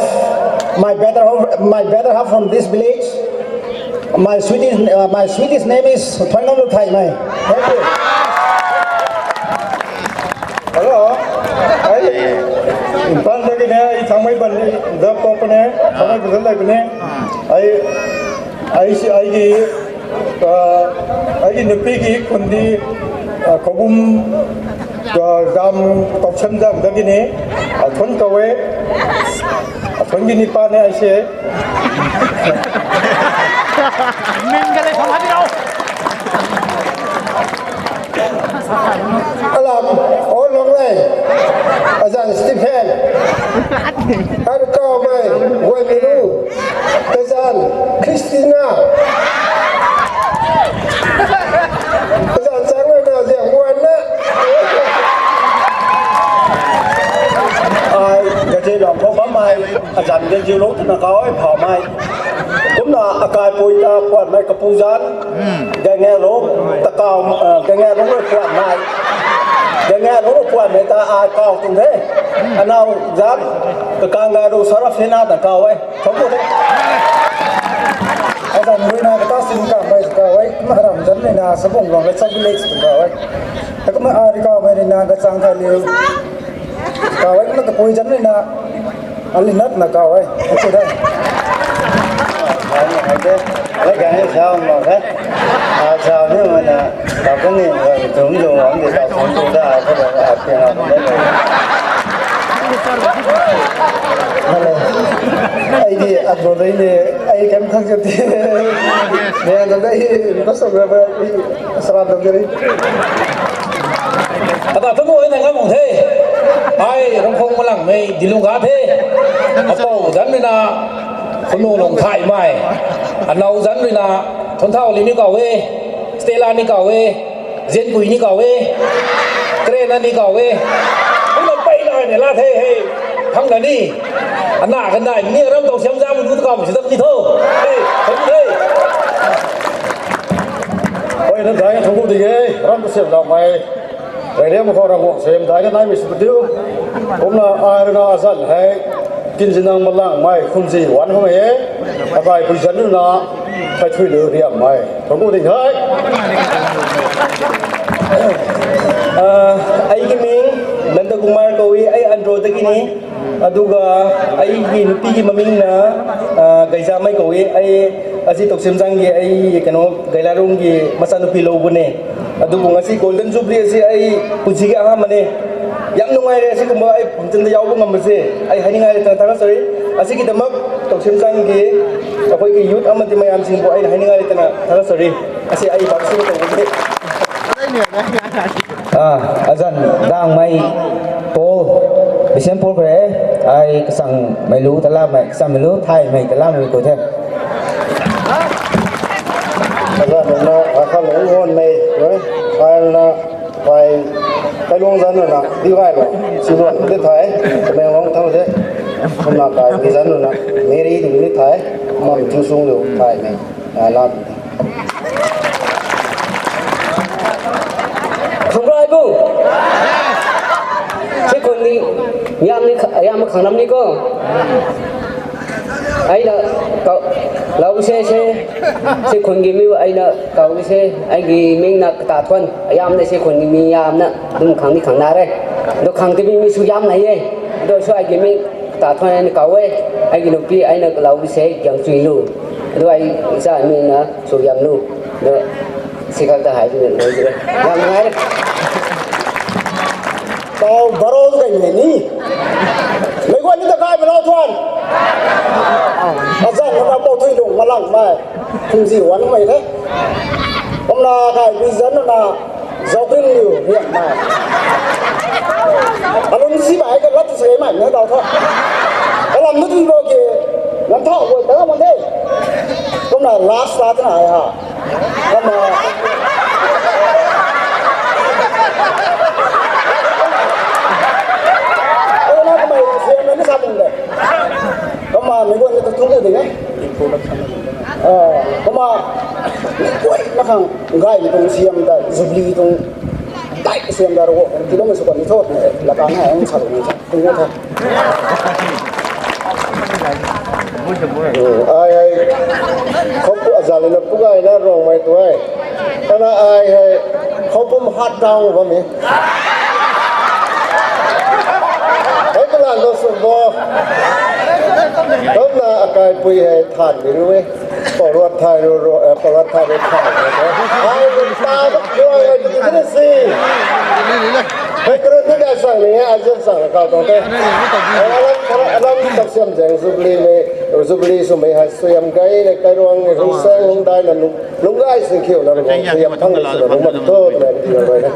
my better half, my better half from this village. My sweetest, uh, my sweetest name is Thoingamlu Thaimei. Thank you. Hello. Ai Imphal dagini, ai Thangmeiban da pokpuni, Thangmeiban da leipuni. Ai, ai si, aigi, ah, aigi nupi ki khundi, ah, Kobum, ah, Gam, Toksan Gam dagini, Athon kaw e, Athon ki nipa ni aise. Alam, o Longlei, azanc Stephen, arkaumei, Guaimilu, kazanc Christina, kazanc Changlana, Ziangguanna. Ai Gajelong khou bammei, azanc Gajelong twna kau e, Phaumei. Kumna akaipui ta puanmei kapu zanc, Gayngalung, ta kau, ah, Gayngalung rui puanmei. Gayngalung rui puanmei ta ai kau tuang the. Anow zanc, Kakanggaru Sarafina ta kau e. Thuan ku the. Azanc rui na Kata Sin Kamei ta kau e. Kumna aram zanc rui na Sabung Long Lei Chak Village ta kau e. Kumna ai rui kaumei rui na Kachang Kaliu kau e, kumna kapui zanc rui na Alinat na kau e. Thank you da. Ai, ai de. Ai, ganv e sa mak the. A sa ni mana, ta kani, tum tum ang de ta tum tum da, ai ko da, ai piang a kum da. Hello. Ai di, at bo dai ni, ai kam khang jati. Ni ang da ai, ko sa ba ba, salam da ri. Ata tu mo na ngam the. Ai Ramkhong Malangmei Dilungga the. Apou zanc rui na Khunlung Lungthaimei. Anow zanc rui na Thonthau Li ni kau e, Stella ni kau e, Zenpui ni kau e, Krena ni kau e. Kumna peyna ni la the he. Thang da ni. Ana kan dai ni ram tau siam zam du kau si dak ni tho. Hey, hey, hey. Oi, na dai thuan ku ding e, ram ta siam zam mai. Reyliam khou Ravguangc suaihiam daina naimei sw diu. Kumna ai rui na azanc hei, Kinzinang Malangmei, Khumzi Wan Khumei e, akaipui zanc rui na, Kaithuiliu Riammei. Thuan ku ding the. Ah, ai ki ming, Nandakumar kaw e, ai Andro dagini. Aduga aigei nupigei mamingna, ah, Gaizamei kou e, ai asi Toksem Zanggi ai kano Gailarunggi machanupi lou bune. Aduga ngasi Golden Jubilee asi ai puzigi ahamane. Yam nungai re asi kumba ai pamchan da yau bam ngam se. Ai haini ngai re tana thaka sorry. Asi ki damak Toksem Zanggi, akhoi ki youth amati mayam singbo ai haini ngai re tana thaka sorry. Asi ai bak si ko te. Ah, azan dangmei Paul, Bishop Paul kre, ai kasang mei lu tala mei, kasang mei lu thai mei tala mei ko the. Azan na akha lung won mei, ai na, ai, kai lung zan na, di gai lo, si lo, di thai, mei wang thau de, na kai di zan na, meri di ni thai, mam chu sung lo thai mei, ai la. Khangrai bu. Sikhun ni, yam ni, yam khang lam ni ko. Aina kau, lau se se. Sikhun gi mi aina kau se. Ai gi ming na kata thuan. Yam na sikhun gi mi yam na. Dum khang ni khang na re. Do khang ti mi mi su yam na ye. Do su ai gi ming kata thuan aina kau e. Ai gi lupi aina lau se yang chui lu. Do ai sa mi na su yam lu. Do Sikak ta hai tu ni, yam ngai. Tau baro tu kai ni. Mei guan ni ta kai mei lau thuan. Azan na pau thui lung malang mai. Kum zi wan mai le. Kum na kai bi zan na zau kring liu riak mai. Alung si mai ka lat tu sei mai ne dau tho. Kalam nu tu bo ke. Lam thau bo ta mo de. Kum na last ta na ha. Kumna, kumna siam na ni sa pung de. Kumna, mi guan ni tu thung ku ding e. Ah, kumna, mi guan na khang, gay ni tuang siam da, Jubilee tuang, dai siam da ro, ti lo mi su kan ni thot, la ka na, ang sa lo ni sa, tung na tha. Ai, ai, khou pu azal na pu gay na rong mai tu ai. Kana ai, ai, khou pum hat dang bam e. Ai, kalan do sum bo. Kumna akai pui hei than mi ru e. Paruat thai ru ru, eh, paruat thai ru thai ru. Ai, ta da kua ai, di di si. Hei, kru ni ga sang ni, a zin sang kau tong te. Alam, alam, tak siam zeng Jubilee mei, Jubilee sw mei hai, sw yam gai, ne, kai ruang, ne, hung sang, hung dai, na, lung, lung gai, sing khiu, na, lung, sw yam thang, sw na, lung mat, thot, ne, di na, ne.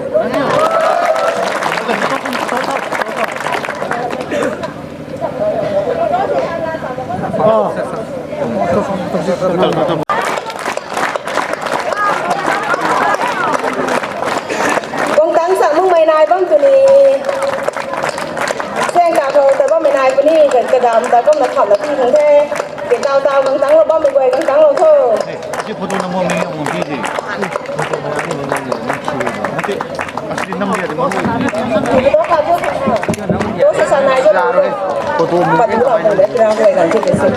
Kung tang sa mung mei nai bam tu ni. Seng ka khou ta bam mei nai puni, ka, ka dam ta kum na kham na pi hung the. Ke tau tau kang tang lo bam mei guay kang tang lo tho. Asli photo na mo mei ya mo pi ji. Photo na mo mei ya mo pi ji. Asli nam dia de mo. Photo ka photo. Photo sa sa nai jo. Photo mo. Photo la mo de kira mo kan che se.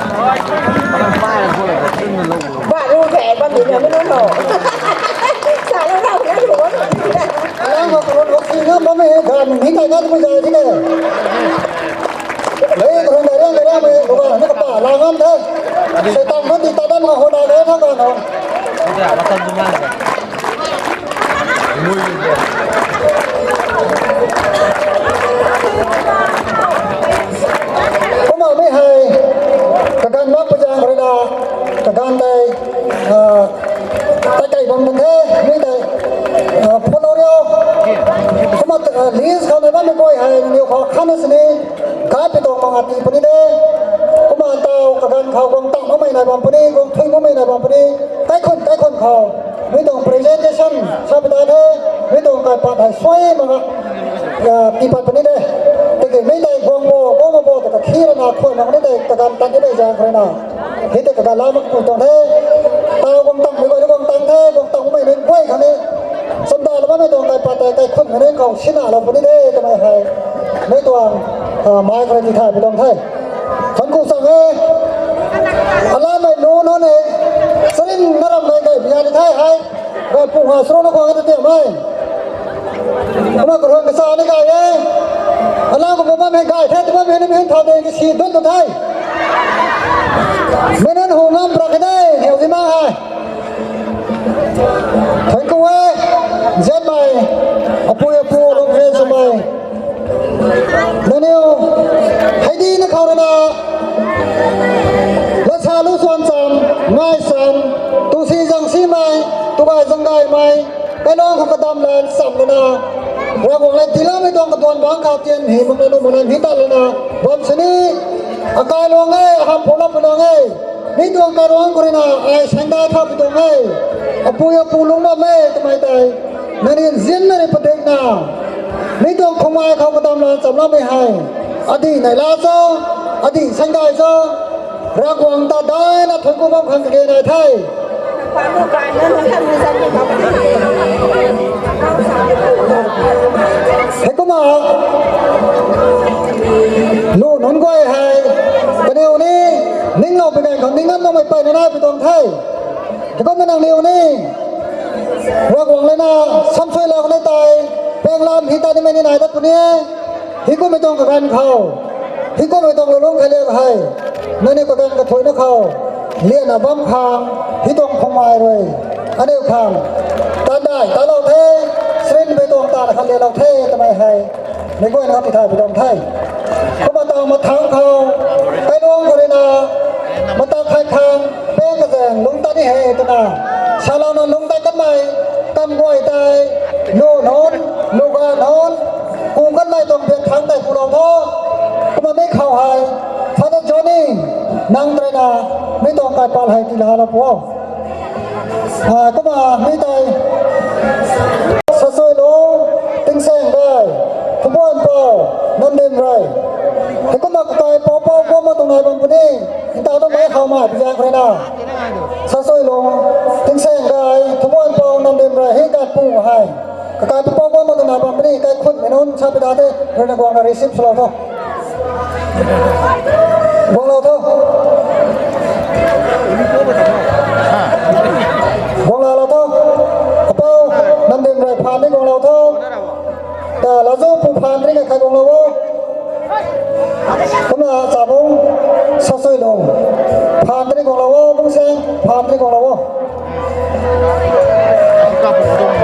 Ba ru ke ba mi na mo no. Sa lo na na ru. Lang ko ko ko si na ba mei ga mi tai ga mo ja ji de. Lei, kung na riang, riang mei, kung na, na kapa, la ngam the. Seitaan khou ti ta dam nga ho na le, na ka na. Kumna mi hei, kaganv mak pui zaeng rui na, kaganv tei, ah, tai kai bam bam the, mi tei, ah, phun lo riu. Kumna, ah, list khou mei bammei guay hei, niw khou khan na sini, Kai pi tuang mak ati puni de. Kumna tau kaganv khou guang tang makmei nai bam puni, guang thui makmei nai bam puni. Kaikhun, kaikhun khou. Mi tuang presentation sa pi ta the. Mi tuang kaipat hei suai mak a, ah, tii pat puni de. Tiki mi tei guang bo, guang bo, bo, tiki khi rana khuan mak ni tei kaganv tat ni mei zaeng khou rui na. Hei tei kaganv la mak pu tuang the. Tau guang tang mei guay ni guang tang the, guang tang makmei ni guay khang ni. Samda la bammei tuang kaipat tei kaikhun mei ni khou sina la puni de, twmei hei. Mei tuang, ah, mai khou rui ti thay pi tuang the. Thank you sang e. Alamei nu nunc e. Sarin na ram mei gay biya ni the hei. Gay pu ha sro na khwang ta tiam e. Kumna karuan kasa ni gay e. Alau khou bam hei gay the, tu bam hei ni mi thau de ki si dun tu the. Mei nunc hu ngam pra ke de, hei zi ma hei. Thank you e, zianmei, apui apu, lung ve swmei. Nangniw, hei di na khou rui na, lat sa lu suan cham, ngai cham, tu si zang simei, tu gay zang gaymei, kailuang khou kadam lan cham lana, Ravguangc le tiiloumei tuang kaduan bangc khou tian hei mak na nu mak na hei tat lana, bam sini, akai luang e, ham phu lam phu luang e, mi tuang kailuang khou rui na, ai sangdai thau pi tuang e, apui apu lung bam e, twmei tei, nangniw nzianmei rui padikna, mi tuang khumai khou kadam lan cham lamei hei, adih nai la cho, adih sangdai cho, Ravguangc ta daina thuanc ku bam khang kage nai the. Heikumna, lu nunc guay hei, kaniw ni, ninglou pi ganv khou ning ngan makmei peyna nai pi tuang the. Heikumna nangniw ni, Ravguangc le na, samsuilou ni tei, panglam hei ta nimei ni nai dat puni e. Hei kummei tuang kaganv khou, hei kummei tuang lulung khat liak hei, nangniw kaganv kathuicna khou, lianna bam khang, hei tuang khumai rui, aniu khang, tandai talou the, srinmei tuang ta khat lialou the twmei hei, meic guayna khou tithay pi tuang the. Kumna taw mathangc khou, kailuang khou rui na, mata khai khang, pang kazaeng lungc tat ni he twna, salouna lungc tat kanmei, kam guay tei, lu nunc, lu ganv nunc, ku kanmei tuang biak thangc tei kulou tho. Kumna mi khou hei, Father Johnny, nang treina, mi tuang kaipat hei tiilalou pu o. Kumna mi tei, Sasuilung, Tingsaeng Gay, Thubuan Pou, Namdim Rey. Heikumna kakai pou pou guang mak tuang nai bam puni, ntaw ta mei khou ma pi zaeng khou rui na, Sasuilung, Tingsaeng Gay, Thubuan Pou, Namdim Rey hei kan pu hei, kakai pou pou guang mak tuang nai bam puni, kaikhunmei nunc sa pi da the, rui na guangna receive swlou tho. Guanglou tho. Guanglalou tho. Apou, Namdim Rey phaan ni guanglou tho. Ta lazu pu phaan ni khat guanglou o. Kumna Chabung, Sasuilung, phaan ni guanglou o, Bungsaeng, phaan ni guanglou o.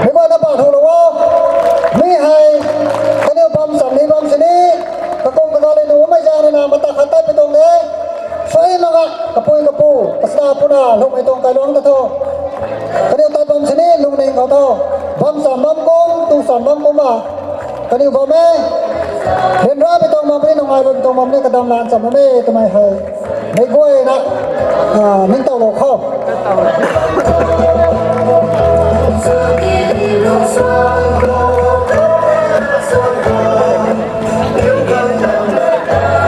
Mi guayna paan hulou o. Mi hei, kaniw bam cham ni bam sini, kakum kaga le nuhmei zaeng rui na mata khat tat pi tuang de. Suai mak ga, kapui kapu, kasna puna, lungmei tuang kailuang ta tho. Kaniw tat bam sini, lungning khou tho. Bam cham bam kum, tu cham bam kum a. Kaniw bam e. Ryanra pi tuang bam ni, nungai pi tuang bam ni, kadam lan cham bam e, twmei hei. Meic guayna, ningtowlou khou.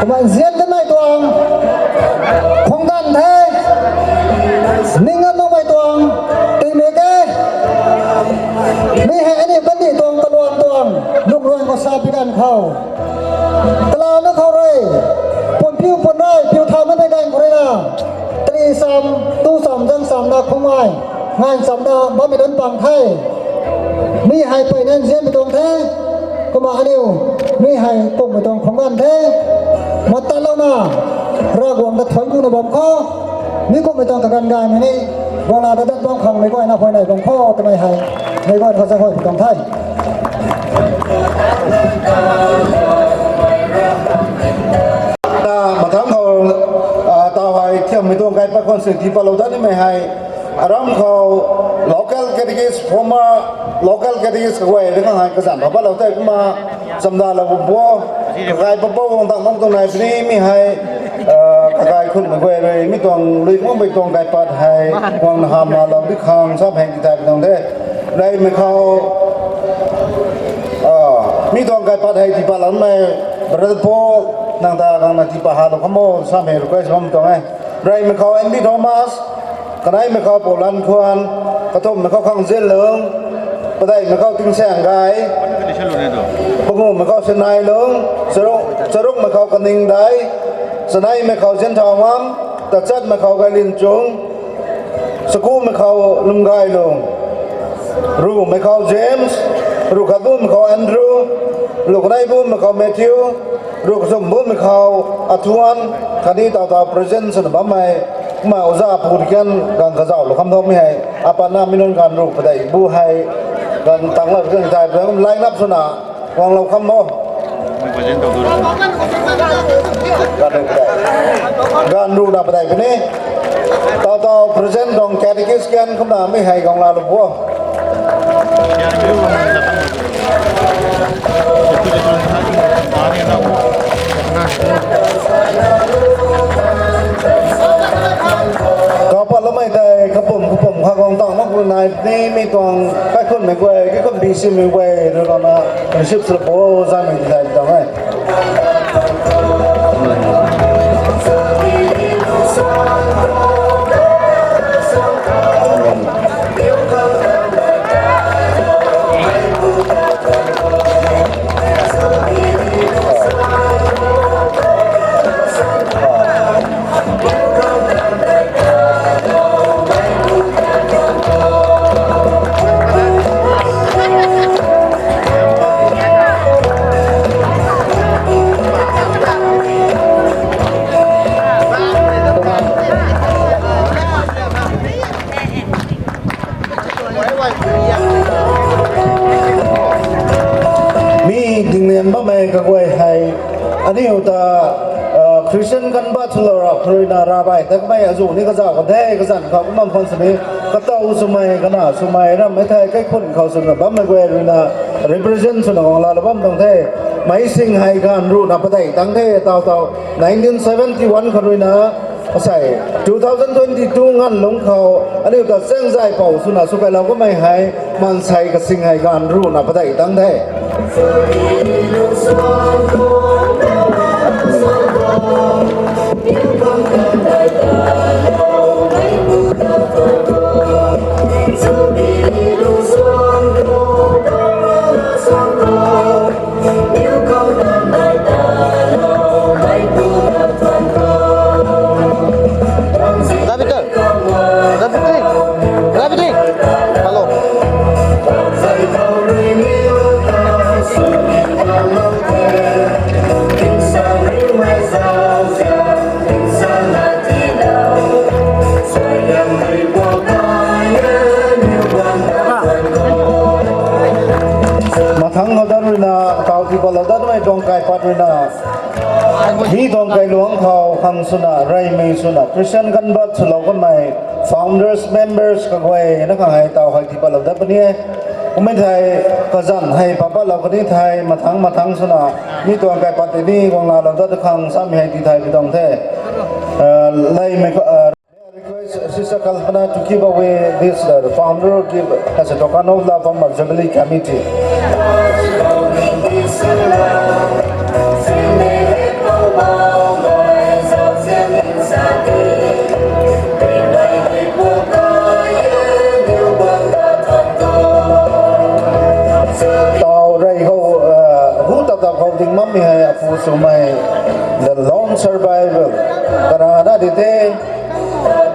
Kumna nzian kanmei tuang, khang ganv the, ning ngan makmei tuang, tingmei ke, mi hei aniu kandih tuang kaluan tuang, lungruan khou sa pi ganv khou. Kalauna khou rui, pun piu pun rey, piu thau na mei ganv khou rui na, tari cham, tu cham, zang chamna khumai, ngai chamna bammei nunc pang the. Mi hei peyna nzianmei tuang the. Kumna aniu, mi hei kummei tuang khang ganv the. Matatlouna, Ravguangc ta thuanc kuna bam khou, mi kummei tuang kaganv gaymei ni, guangla ta dat bam khang meic guayna huayney bam khou twmei hei, meic guayna khou zaenghuay pi tuang the. Mathangc khou, taw hei thiammei tuang kaipat khwan sini tiipatlou dat nimei hei, aram khou local catechist, former local catechist kaguay rui khang hei kazanc patlou tei kumna chamdalou bam bo, kakai papou guang tang bam tuang nai puni mi hei, kakai khunmei guay rui mi tuang lui makmei tuang kaipat hei guangna hamh lou di khang samei hei tithay pi tuang de. Reymei khou, mi tuang kaipat hei tiipatloumei brother Paul, nang ta gangna tiipat halou kham o samei request bam tuang e. Reymei khou N B Thomas, kaneimei khou Pou Lan Khwan, kathumhmei khou Khangzin Lung, padeihmei khou Tingsaeng Gay, pangumei khou Sinai Lung, charuk, charukmei khou Kaning Dai, chaneimei khou Zianthau Ngam, tachatmei khou Gailin Chung, chakumei khou Lunggai Lung, rumei khou James, rukhatbumei khou Andrew, luknei bumei khou Matthew, Ruh kazum bumei khou, athuan, khatni taw taw present swna bammei, kumna oja pu tikan ganv kazauhlou kham thaumei hei, apatna mi nunc ganv ruh padeih bu hei, ganv tanglou kan tai, line up swna, guanglou kham o. Ganv ruhna padeih puni. Taw taw present tuang catechist kan kumna mi hei guang laalou bo. Kapatloumei tei kapum kapum kha guang tang mak nai ni mi tuang kaikhunmei guay, kaikhun B C mei guay, ruina receive sw bo, zamei tei tang e. Mi dinglian bammei kaguay hei, aniu ta, Christian kan bat swlou rap khou ruina ravai takmei azuh ni kazauh kan the, kazanc khou kumna khwan sini, katow swmei, kana swmei, rammei thei kaikhun khou swna bammei guay ruina represent swna guang laalou bam tuang the. Meic sing hei ganv ruhna padeih tang the, taw taw nineteen seventy-one khou ruina, asei, two thousand twenty-two nganv lungc khou, aniu ta chaengzaipou swna swkailou kamei hei, maansei kasing hei ganv ruhna padeih tang the. Rabbit, rabbit, rabbit, hello. Mathangc khou dat ruina, taw tii patlou datmei tuang kaipat ruina, mi tuang kailuangc khou khang swna, reymei swna, Christian kan bat swlou kanmei, founders, members kaguayna khang hei taw hei tii patlou dat puni e. Kummei thei, kazanc hei pat patlou kani thei, mathangc mathangc swna, mi tuang kaipat tei ni guang laalou dat khang samei hei tii thay pi tuang the. Request Sister Kalpana to give away this, uh, the founder give as a token of love from the Jubilee Committee. Taw rey khou, uh, hu tap tap khou ding mammei hei apu swmei, the lone survivor. Karana di the,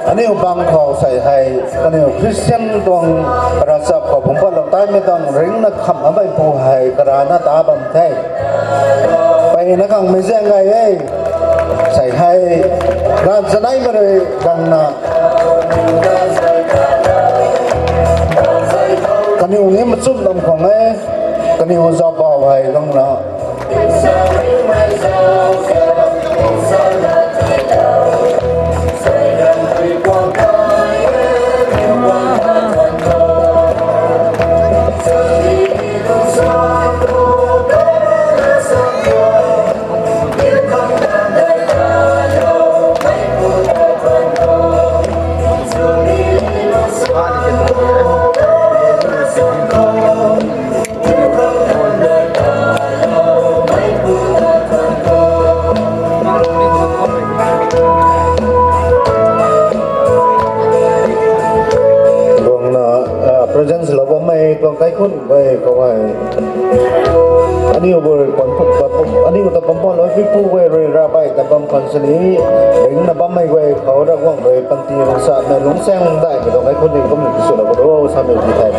aniu bang khou sei hei, aniu Christian tuang ravchap khou phungc patlou taimei tuang ringcna khamh amei pu hei karana ta bam the. Peyna khang mei zaeng gay e. Sei hei, ganv chanei mei rui gangna, kaniw ni machun lam khwang e, kaniw zauhpau hei gangna. Guangna, ah, present swlou bammei tuang kaikhun guay khou hei, aniu guay pam, aniu ta pam pam lou pipu guay rui ravai ta bam khang sini, ringcna bammei guay khou Ravguangc rui panty lungcsamei lungcsaeng lungcdaihmei tuang kaikhun ni kum ni tiswlou kado samei ti the.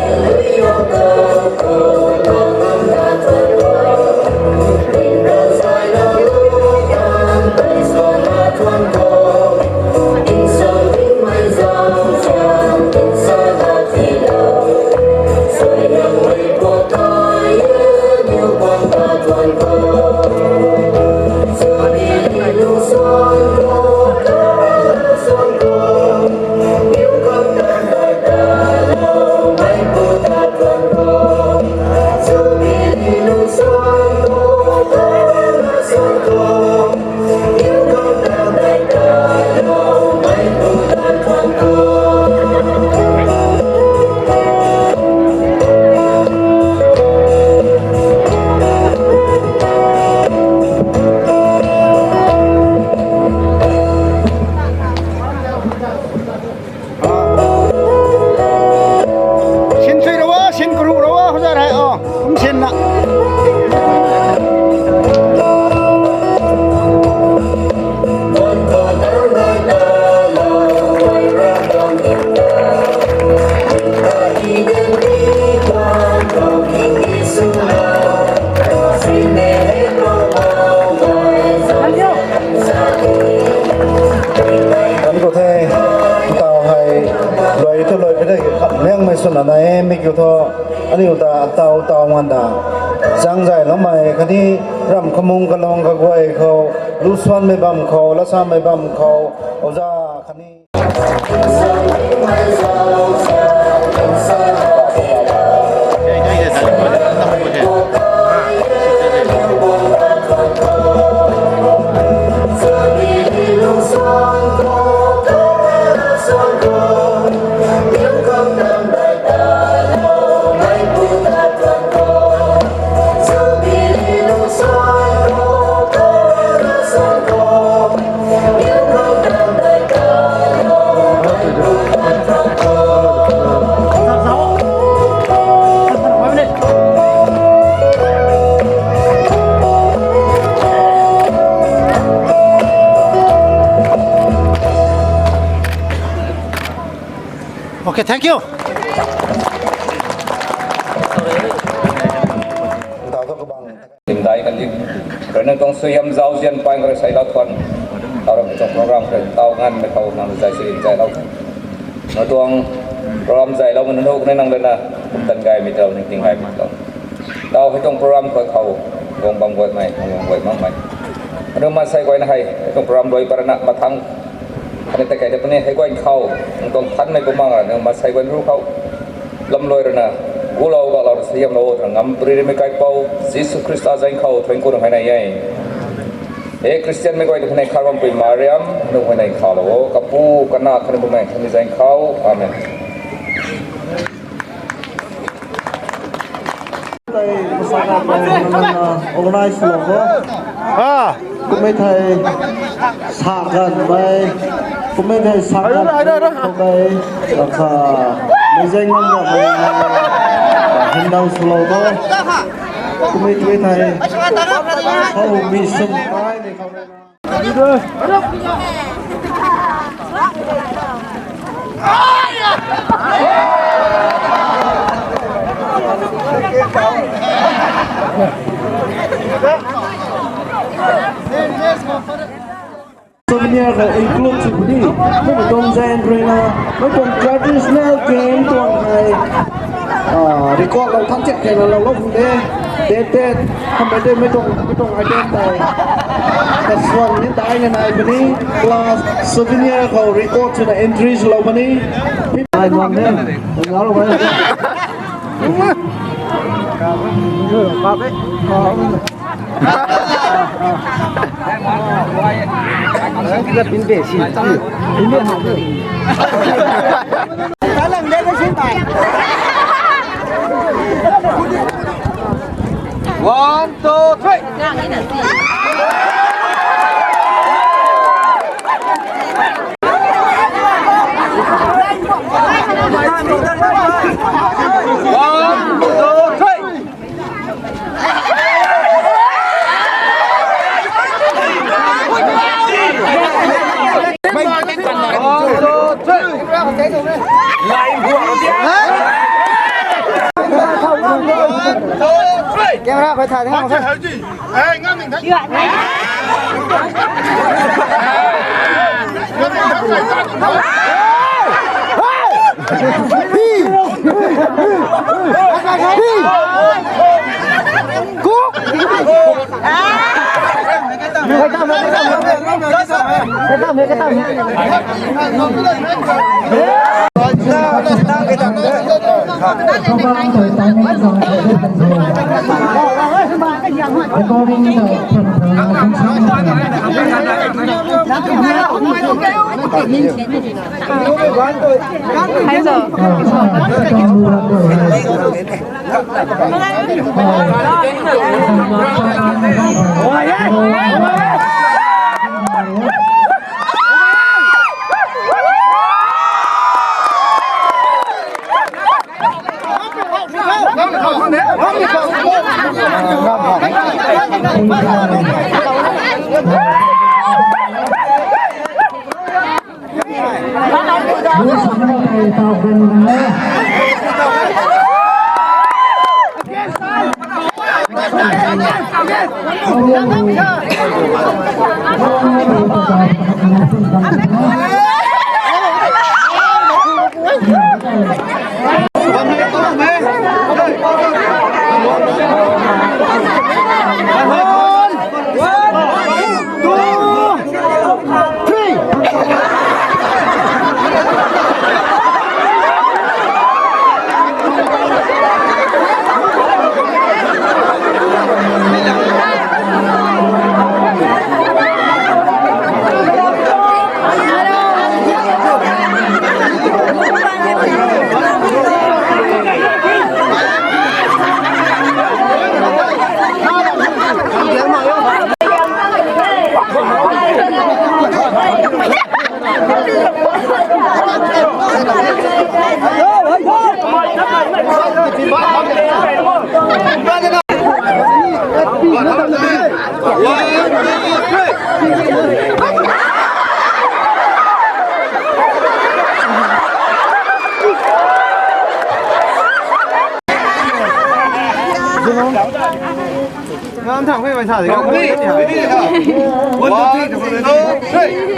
Sin sui rou a, sin karu rou a, huzar hei, o, kum sin na. Kan khou the, taw hei, luai tu luai pi the, kham liangmei swna nai e, mi kiu thu, aniu ta taw taw ngan ta, zang zay loumei khatni, ram kamung kalung kaguay khou, lu suanmei bam khou, lasamei bam khou, oja khatni. Okay, thank you. Tingdai kan di. Rui na tuang suaihiam zauzian paeng rui sei lou thuan. Tau ram tuang program rui tau nganmei khou nang zai sui zai lou. Na tuang program zai lou mei nunc huk ni nang lana kum tan gaymei tau, ning ting gaymei tau. Tau hei tuang program khou khou guang bam guaymei, guang guay makmei. Anu maansei guayna hei, hei tuang program rui parana mathang. Khatni ta kai ta puni hei guay khou, nang tuang thanmei bumang ra, nang maansei guay ru khou. Lam luai rui na, gulou galou rui suaihiam lou, rui ngam pri rimei kaipouc, Jisu Khrista zaeng khou, thuan ku rui hei na e. E Christian mei guay ta hei na kharbampui Mariam, nunc hei na khalou, kapu, kana, khatni bumei, khatni zaeng khou. Amen. Tei masaka khou nang nang na organize lou bo. Ah. Kumei thei sa ganmei. Kumei thei sa ganmei. Kumei laksa mei zeng ngam ganmei. Hindau swlou bo. Kumei tei thei. Hou mi sum kai ni khou rui na. Souvenir khou include sw puni, mei tuang zaeng rui na, mei tuang traditional game tuang hei, ah, record lou thang chek kena lou lou puni de, tet tet, hamei de mei tuang, mei tuang item tei, kasuan ni dai na nai puni, plus souvenir khou record swna entry swlou puni. Ai, guang de, ngau lou guang de. One, two, three. One, two, three. One, two, three. Camera khou thay ding. Ngam thang phey mai sa di. One, two, three.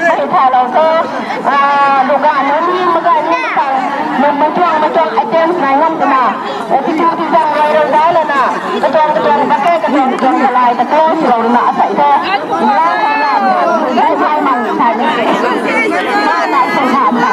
Hei thalou the, ah, lungga nunc ni magai ni tang, nung matuang matuang items nai ngam twna, eh, titu ti zang rui rui zai lana, katuang katuang bucket, katuang katuang kalai ta close lou runa asei the. Nang na na, nai nai mang sai ni. Nang na sai na na.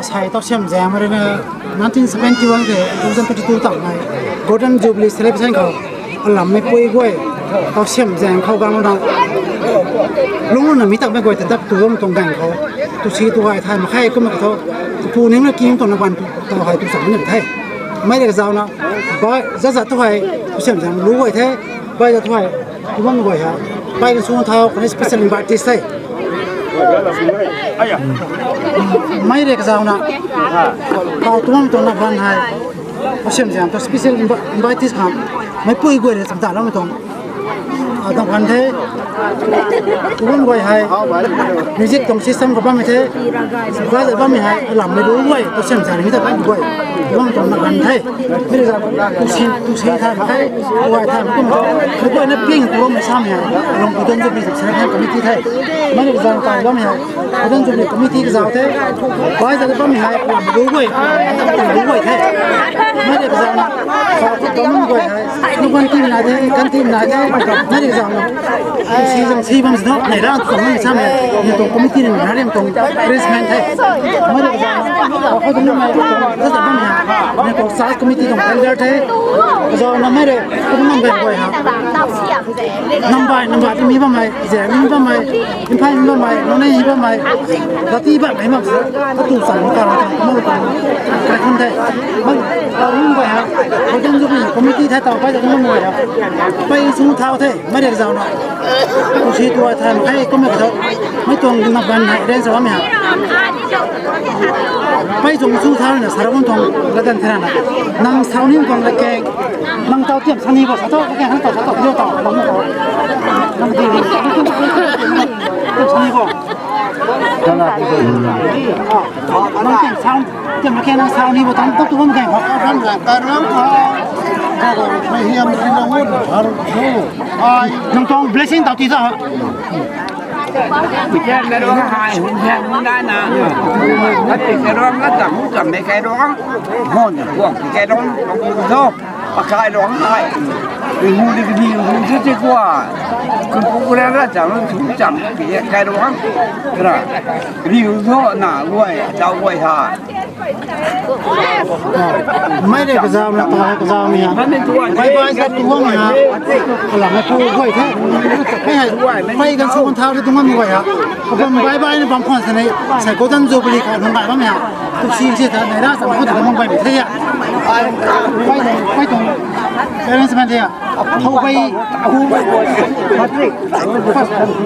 Sai tau siam zam rui na nineteen seventy one ke two thousand twenty two tang nai Golden Jubilee celebration khou alam meipui guay tau siam zam khou gang na lung na mi tak mei guay ta dap tu bam tuang gang khou tu si tu gay thay mak khe kum na ka tho kapu ning na kim tuang na ban tau hei tu sam ni the. Mei rui kazauh na, bai za za tu hei tu siam zam lu guay the, bai za tu hei tu bam guay ha, bai na sung thau kani special invitees the. Mei rui kazauh na, kau tu bam tuang na ban hei tu siam zam tu special invi-, invitees khang meipui guay rui cham ta lou tuang a, dang kan the. Tuang guay hei music tuang system khou bammei the. Guay zat bammei hei alam mei lu guay, tu siam zam ni ta bammei guay. Tuang tuang na kan the. Mei rui zat tu si, tu si thay mak khe, guay thay mak kum tu. Guay na ping tuang mei samei hei, alung pu tuang zat mei zat sai committee the. Mei rui zat thay bammei hei, pu tuang zat mei committee kazauh the. Guay zat bammei hei alam mei lu guay, lu guay the. Mei rui zat na, sa tu tuang guay hei. Nu kan team na de, kan team na de, mari zang na. Si zang si bam si no, nei ran tu mari sam e. Ni tu committee ni na rim tu arrangement the. Mari zang na, ko tu mari tu zat bam ya. Ni tu sales committee tu elder the. Zang na mari, tu mari ben koi ha. Nambai, nambai, mi bam mai, ze, mi bam mai, Imphal mi bam mai, Noney mi bam mai, Guwahati bam mai, bam, atu sang ka, ka, ka, ka, ka, kan the. Bam, bam, bam, ha. Golden Jubilee committee the, tau, pai, bam, bam, ha. Pai, sung thau the, mai de zau na. Tu si tu a than, hai, kum ka, mai tuang na ban, hai, ren sa bam ha. Pai tuang sung thau na, sa ra bam tuang, la dan thana. Nang sau ni tuang la keng. Nang tau tiam sani bo, sa tau, keng hang tau, sa tau, yo tau, bam tau. Nang di, tiam sani bo. Nang tiam sang, tiam keng nang sani bo, tang tau tu bam keng ho. Kan ra, kan ra, ha. Ka ko, mei hiam di na hun, har du. Ai, nang tuang blessing tau ti ta. Pu chen na rong hai, hun chen hun na na. Ka ti ka rong, ka tam, hun tam, mei kai rong. Hon, guang ti kai rong, rong zo. Pakai rong hai. Ri hu di di hu di di kua. Kun pu ku ra ra cham, chu cham, pi kai rong. Ra. Ri hu zo na guay, chau guay ha. Mai de kazau na, pa kazau ni ha. Bye bye sa tu hong na. Kalam na tu guay the. Hei hei. Pai kan su kan thau de tu ngam guay ha. Kabam bye bye na bam khwan sa nei. Sai Golden Jubilee kha nung bai bam ya. Tu si si ta nei ra sa mo ta mong bai the ya. Pai, pai tu. Parents man de ya. Hou bai, hou bai. Patrick.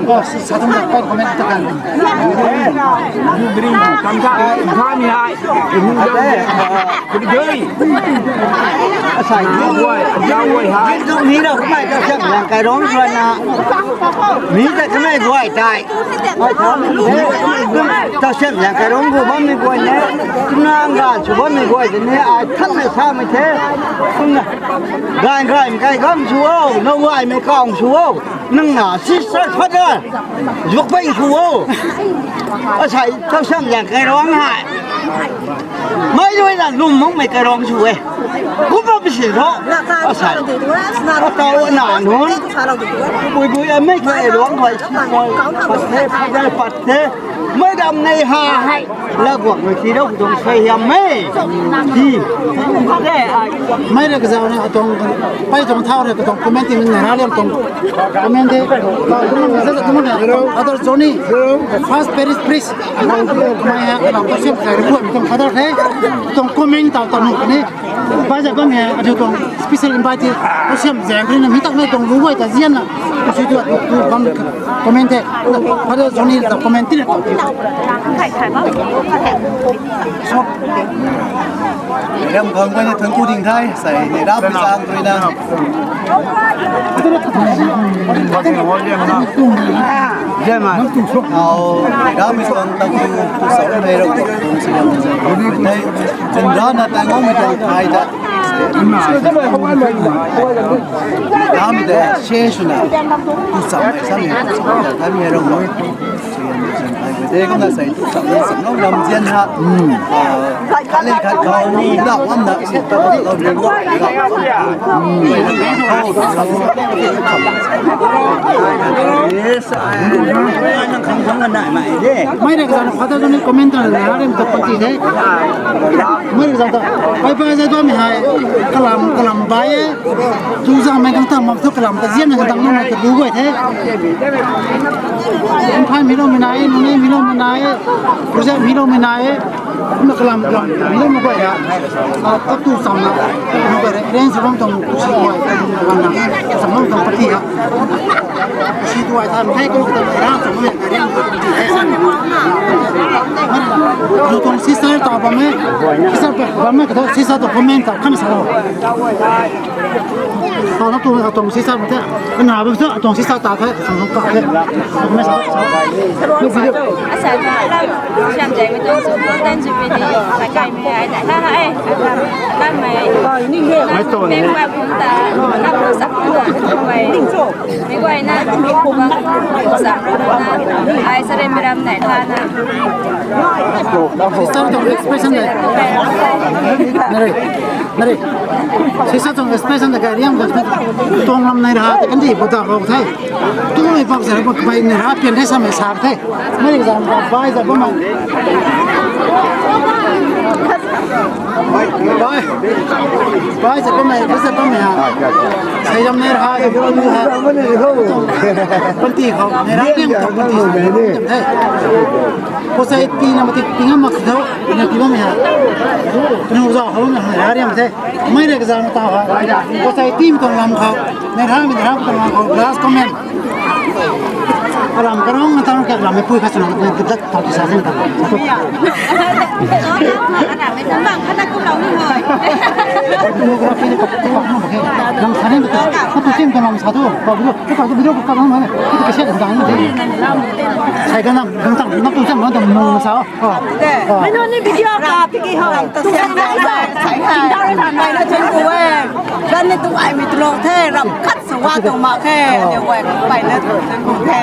Oh, si sa tum pai comment ta kan. Kam ka, kam ni hai. Hung jam de. Kudi dei. Asai ni guay, jam guay hai. Ni tu ni na kumai ta siam yang kai rong suan na. Mi ta kumai guay tai. Ta siam yang kai rong gu bam ni guay ne. Tumna nga chu bam ni guay ne. Ai than na sa mi the. Tumna. Gai gai kai gam chu o. Na guay mi kaung chu o. Nang na sister father. Zuk pai chu o. Asai ta siam yang kai rong hai. Mai rui na lum mong mei kai rong chu e. Kum bam si tho. Asai. Atau na nun. Bui bui a mei kai rong kai. Pat the, pat the, pat the. Mai dam nei ha hai. La guak mei ti rau dong sai hiam mei. Ti. Mai ra kazau na atong pai tong thau ra katong comment ti na ra liam tong comment de. Ka kum na za kum na. Father Johnny, first parish priest. Mai ha, kalam ta siam kai rui kuam tang Father the. Tang comment tau tang ni. Bai za bam he, adu tang special invite. Ko siam zang kri na mi tak na tang lu wai ta zian na. Ko si tu tu bam comment the. Father Johnny ta comment ti na tang. Ram khang ko ni thank you ding thai. Sai ni rap ni sang kri na. Jai ma. Au, dami tuang tang tu, tu sau mei rau tu, tu siam. Hei, zinra na tang ngam mei tuang thai da. Dami de, she shuna. Tu sau mei sam ni, tu sau mei thai mei rau mo. Te kumna sai tu sam ni sam nong lam zian ha. Hmm. Ah, khat le khat khou ni la wam na si ta ko ni. Mai de kazan Father Johnny comment na na rim ta panty de. Mai de kazan ta. Pai pai zai ba mi hai. Kalam kalam bai e. Tu zang mei kang tang mak thu kalam ta zian na kang tang mak ta bu guay the. Imphal mi lou mi nai, Noney mi lou mi nai, Project mi lou mi nai, kumna kalam kalam mi lou mi guay ha. Ah, tap tu sam na, mi guay re, ren sa bam tang tu si guay, kalam na, sa bam tang party ha. Si tu ai tham thei ko ta ra sa bam ya, ren sa bam tang party hai sa. Lu tong sister ta bam e, sister bam e ka tho, sister ta comment ta kam sa lo. Tau na tu, atong sister mate. Kana ba tu, atong sister ta the, atong ka the. Atong mei sa, sa. Lu video. Asai ta la, siam jai mei tu, Golden Jubilee, sa kai mei ai ta la, ai. La mei. Mei tu ni. Peng ba pun ta, la pun sa pun ta, mei. Mei guay na, mei pun ba, sa pun na. Ai sa re miram nai la na. Sister tuang expression de. Nare, nare. Sister tuang expression de ka riam ka tuang lam nai ra, kan di bu da ho the. Tu mei pak se bu bai nai ra pian the sa mei sa the. Mei zam ka bai za bu ma. Bye. Bai se pamei, bai se pamei ha. Sei ram nei ha, ram nu ha. Panty khou, nei ram liang khou panty khou. Ko sei ti na mati ti ngam mak tho, na ti bam ha. Kanu za khou na ha, ram se. Mei rui kazauh na ta ha. Ko sei ti mi tuang lam khou, nei ram mi ram tuang lam khou, last comment. Aram karong na tarong kak ram mei pui khat swna na kut dat tau ti sa zeng ta. Aram mei tang bang khat na kum lou ni hoi. Photography ni tak tu na ke. Lam sa ni ta. Ko tu sim ka lam sa tu. Ka video, ka tu video ka lam na. Ko tu ka set da ni. Sai ka nam, gang tang, na tu sim na ta mung sa. Mei nunc ni video ka piki ho. Ram ta siam ta na, sai hai. Ram ta na chun ku e. Ram ni tu ai mi tu lou the, ram khat sa wa tu mak khe. Aniu guay khat pai na tu ku the.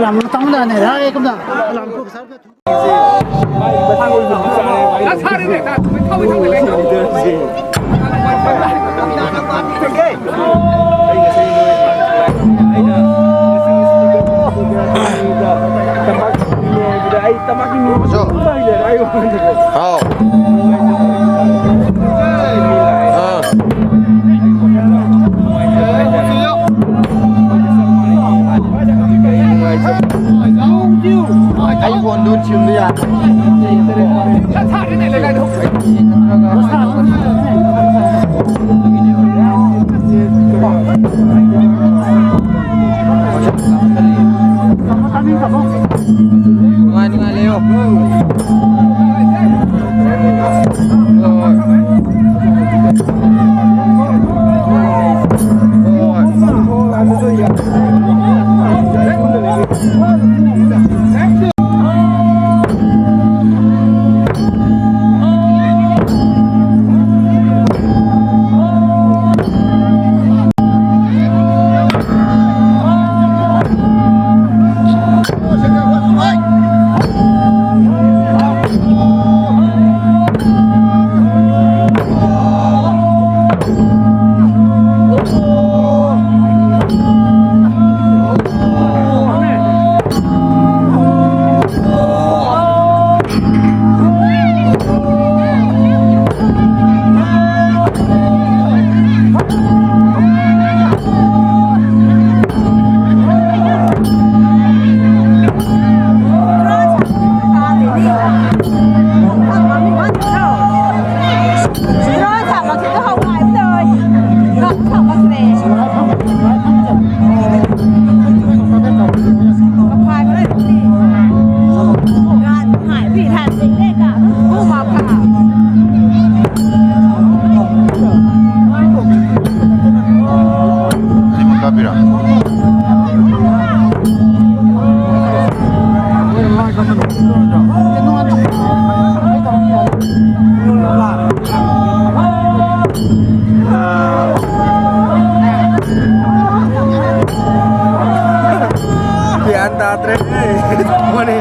Ram tang da ne, hai kum da. Ram ku sa. Pian ta tre. Mani.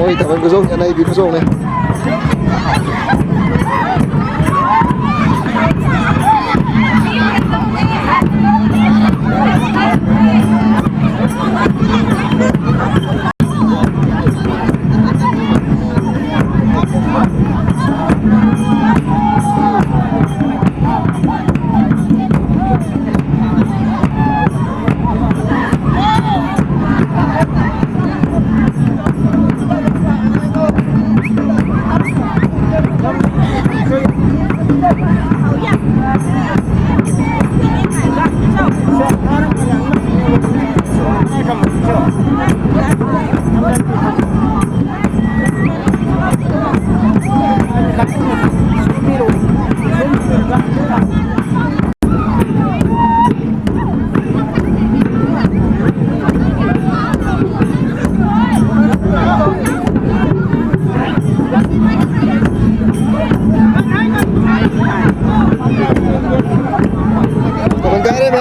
Oi, tabui kazauh ni, anei bi kazauh ni.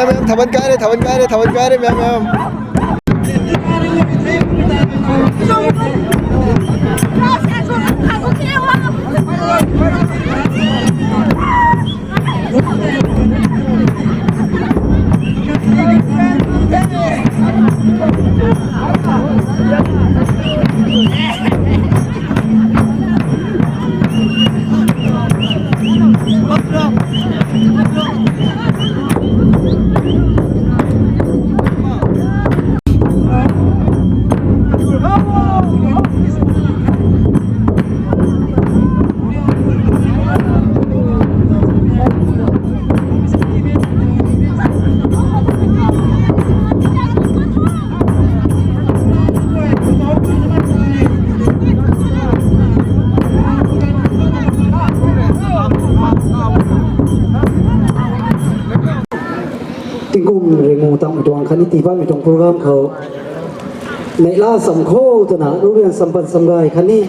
Ma'am, ma'am, thaban kai re, thaban kai re, thaban kai re, ma'am, ma'am. Tingkum ringu tangmei tuang khatni tii patmei tuang program khou neihla sam khou twna Rurian Sampan Samgay khatni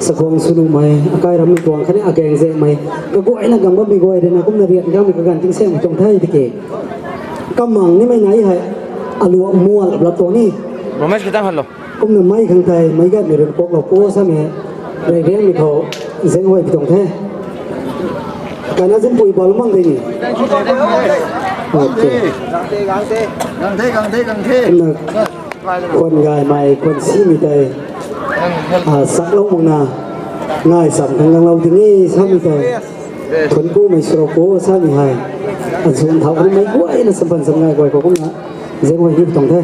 sakhwang swnuhmei akai rammei tuang khatni agaeng zaengmei kaguayna gang bammei guay rui na kumna rian gangmei kaganv tingsaengmei tuang the tiki. Kamang nimei nai hei aluak mual lap tuang ni. Romesh, khitang hanlou. Kumna mei khang tei meic gaymei rui kuaklou pu samei rey riangmei khou zaenghuay pi tuang the. Kana zinpui bal mang de ni. Okay. Kumna khwan gaymei khwan simei tei, a, saklou makna ngai sam khang ganglou ding e samei tei, thuanc kumei swrou pu samei hei, ansuan thau kanimei guayna Sampan Samgay guay khou kumna zaenghuay hi pi tuang the.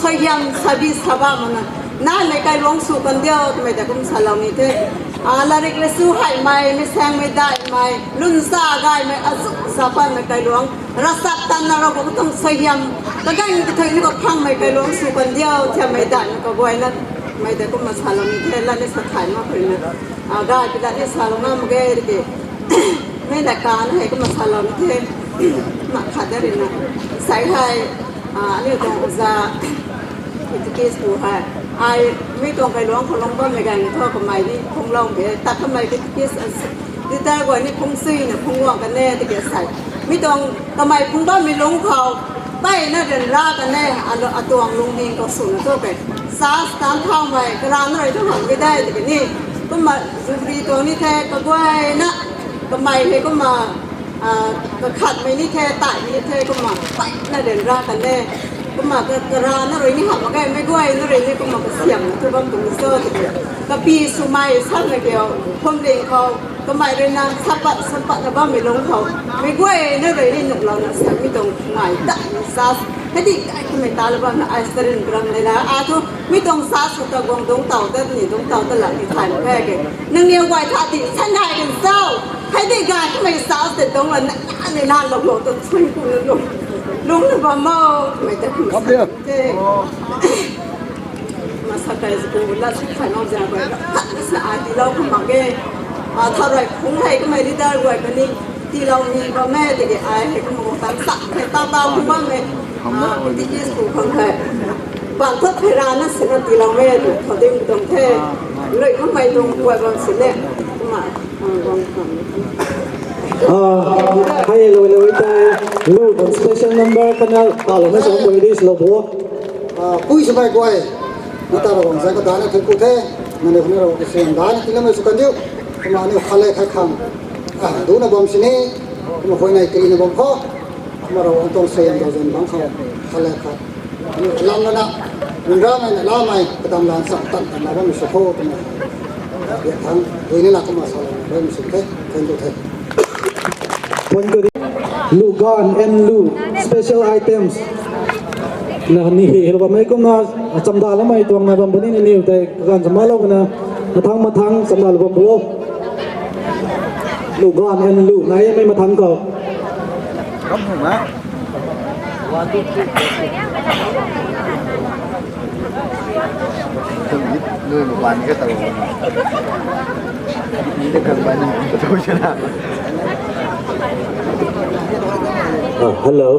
Suaihiam sabi saba mana, naimei kailuang sw kan diu twmei ta kum salou ni the. Ah, larik le su haimei, mi sangmei daihmei, lunsa gaymei, azuk sa panmei kailuang, rasap tanna Ravguangc tuang suaihiam, kaganv kathuini khou phangmei kailuang sw kan diu, thiammei daihmei kaguayna, mei ta kumna salou ni the, lat ni sa thay mak khou rina. Ah, gay pi lat ni salou ngam ge, tiki. Mei na kan hei kumna salou ni the, ma khat da rina. Sai hei, ah, aniu tuang oja, Katekis pu hei. Ai, mi tuang kailuang khou lung bammei ganv thu kamei ni phungclou ke, ta kamei Katekis, ah, leader guay ni phungc suina phungc guang kan e, tiki sai. Mi tuang kamei phungc bammei lungc khou, mpeyna ryanra kan e, alo atuang lungning khou swna thu ke. Sa tan thaumei, karana rui thu hamh ge de, tiki ni. Kumna jubilee tuang ni the, kaguayna, kamei hei kumna, ah, kakhatmei ni the, taimei ni the, kumna mpeyna ryanra kan e. Kumna ka, karana rui ni hamh mak ge, meic guayna rui ni kumna kasiamna thu bam tuang so, tiki. Kapi swmei samna kiu, phuamling khou, kamei rui na sapat, sampatna bammei lungc khou. Meic guayna rui ni nuhlouna sa, mi tuang ngai ta, sa, hei di kai kamei ta la bamna, ai sarin karam le la, a thu, mi tuang sa sw ta guang dungc taw ta ni, dungc taw ta la ni thay mak ge ke. Nangniw guay tha di, san hai kan sau, hei di gay kamei sa sw ta dungc la, na, na, ni na, lou, lou, ta, sui ku na, lou. Lungc na bam mo, mei ta, Kap liu. Masa kai zikun lat si khai mak zang guay, sa ai tiilou khou mak ge. Ah, tharuai phungc hei kamei leader guay kani tiilou ni bam e, tiki ai hei kumna guang tan sa hei ta ta khou bam e. Ah, Katekis pu khang hei. Bang thot hei rana sina tiilou e, tu thot ding tuang the. Lui kamei tuang guay bam sini. Kumna, ah, guang khang. Ah, hei lou lou tei, lu tuang special number kana, ta lou na sa guay di slou bo. Ah, pui swmei guay, na ta Ravguangc zaeng khou daihna thuanc ku the, nangniw khou na Ravguangc kasiam daihna tiiloumei sw kan diu, kumna aniu khat le khat khang, ah, dungcna bam sini, kumna huayney karina bam khou, kumna Ravguangc tuang suaihiam tau zan bam khou, khat le khat, aniu lam lana, nunc ramei na lamei, kadam lan cham tan tan na bammei sw kho, twna, biak thangc, dui ni la kumna salou, bammei sw the, thuanc ku the. Thuanc ku the. Lu ganv and lu special items. Na ni hei helou bammei kumna chamdaloumei tuang na bam puni ni niw tei ganv chamdalou kana mathang mathang chamdalou bam bo. Lu ganv and lu naimei mathang khou. Kam huna. Ah, hello.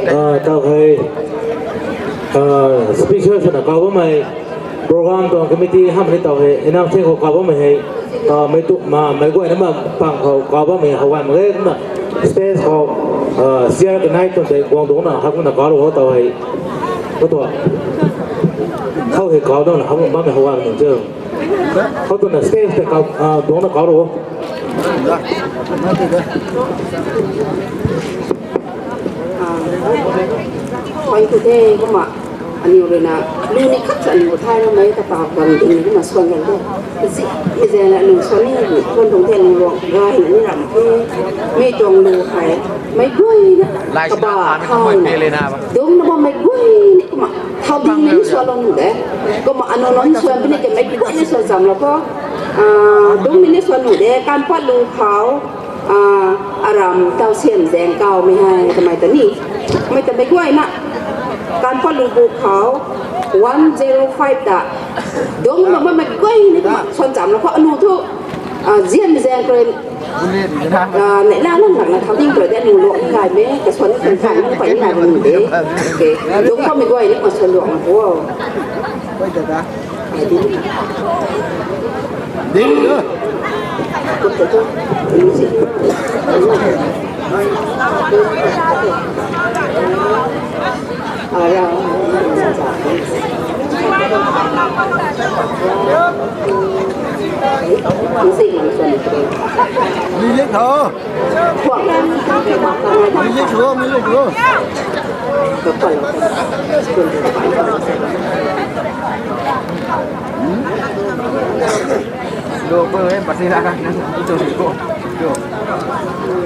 Ah, tau hei, ah, speaker swna kau bammei, program tuang committee hamh ni tau hei, inang thing khou kau bammei hei, ah, mei tu, ma, mei guayna ma pang khou kau bammei howgay mak ge, kumna stage khou, ah, chair kanei tuang tei guang dungcna, hak kumna kau lou tau hei. Khou tu, khou hei kau dungcna, hak kumna bammei howgay mak nung chu. Khou twna stage tei kau, ah, dungcna kau lou. Thuanc ku the, kumna aniu rui na, lu ni khat sa aniu thay na mei kata bam ding kumna swan kan the. Zi, mi zaeng la lu swan ni, lu swan tuang the, lu luang gay ni ram the. Mi tuang lu hei, mei guayna, kaba thau na. Dungcna bam mei guay ni kumna, thau ding ni swanlou nuh de. Kumna anu nunc swan puni ke mei guay ni swan chamlou khou. Ah, dungc ni swan nuh de, Kanpatlu khou, ah, aram tau siam zaeng kaumei hei, kamei ta ni. Mei ta mei guayna, Kanpatlu bu khou, one zero five ta. Dungc bam mei guay ni kumna swan chamlou khou, anu thu, ah, zian zaeng kren. Ah, neihla lang lang na thau ding khou de, anu luang gaymei, kaswan kan kan, pai na ru de. Okay. Dungc bammei guay ni kumna swan luang na bo. Ding. Music hou. Music hou, music hou. Lo ko e, pati na ka, tu ko. Tu.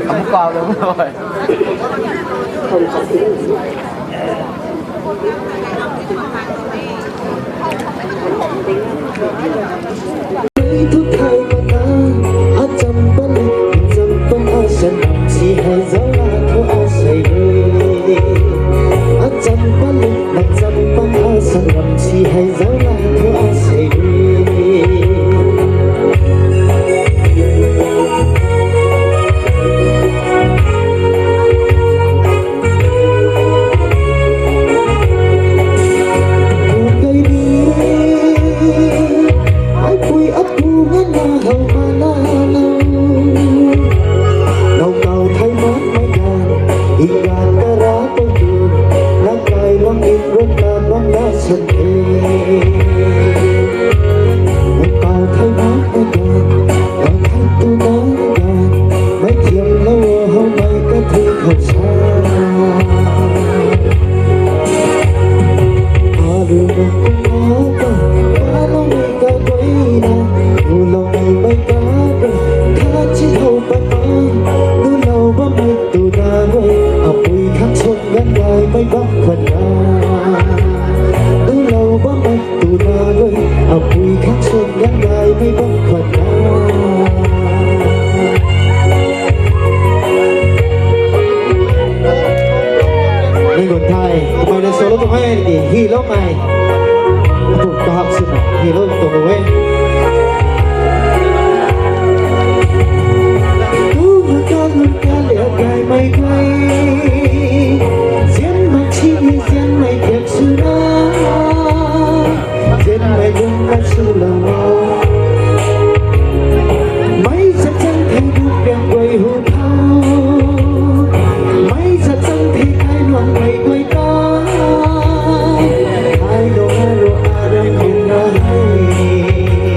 Amu ka lo ko. Thu thai mata, acham pali, acham pali, asan ram si hei zau la thu asei rui. Acham pali, acham pali, asan ram si hei zau la thu asei rui. Ai pui apu ngana hau mana nau. Nau kau thai mak mai gan, i gan kara pui tu, na kai bang in run na bang na san e. Nau kau thai mak mai gan, nau thai tu na gan, mai thiam lou hau mai ka thui khou sa. Aru nung kum na ka, ka nung mei ka guay na, nu lou mei mei ka guay, ka chi hou pat na, nu lou bam mei tu na guay, apui khang swn gan gay mei bam khwan na. Nu lou bam mei tu na guay, apui khang swn gan gay mei bam khwan na. Nai gun thai, kamei na solo tuang e ni, hi lou mei. Apu kahak sina, hi lou tuang e. Tu na ka nun ka lia gay mei guay, zian mak chi ni zian mei thiak suna. Zen mei lung na su lou o. Mei zat zang thei du piang guay hu thau. Mei zat zang thei kai luang mei guay ta. Kai lou na ru a rang kum na hei.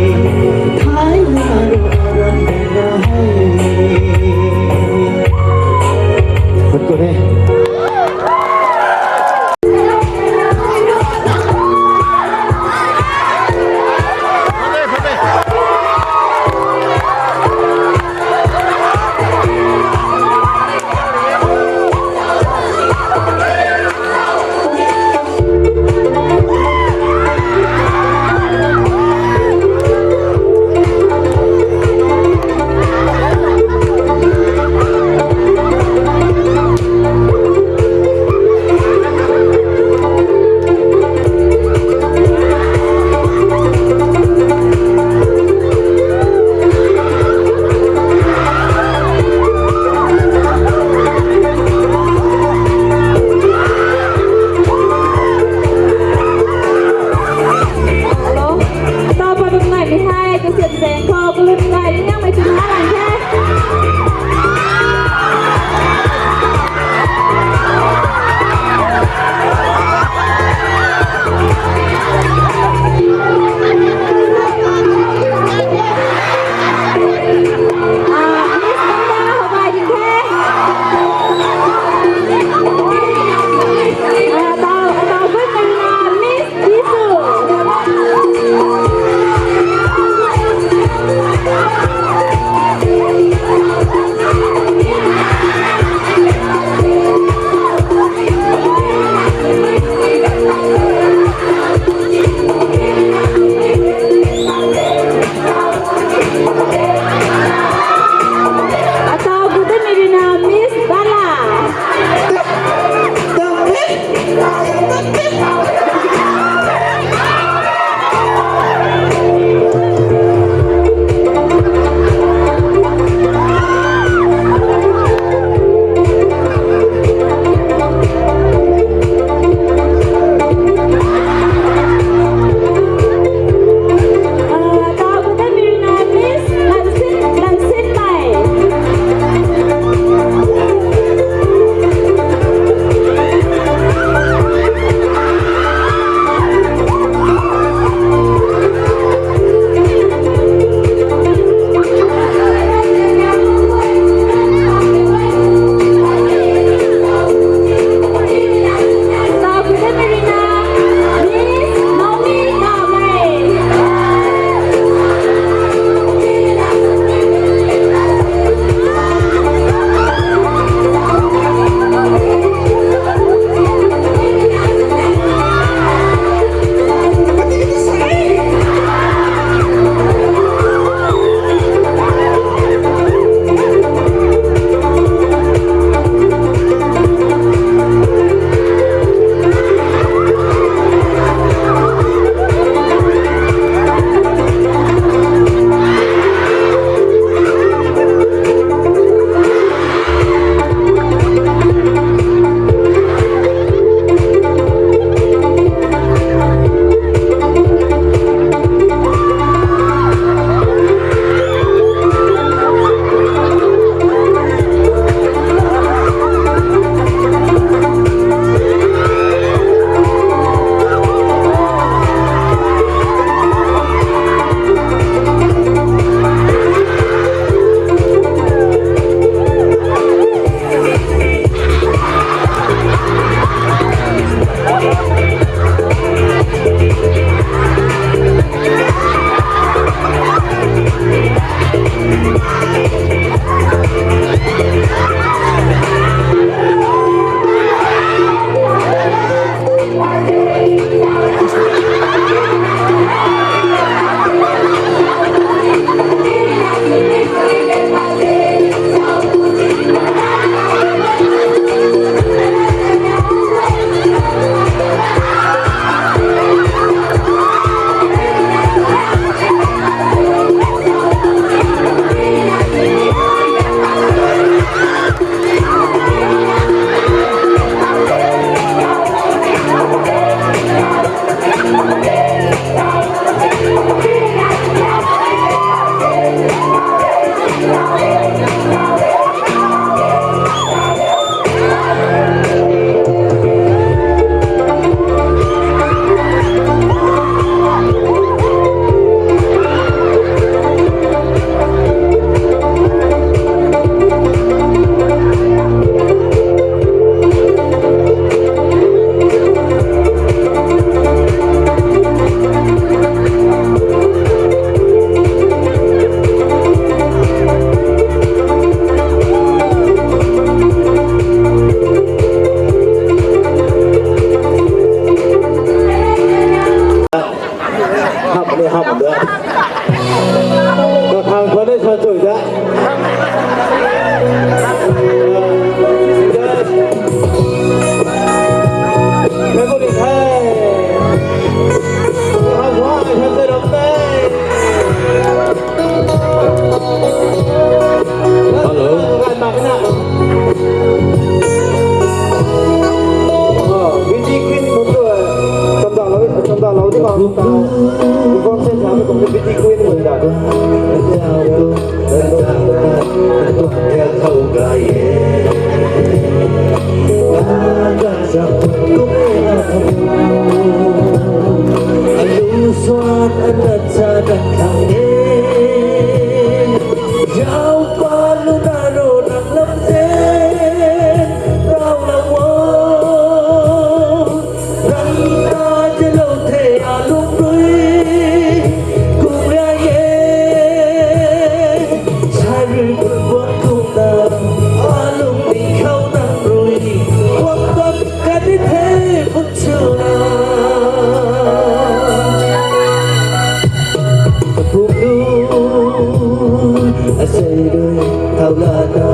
Sei rui thau lana,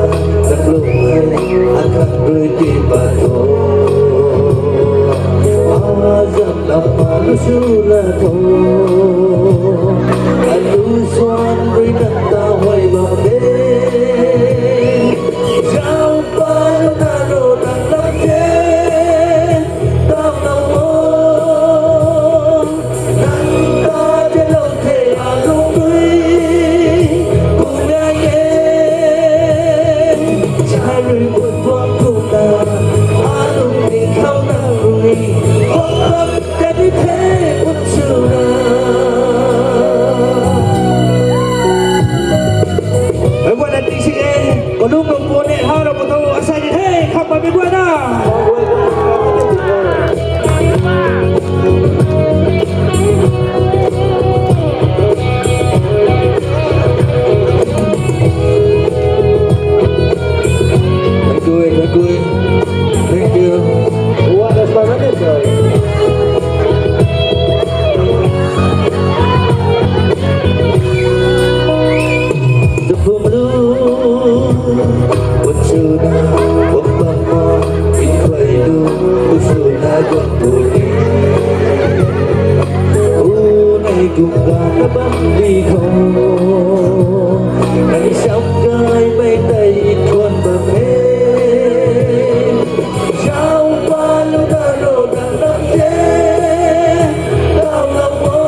nang lung hei akhat rui tii pat tho. Azam lam ma lu su la tho. Alu suan rui nang ta huay bam de. Zau pa lu na ro nang lam de. Tau na wo. Nang ta te lou the a lung dui, kung liang e. Chai rui mut buang kung na, a lung ni khou nang rui, hok bam ka ni the bun su na. Hei guayna ting sing e, kalum lung puan e, ha rau pu tho, asai ni the, kham ma mi guayna. Thank you, thank you. Thank you. What a spontaneous story. Zaphum lu, bun su na, bun bam ma, in khuay lu, bun su na, bun bu ni. U nei kum ga na bam di khou, nang sam kai mei tei in khuan bam e. Zau pa lu na ro nang lam de, tau na wo.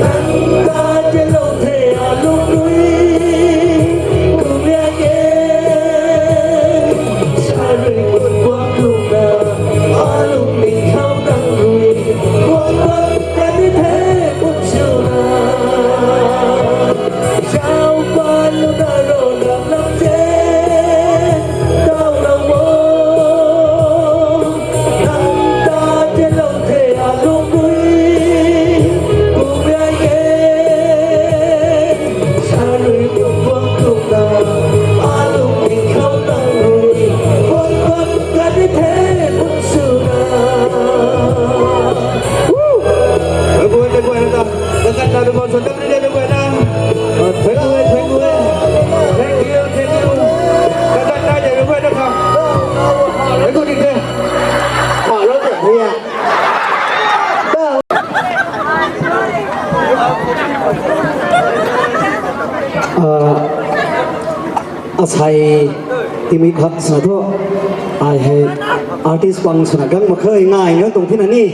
Nang ta te lou the a lung dui, kung liang e. Sa rui kut guang lung na, a lung ni khou nang rui, guang guang ka ni the bun su na. Zau pa lu na ro nang lam de, tau na wo. Nang ta te lou the a lung dui, kung liang e. Sa rui kut guang lung na, a lung ni khou nang rui, guang guang ka ni the bun su na. Woo! Thank you, thank you, thank you. Thank you, thank you, thank you. Thank you, thank you. Thank you, thank you. Thank you, thank you. Thank you, thank you. Ah, asai timik khat sa thu, ai hei artist pang swna gang mak khe, ngai nang tuang thina ni.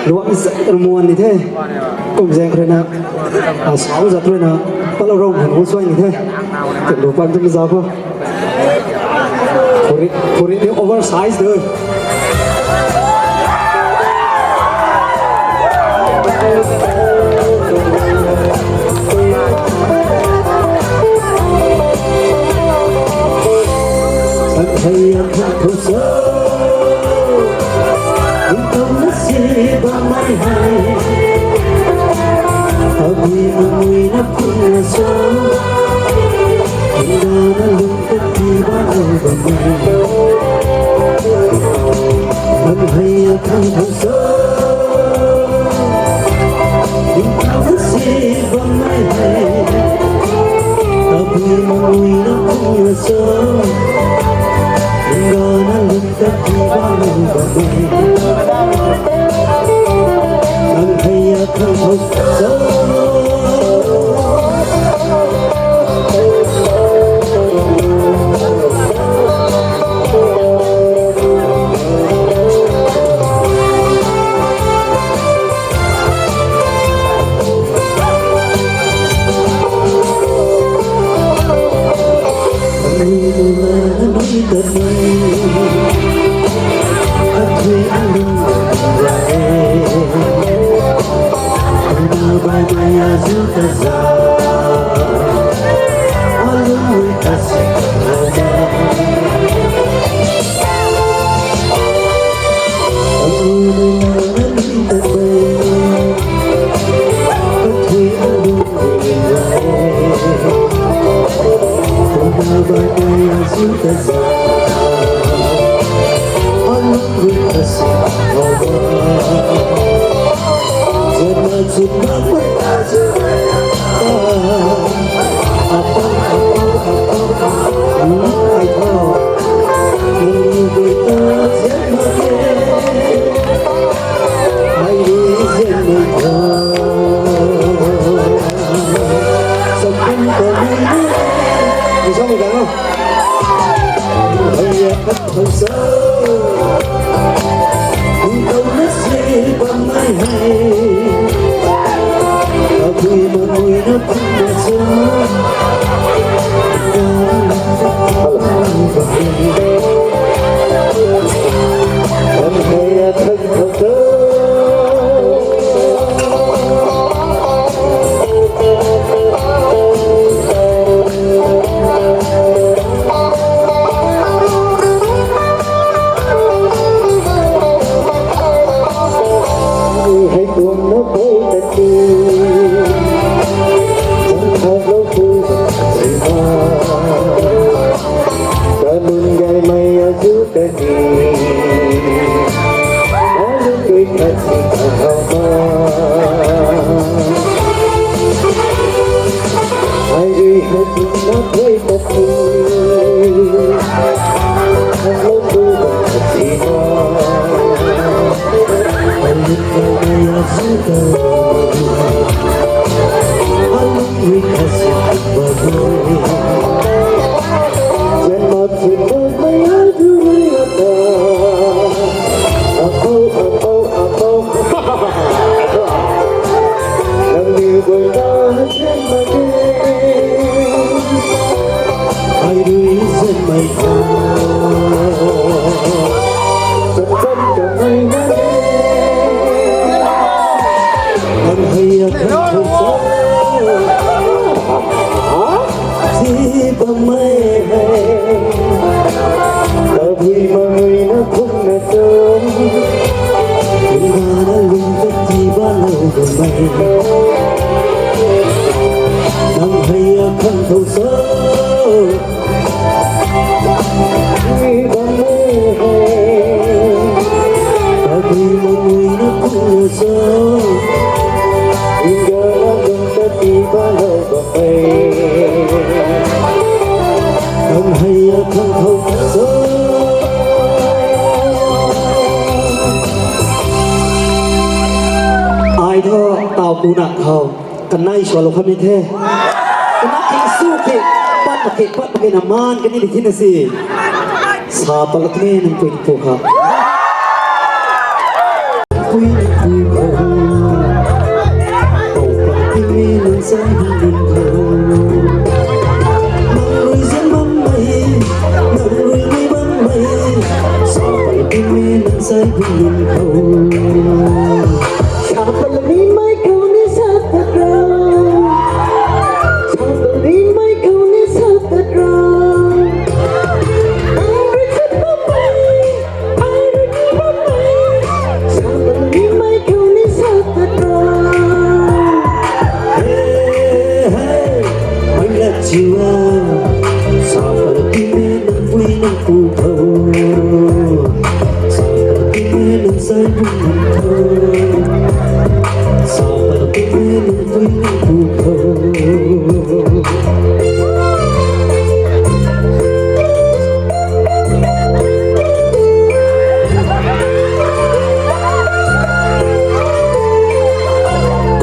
Luang zat rui muan ni the. Kum zaeng khou rui na, a, sau zat rui na, patlou rou mun gu suai ni the. Kum lu pan tum zau khou. Puri, puri ni oversize de. Ang hei ang khat khou sa, ningtow na si bammei hei. Abui mangui na phun na sa, nda na lung tat tii bammei bammei. Ang hei ang khat khou sa, ningtow na si bammei hei. Abui mangui na phun na sa, nda na lung tat tii bammei bammei. Ang hei ang khat khou sa, Ai thu taw kuna khou kanei sualou khat ni the. Kana kheng su ke, pat mak ke, pat mak ke na maan kani di thina si. Sa palak me nang pui pu kha. Pui pu kha. Pau palak me nang sai di di kha. Nang rui zan bam mei, nang rui mei bam mei. Sa palak me nang sai di di kha. Sa palak ni mei kau ni sa palak. Sa palak ni mei kau ni sa palak. Ai rui zan bam mei.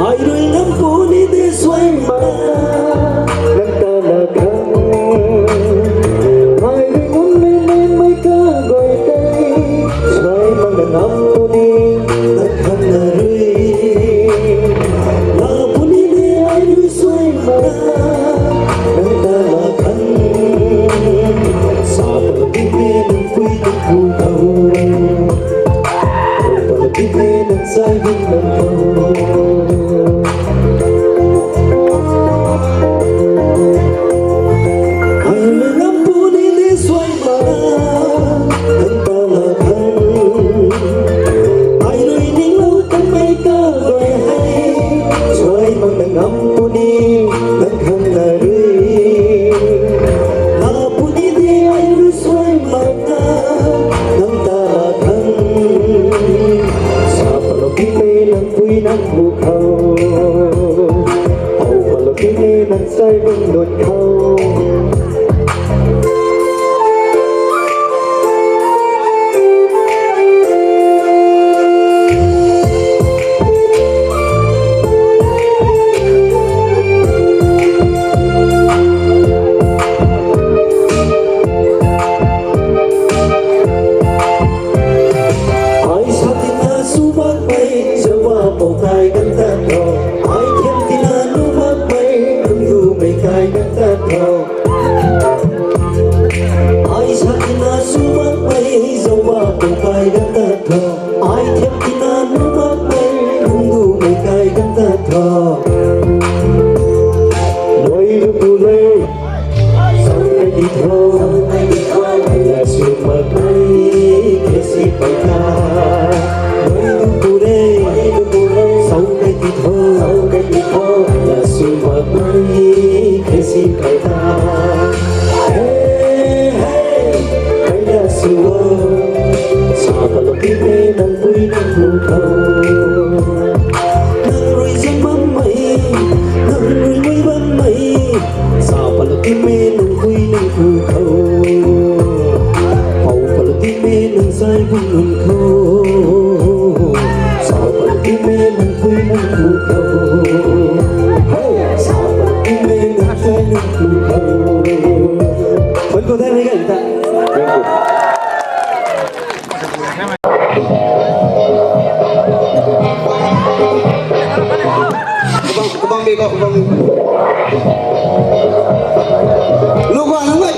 Ai rui nang puni de suai ma, nang ta la khang. Ai rui nang mei mei mei ka goi tei, suai ma nang ngam puni, nang khang na rui. La puni de ai rui suai ma, nang ta la khang. Sa puni de nang pui nang pu khou. Pui nang sai bun nang khou. Ai rui nang puni de suai ma, nang ta la khang. Ai rui ninglou kan mei ka rui hei, suai ma nang ngam puni, nang khang na rui. La puni de ai rui suai ma, nang ta la khang. Sa palou pi mei nang pui nang pu khou. Hou palou pi mei nang sai bun nunc khou. Ai gata tho. Ai sa tina su makmei, Zoba pu kai gata tho. Ai thiam tina nu makmei, nundu mei kai gata tho. Noi lu pu le, sau kai di tho. Ai la su makmei, kesi pai ta. Noi lu pu le, sau kai di tho. Ai la su makmei, kesi pai ta. Hey, hey, kai la su o. Sa palu ti me nang pui nang pu khou. Nang rui zan bammei, nang rui lui bammei. Sa palu ti me nang pui nang pu khou. Pau palu ti me nang sai bun nun khou. Sa palu ti me nang pui nang pu khou. Hey, sa palu ti me nang sai nang pu khou. Phone khou dai mei gan ta. Thank you. Kabang, kabang mi ko, kabang mi. Lu guay, lu guay.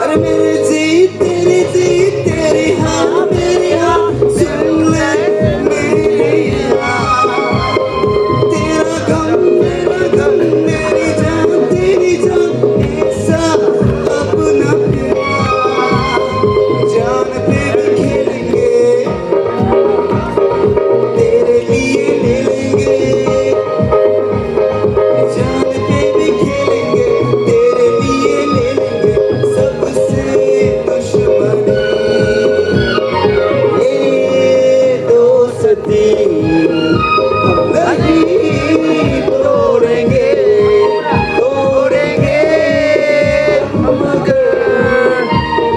अरे मेरी जी, तेरी जी, तेरी हाँ, मेरी हाँ, सुन ले मेरी हाँ। तेरा गम, मेरा गम, मेरी जान, तेरी जान, ऐसा अपना प्यार। जान पे भी खेलेंगे, तेरे लिए ले लेंगे। जान पे भी खेलेंगे, तेरे लिए ले लेंगे सबसे दुश्मनी। ये दोस्ती हम नहीं तोड़ेंगे, तोड़ेंगे मगर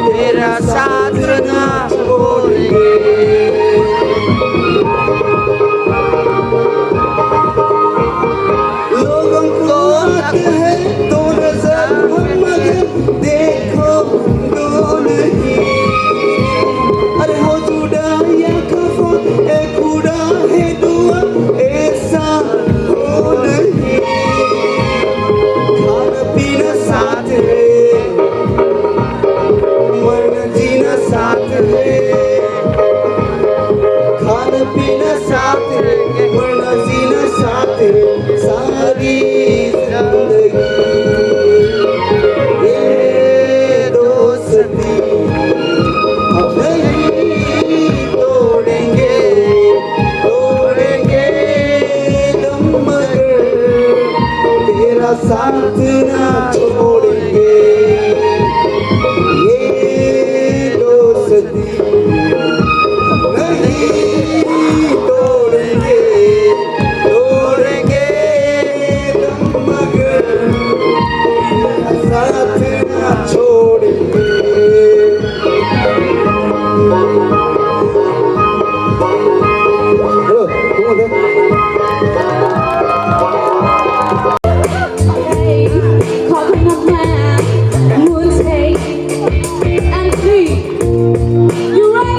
तेरा साथ ना छोड़ेंगे। लोगों को आते हैं दो नजर, मगर देखो दो नहीं। अरे हो जुदा या खफा, ए खुदा है दुआ, ऐसा हो नहीं। खाना पीना साथ है, मरना जीना साथ है। खाना पीना साथ है, मरना जीना साथ है, सारी जिंदगी ये दोस्ती हम नहीं तोड़ेंगे, तोड़ेंगे दम मगर तेरा साथ ना छोड़ेंगे। ये दोस्ती नहीं तोड़ेंगे, तोड़ेंगे दम मगर तेरा साथ ना छोड़ेंगे। Hello, come on, then. Hey, clap your hands, one, two, and three. You ready?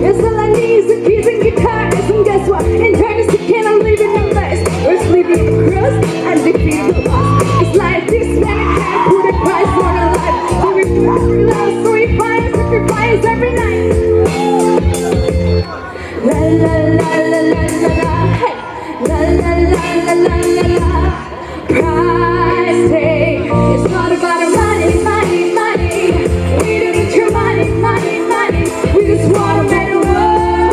Thessalonians, the keys and guitar, and guess what? In darkness, you cannot live in the light. We're sleeping across and defeat the lost. It's like this man can put a price on our life. So we pray for love, so we fight, sacrifice every night. La la la la la la la. Hey. La la la la la la la. Price tag. It's not about the money, money, money. We don't need your money, money, money. We just wanna make the world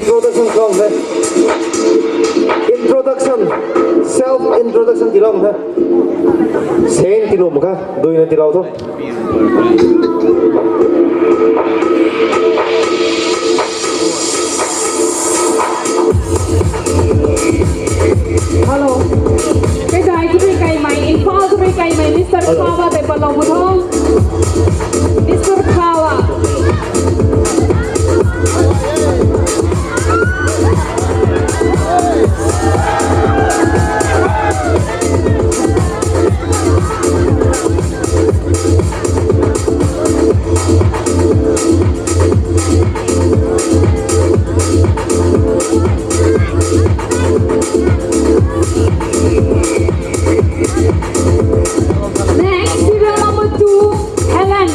Introduction song the. Introduction, self introduction tilou the. Sen tilou mak kha, duina tilou tho. Hello. Kaidai kibri kaimei, Imphal kibri kaimei, Mister Hello. Khawa tei palou bu tho. Mister Khawa. Next, serial number two, Helen.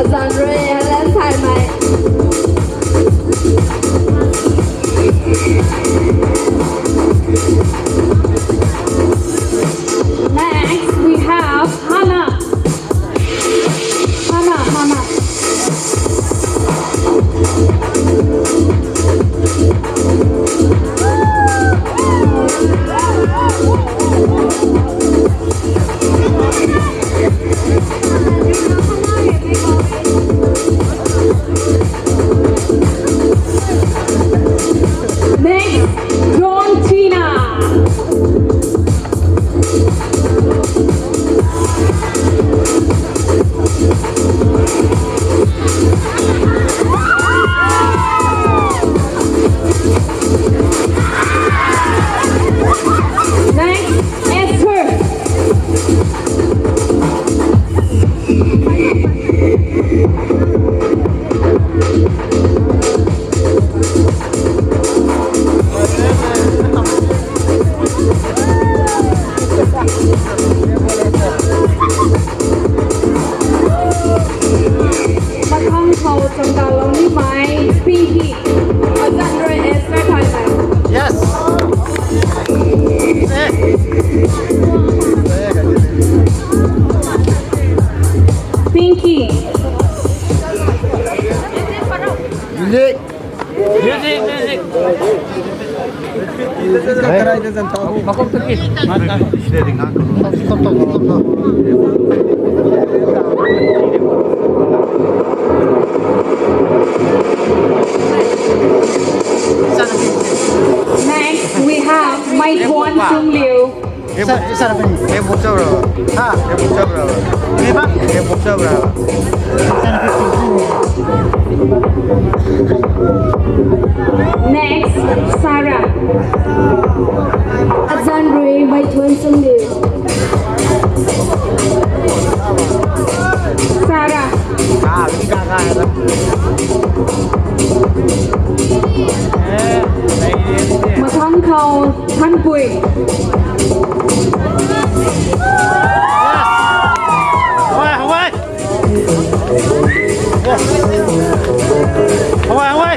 Azanc rui Helen thaymei. Next, we have Hannah. Hannah, Hannah. Next, John Tina. Next, Esther. Mathang khou changdalou nimei Pinky. Azanc rui Esther thaymei. Yes. Eh. Pinky. Music. Music, music. Next, we have Mei Thuan Sung Liu. Sir, sir, sir. Game book chau rau. Ha? Game book chau rau. Game book? Game book chau rau. Next, Sarah. Azanc rui Mei Thuan Sung Liu. Sarah. Ah, ini kakak ya. Eh, lagi ni. Mathang khou Thanpui. Yes. Hawai, hawai. Hawai, hawai.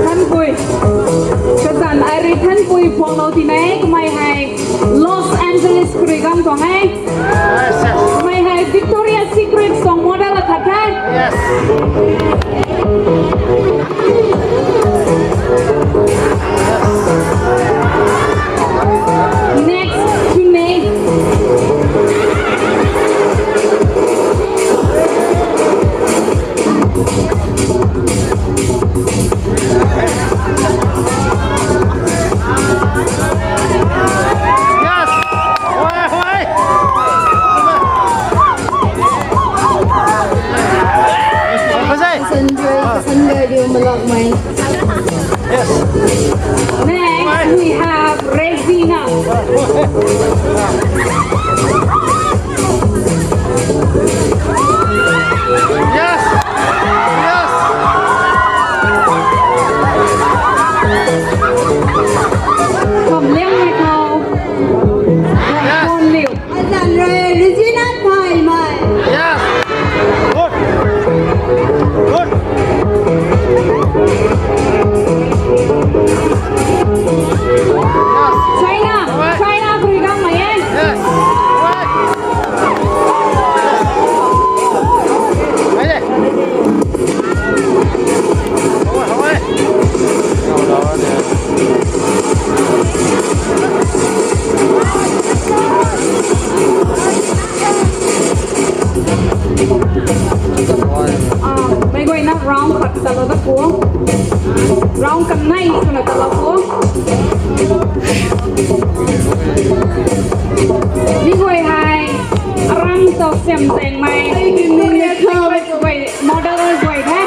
Thanpui. Kazanc ai rui Thanpui phuanglou tinei kamei hei Los Angeles khrui ganv tuang e. Yes, yes. Kamei hei Victoria's Secret tuang model akhat the. Yes. Next, Chunmei. Yes! Hawai, hawai! Hawai! Siam Zengmei. Model guay the.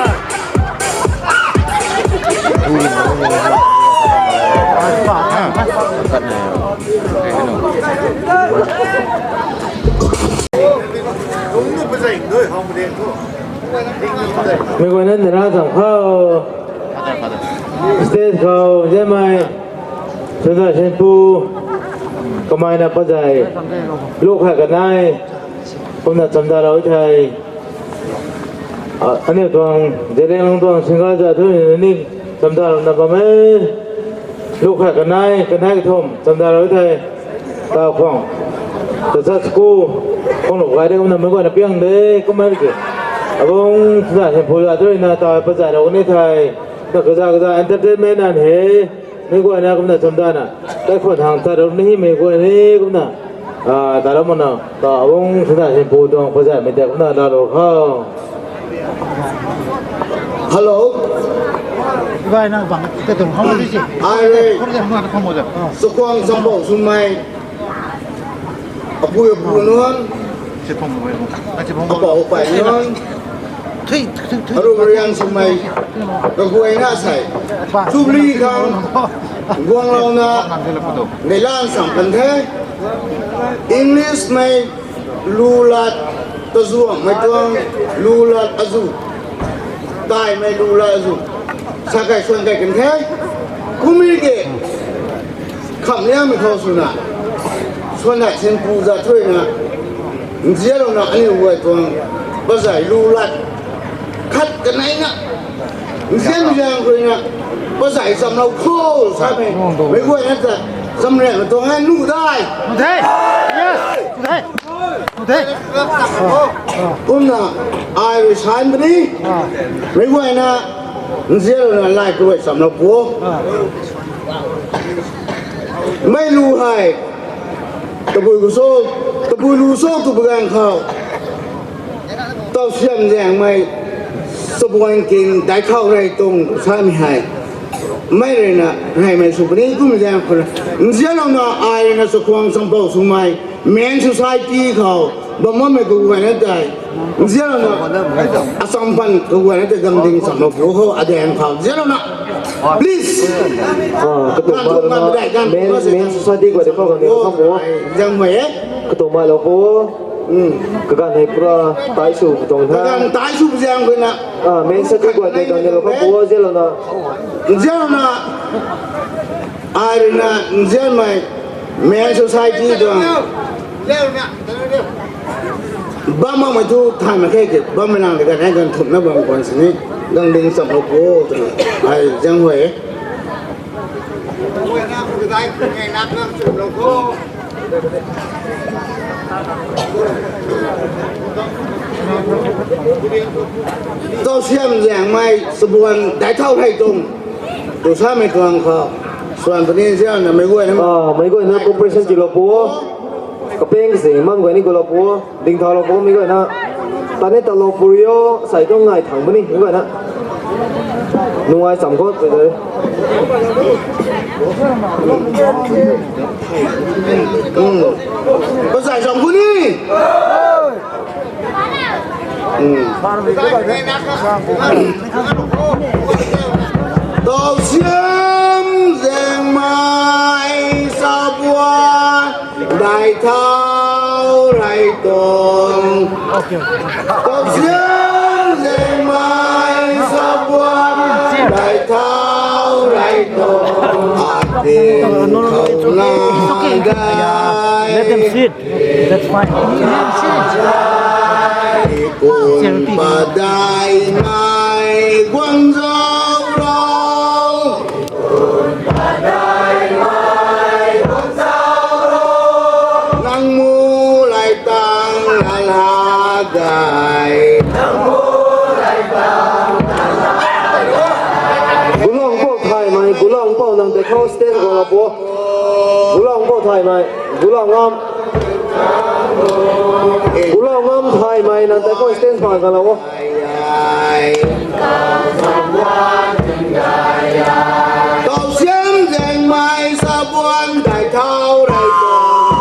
Mei guayna nira zam khou, stage khou Zengmei, Sundar Senpu, kameina pazai, luk khat kanei, kumna chamdalou thei, aniu tuang Zeliangrong tuang single za thu ni chamdalouna bam e. Luk khat kanei, kanei kathumh chamdalou thei, ta khwang, ta sa school, khwang luk gay de kumna mei guayna piang de kumna ki. Abung Sundar Senpu za thu na ta pazai lou ni thei, ta kaza kaza entertainment an he. Mei guayna kumna chamdana, kaikhwan hang tarou ni mei guay ni kumna, tarou mana ta Abung Sundar Senpu tuang pazanmei ta kumna laalou khou. Hello. Guayna bang te tuang hou di si. Ai rui, Chakhwang Champou Swmei, apui apu nunc, apou apai nunc, aru riang swmei, kaguayna sei, Jubilee khang guanglouna, neilan sam kan the, English mei lu lat, tazuangmei tuang lu lat azu, taimei lu lat azu, sa kai suan kai kan the, kumri ke, khamliangmei khou swna, Sundar Senpu za thu na, nzianlouna aniu guay tuang, pazai lu lat, khat kaneina, nzian nzian khou na, pazai chamlou khou samei, mei guayna ta, chamrianmei tuang e nuh dai. Kumna, ai rui san puni, mei guayna, nzianlouna lai kaguay chamlou pu. Mei lu hei, tabui gu so, tabui lu so tu pagang khou, Tausiam Zengmei, Chabuan King Daithau Reituang samei hei, mei rui na, reymei sw puni kum zaeng khou, nzianlouna ai rui na Chakhwang Champou Swmei, Men Society khou, bam bammei kaguayna tei, nzianlouna, acham pan kaguayna tei gangding chamlou pu khou, adaeng khou, nzianlouna, please. Katuang ma, Men, Men Society guay tei khou gangding khou, Zengmei e. Katuang ma lou pu. Kaganv hei pura tai sw katuang tha. Kaganv tai sw zaeng khou na, Men Society guay tei gangding lou khou pu, nzianlouna, nzianlouna, ai rui na, nzianmei, Men Society tuang, bam makmei thu thay mak khe ke, bammei lang de kan, kan thumhna bam khwan sini, gangding chamlou pu twna, ai zaeng huay e. Tausiam Zengmei, Chabuan Daithau Reituang, tu samei tuang khou, swan puni nzianna mei guayna, mei guayna cooperation tiilou pu. Kapeng si mam guay ni gulou pu. Dingthaulou pu mei guayna. Tani talou pu rio, sai tuang ngai thang puni mei guayna. Nungai cham khou tei de. Pazai cham khou ni. Tausiam Zengmei, Chabuan Daithau Reituang. Tausiam Zengmei, Chabuan Daithau Reituang. Atin khou na dai. Let them sit. That's fine. Kun padaimei guangzauc rou. Nang mu lai tang lala gay. Gulong pou thaymei, gulong pou nang tei khou stage gulong pou. Gulong pou thaymei, gulong ngam. Gulong ngam thaymei nang tei khou stage pan kalou o. Tausiam Zengmei, Chabuan Daithau Reituang.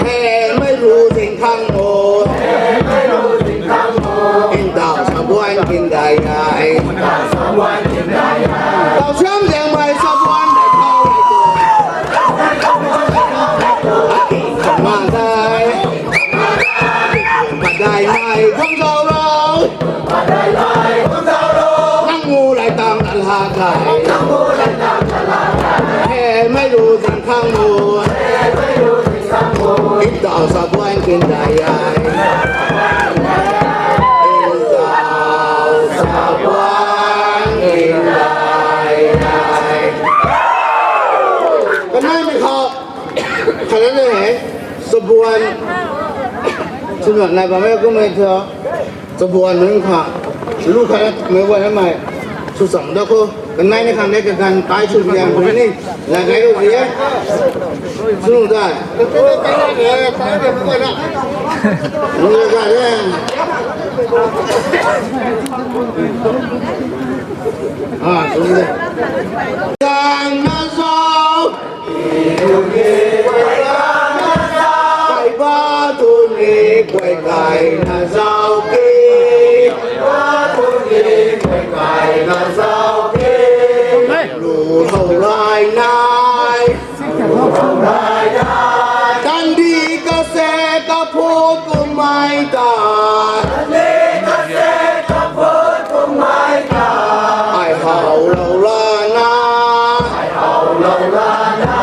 Hei mei ru zing khang mo. Indau sabuan kin dai ai. Tau siam zeng mei sabuan dai khou ai tu. Aking khang ma dai. Padai nai guang zau rau. Nang mu lai tang alha kai. Hei mei ru zing khang mu. Indau sabuan kin dai ai. Indau sabuan kin dai ai. Kanai mei khou. Khatna hei, sabuan. Suna nai bam e kum e tho. Sabuan nunc kha. Lu khatna mei guan mei. Sw cham da khou. Kanai ni khang de kaganv kai sw biang khou ni. La gai ru di e. Sw da. Lu gai de. Ah, sw de. Gang na zau. Kaiba tuni guay kai na zau ke. Kaiba tuni guay kai na zau ke. Lu hou rai nai. Lu hou rai nai. Kandi kase kaphut kumei ta. Kandi kase kaphut kumei ta. Ai hou lou lana. Ai hou lou lana.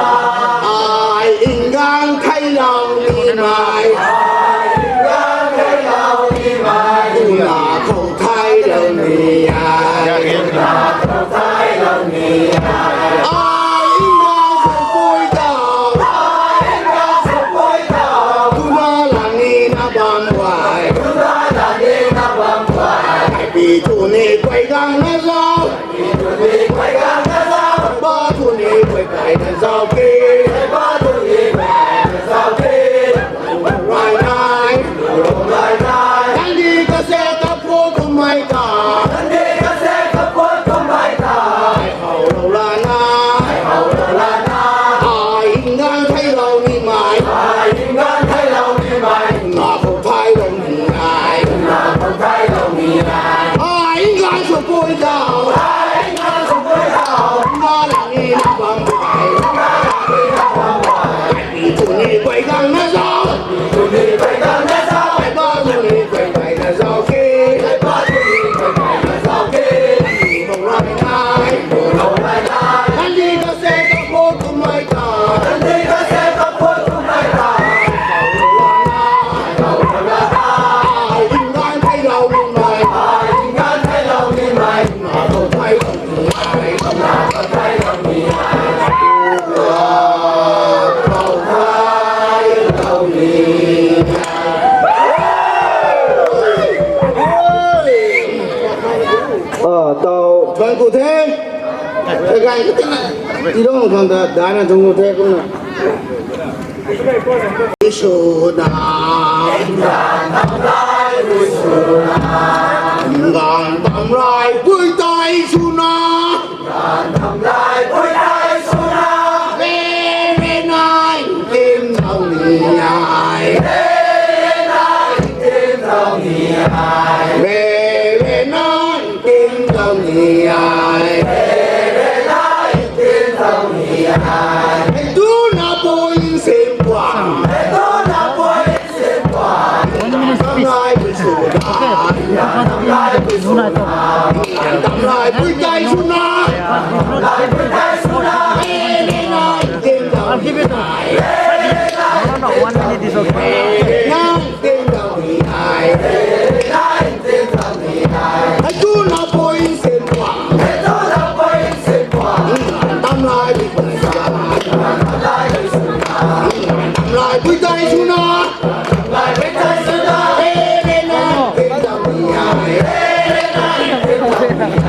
Ai ngang theilou nimei. Ai ngang theilou nimei. Tuna khou theilou ni ai. Tuna khou theilou ni ai. Ai ngang khou pui tau. Ai ngang khou pui tau. Tuna la ni na bam guay. Tuna la ni na bam guay. Ai pi tuni guay gang na zau. Ba tuni guay kai na zau ke. Ba tuni guay kai na zau ke. Rai nai. Rai nai. Kandi kase kaphut kumei ta. Kandi kase kaphut kumei ta. Ai hou lou lana. Ai hou lou lana. Ai ngang theilou nimei. Ai ngang theilou nimei. Nga khou theilou ni ai. Nga khou theilou ni ai. Ai ngang sw pui tau. Ai ngang sw pui tau. Nga la ni na bam guay. Nga la ni na bam guay. Ai pi tuni guay gang na zau. Pi tuni guay gang na zau. Ai ba tuni guay kai na zau ke. Ai ba tuni guay kai na zau ke. Ai hou rai nai. Ai hou rai nai. Kandi kase kaphut kumei ta. Kandi kase kaphut kumei ta. Ai ngang theilou nimei. Ai ngang theilou nimei. Nga khou theilou ni ai. Nga khou theilou ni ai. Nga khou theilou ni ai. Ah, tau. Thuan ku the. Kaganv katina. Ilong khang ta dana thuan ku the kumna. Suna. Ganv tam rai pui tai suna. Ganv tam rai pui tai suna. Re re nai tim dau ni ai. Re re nai tim dau ni ai. Re re nai tim dau ni ai. Re re nai tim dau ni ai. Hei tuna pui sim kuang. Hei tuna pui sim kuang. One minute, please. Tam rai pui tai suna. Tam rai pui tai suna. Tam rai pui tai suna. Re re nai tim dau ni ai. I'll give it to you. No, no, no, one minute is okay. Nai tim dau ni ai. Hei tuna pui sim kuang. Hei tuna pui sim kuang. Tam rai pui tai suna. Tam rai pui tai suna. Tam rai pui tai suna. Re re nai tim dau ni ai. Re re nai tim dau ni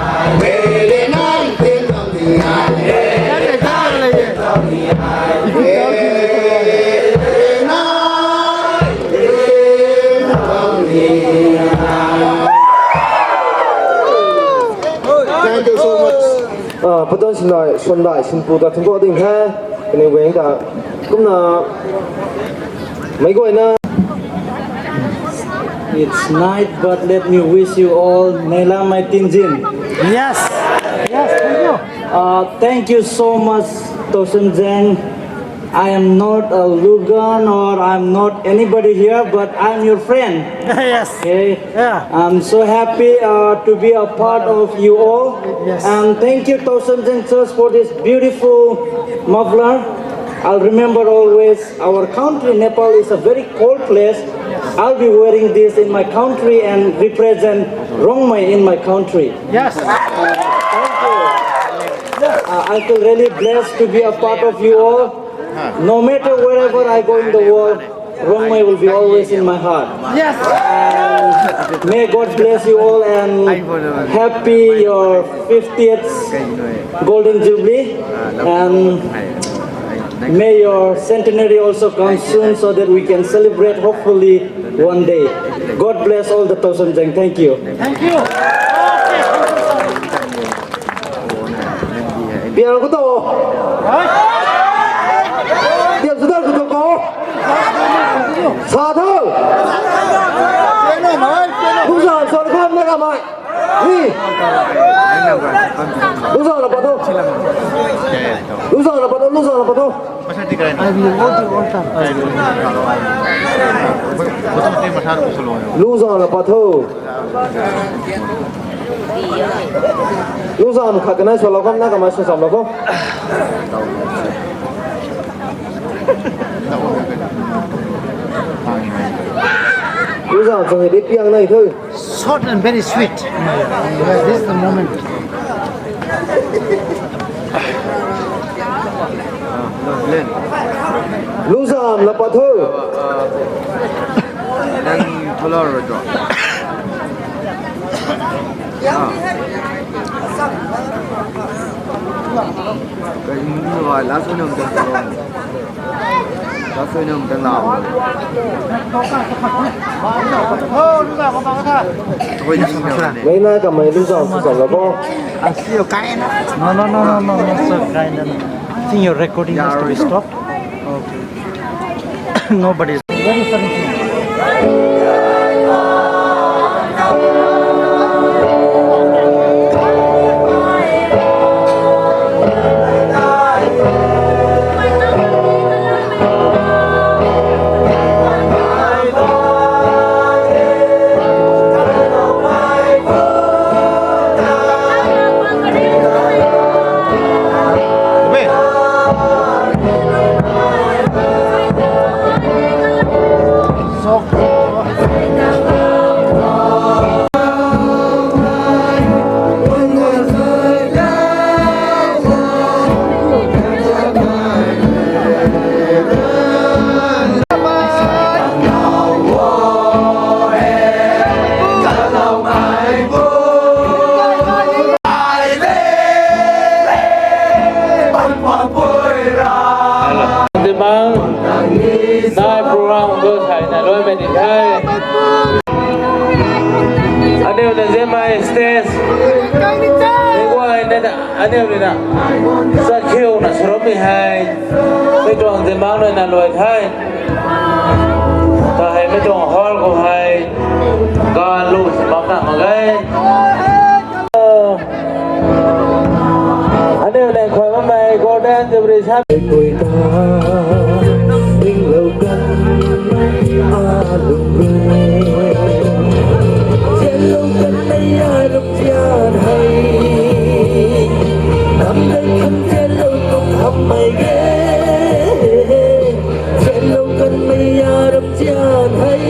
ai. Re re nai tim dau ni ai. Re re nai tim dau ni ai. Re re nai. Thank you so much. Ah, padan sinai, suandai, sinpu ta thingkau ding the. Kaniw guang ta kumna meic guayna. It's night, but let me wish you all Neihlamei Tinzin. Yes. Yes, thank you. Uh, thank you so much, Tousem Zeng. I am not a Lugan or I'm not anybody here, but I'm your friend. Yes. Okay. Yeah. I'm so happy uh, to be a part of you all. Yes. And thank you, Tousem Zeng Church, for this beautiful muffler. I'll remember always our country, Nepal, is a very cold place. I'll be wearing this in my country and represent Rongmei in my country. Yes. Uh, thank you. Uh, I feel really blessed to be a part of you all. No matter wherever I go in the world, Rongmei will be always in my heart. Yes. And may God bless you all and happy your fiftieth Golden Jubilee. And may your centenary also come soon so that we can celebrate hopefully one day. God bless all the Tousem Zeng. Thank you. Thank you. Piang ko to. Piang sudah ko to ko. Sa tho. Luzang sa kham na kamei. Ni. Luzang na pa tho. Luzang na pa tho. Luzang na pa tho. Luzang na pa tho. Luzang khat kanei swlou kham na kamei sw samlou kho. Luzang chang di piang nai tho. Short and very sweet. Yes, this is the moment. Luzang na pa tho. Nang thola ro to. Kaining ni bai last one nung tang lau. Last one nung tang lau. Mei na kamei Luzang sw samlou kho. No, no, no, no, no, no, sir, kind of. I think your recording has to be stopped. Okay. Nobody is. Where is the machine? Zimang, nai program ko sai na loi mei ni the. Aniu na zimai stage. Ni guay na na, aniu ni na. Sa khiu na sromi hai. Mei tuang zimang na na loi the. Ta hei mei tuang hall khou hei. Gan lu si bam na mak ge. Aniu nang khwan bammei Golden Jubilee sa. Pui ta, ringlou kan, a lung rui. Tianlou kan mei a ram tian hei. Nam dei kan tianlou tung ham mei ge. Tianlou kan mei a ram tian hei.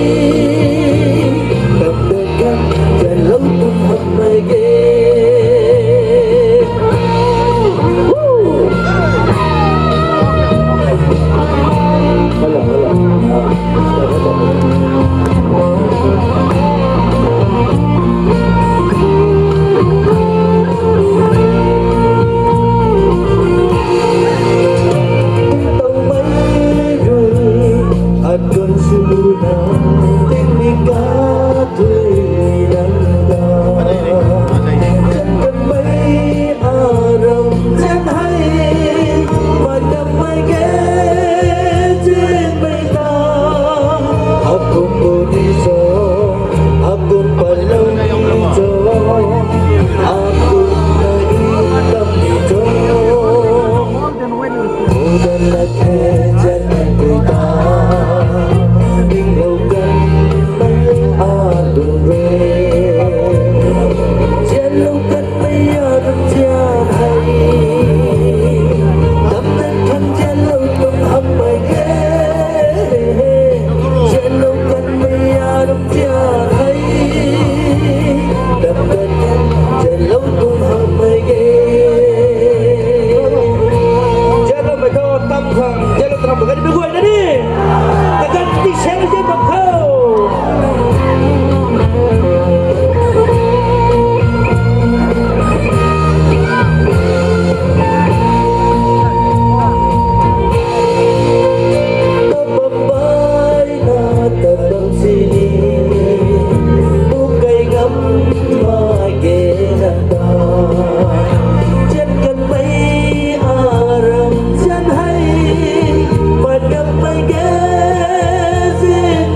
Nam dei kan tianlou tung ham mei ge. Tram kani mei guay na ni. Kagan ti seng je bam khou. Tabam bai na tabam sini. Bukai ngam ma ge na ta. Jan kanmei aram jan hei. Pat kanmei ge zin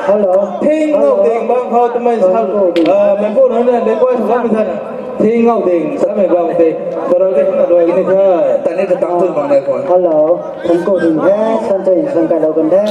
Hello. Thing ngau ding bang khou twmei sa, meipu nunc na leipui sa bam the na. Thing ngau ding samei bang the. Twrau de na luai ni the. Tani ta tang tun bang nai khwan. Hello. Thangkou ding the, san chai san kai lou kan the.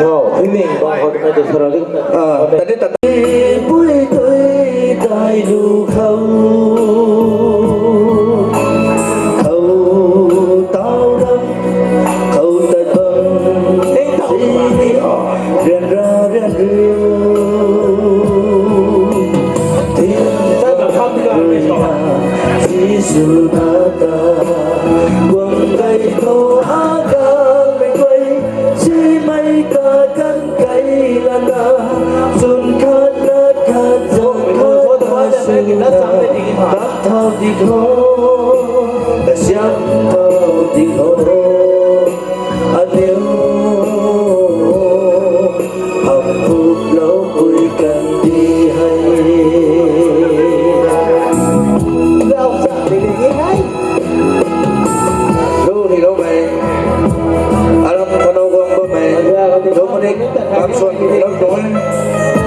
Wow, ini bang khou tumei tu sara di. Ah, tadi tata. Pui tui tai lu khou. Khou tau ram, khou tat bam. Rian ra rian ru. Tin ta ta kham di ka. Jisu ta ta. Guang kai khou a ka mei guay. Simei ta kan kai lana, sun khat na khat zang khat na suna, bak thau di kho, kasiam thau di kho, aniu, ham puk lou pui kan di hei. Lu ni lou mei. Aram kano guang bammei. Dominic Kamson ni lou tuang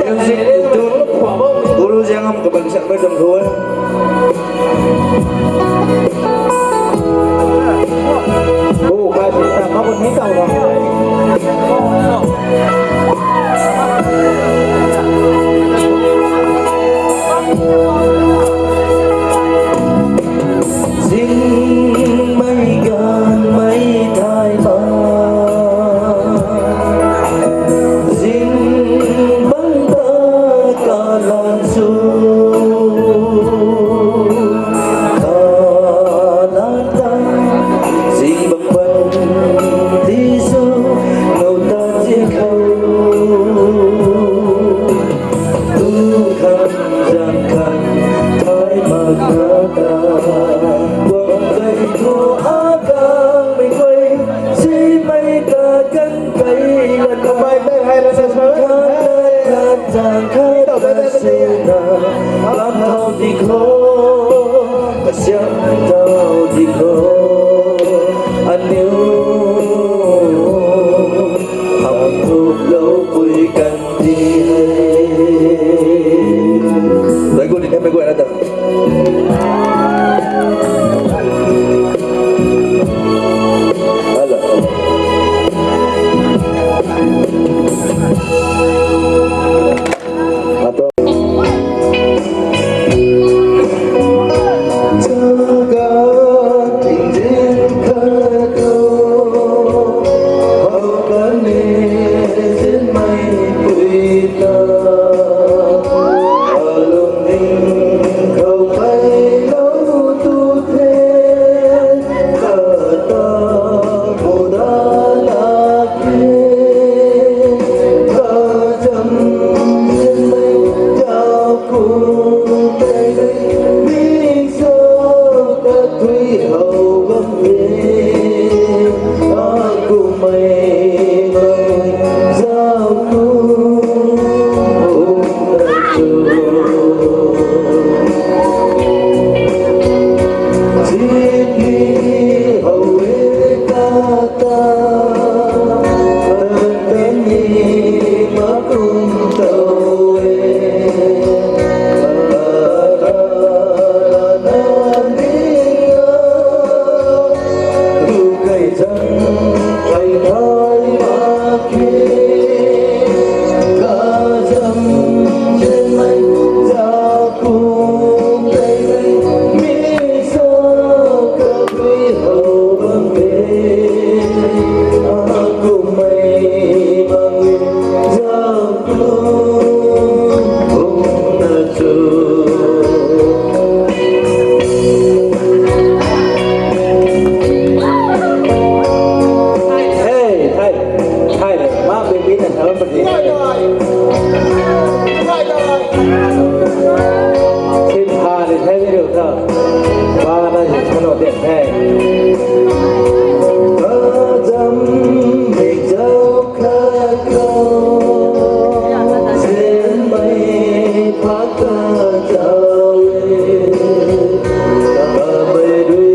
e. Guru Ziangam kaban sak bai dam thu e. Gu kai si ta ma ko ni tau ra. Zingmei ganmei thay ma. Zing bang ta kalan su. Kalan ta. Zing bang bang ti su. Ngau ta zing khou. Tu khang zang khang thay mak na ta. Guang kai thu a kang mei guay. Si mei ta kan kai lat kamai kai hai la sa sa. Kan kan zang khang ta si na. Lam thau di kho. Kasiam thau di kho. Aniu. Ham thup lou pui kan di hei. Dai gu ni kan mei guay na ta. Hello. Hey, hey, hey, ma baby na thaw pati. Sim ha de thai video tha. Ba na ji chalo de thai. Adam big jao khat ko. Zen mai pha ka jao e. Ka mai rui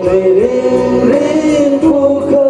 mei rim rim phu khou.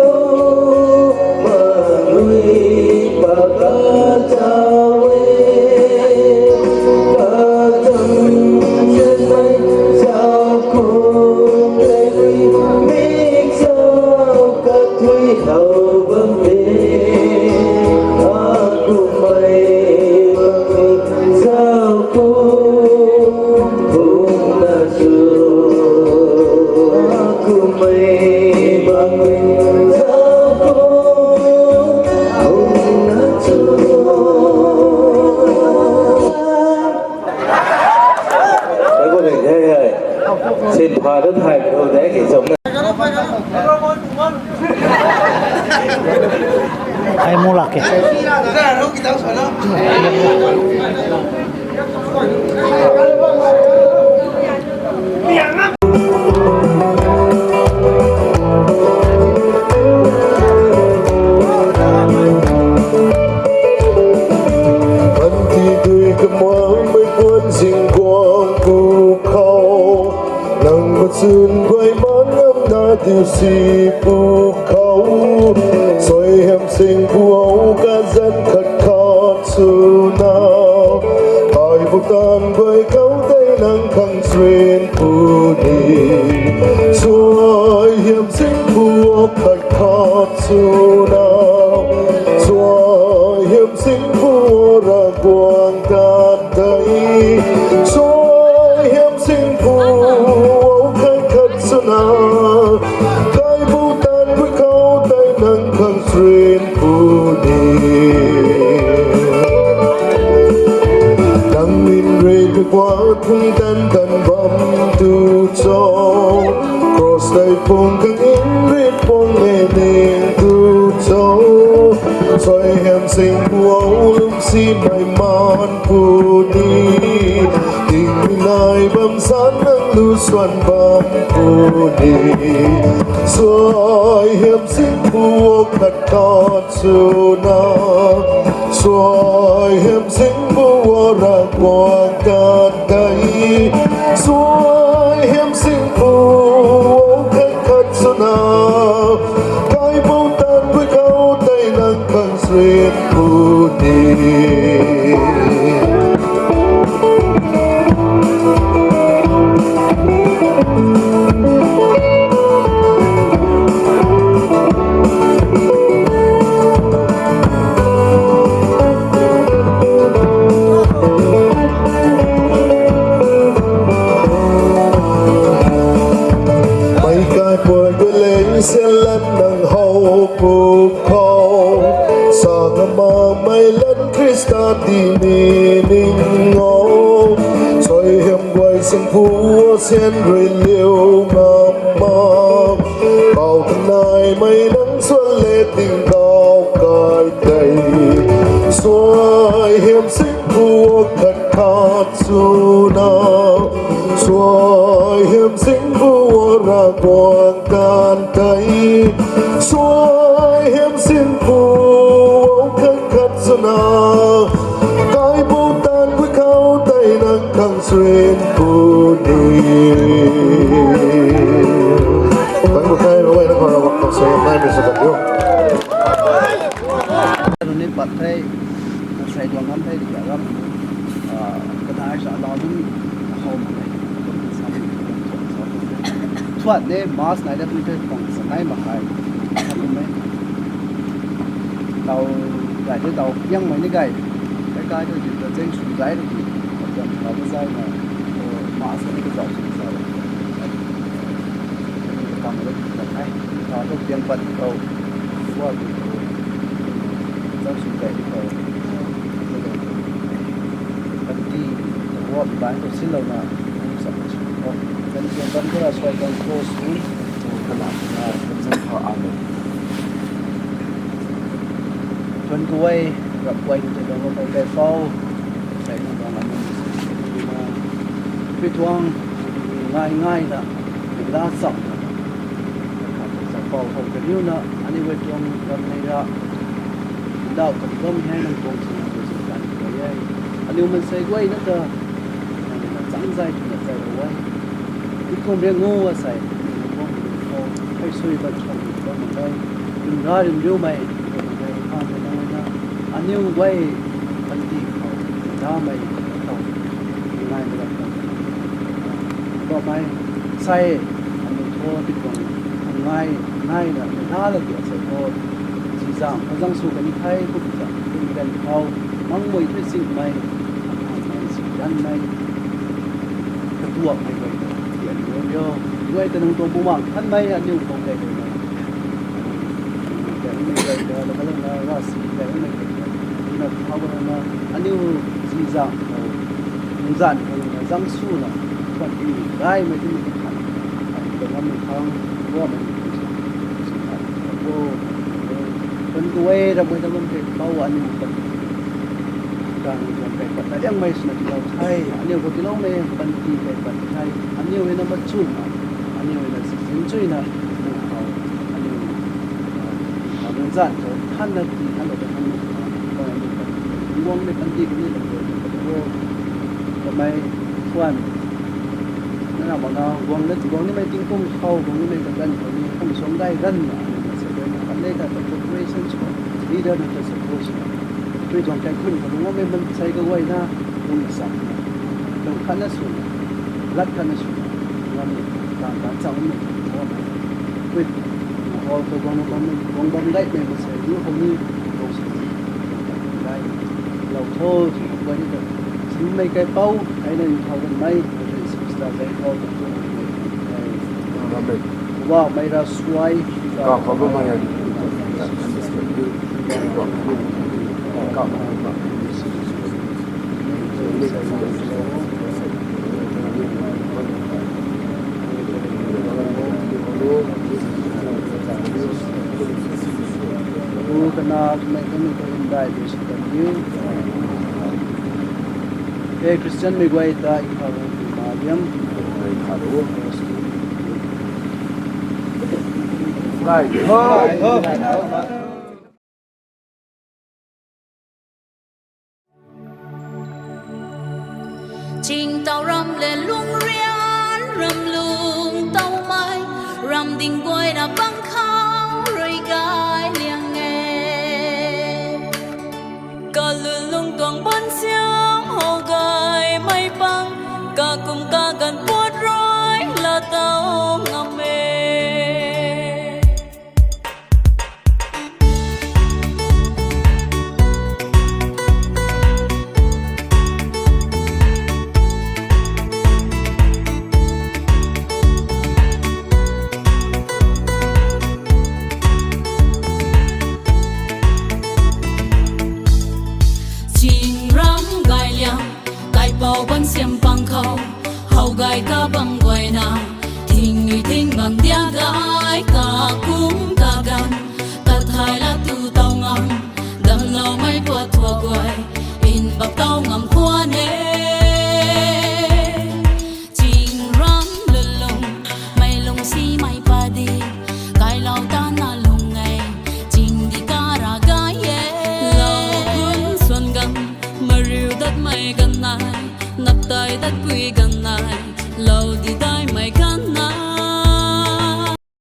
Sin pha dat thai mi ho de ki chom na. Ai mu lak ke. Panty dui kamuang mei puan zing guang ku khou. Nang machun guay man ngam na diu si pu khou. Soi hem sing pu o kazan khat khat sw na. Tan guay khou tei nang khang srin pu ni. Suai hiam sing pu o khat khat swna. Suai hiam sing pu o Ravguangc tan tei. Suai hiam sing pu o khat khat swna. Kai bu tan guay khou tei nang khang srin pu ni. Nang min rui kaguat phung tan tan bam tu cho. Cross tei phung kang in rui phung e ning tu cho. Suai hiam sing pu o lum si mai man pu ni. Ting mi nai bam san nang lu suan bam pu ni. Suai hiam sing pu o khat khat swna. Suai hiam sing pu o Ravguangc tan tei. Suai hiam sing pu o khat khat swna. Kai bu tan guay khou tei nang khang srin pu ni. Mei kai puai gulei sian lan nang how pu khou. Sa kama mei lan Khrista ti mi ning o. Suai hiam guay sing pu o sian rui liu ngam ma. Bau kanai mei nang suan le ting kau kai tei. Suai hiam sing pu o khat khat swna. Suai hiam sing pu o Ravguangc tan tei. Suai hiam sing pu o khat khat swna. Kai bu tan guay khou tei nang khang srin pu ni. Tan bu kai bu kai nang khang Ravguangc khang srin nai mi sa ta yo. Rui ni pat the, sai duang ngam the, di ka ram, ah, kadai sa lau dun, hou mak e, kum sa ni, kum sa ni. Thuan ne, mas nai da kum the, kum sa nai mak hai, sa kum e. Tau, gay the tau, yang mei ni gay, kai kai the, di ka cheng sw zai the, di, ka cheng sw zai na, oh, mas ni ka zau sw zai. Kam lou tw kan e, ka thu piang pat khou, khua tw khou, zauc sw kai khou, panty, khua bai khou sinlouna, sa sw khou, kan piang pat khou la suai kan khou sw, kana, na, kan zang khou a lou. Tuan kuay, rap kuay ni tuan kuay kai pau, sai na tuang ani, na, pi tuang, ngai ngai na, la cham na, khat sa pau khou kaniw na, ani wei tuang ram nei ra, ndau kan bam hei nang tuang sina tuang sina kan kuay e, aniw mansei guay na ta, nang na chang zai twna zai ra e, i kum riang ngu a sai, ni na bam khou, hei sui ban cham ni bam mak e, kum ra rim riu mei, kum mei, khan na nang na, aniw guay, panty khou, na mei, khou, ngai na ram khou, bam mei, sai, aniw thu, ti tuang, ngai, ngai na, na la tu sai khou, si zang, khou zang sw kan the, kum zang, kum kan khou, mang mei thui sing mei, mei si dan mei, katuak mei guay, tian mei yo, guay ta nang tuang bumaeng than mei, aniw khou kai mei. Kai mei guay ta, la ka la na, ra si kai mei guay ta, na khou ka la na, aniw si zang khou, nung zan khou na, zang sw na, tuan ti, gay mei ti ni ti khan, ai, ta ngam mei khang, guay mei ti, si khan, ko, kan kuay, ram mei ta bam kai pau, aniw kan, kan, kan kai pat, na liang mei swna ti lou the, aniw khou ti lou mei, panty kai pat the, aniw hei na machun na, aniw hei na si zin chui na, nung khou, aniw, ah, nung zan khou, than na ti, than lou ta than, ah, guang ni panty, guang ni panty, guang ni lou ta, ta, ta, ta, mei, thuan, na na ma na, guang na, guang ni mei tingkum khou, guang ni mei kagan khou ni, kum suang dai gan na, aniw na sa guay na, kan le ta, ta, cooperation sw, leader na ta support sw, tui tuang kaikhun khou, guang mei mansei kaguay na, lung sam na, Tang khatna sw, lat khatna sw, ngam ni, tang tan chang ni, ngam ni. Pui, hall tu guang bam, guang bam gay mei masei, lu hou ni, guang sw ni, gay. Lou tho, guang ni ta. Sin mei kai pau, ai na in thau kan mei, ai na in sista zai thau kan tu. Amen. Wa mei ra suai, ka khou lu mei ra. Ka khou lu mei. Pu kana mei kami ko hindai de si tan diu. He Christian mei guay ta i kha ru pu ma diam. Right. Ching tau ram le lung rian ram lung tau mai, ram ding guay na bang khang rui gay liang e. Ka lun lung tuang ban siam hou gay mei pang, ka kum ka gan puat rui la tau ngam e. Ching ram gay liang, kaipou ban siam pang khou, hou gay ka bang guay na, ting ni ting bang dia gay, ka kum ka gan, ka thay la tu tau ngam, damlou mei puat thua guay, in bak tau ngam khwan e. Ching ram lulung, mei lung si mei padi, kailou ta na lung e, ching di ka ra gay e. Lou kun suan gan, mariu dat mei gan nai, nap tai dat pui gan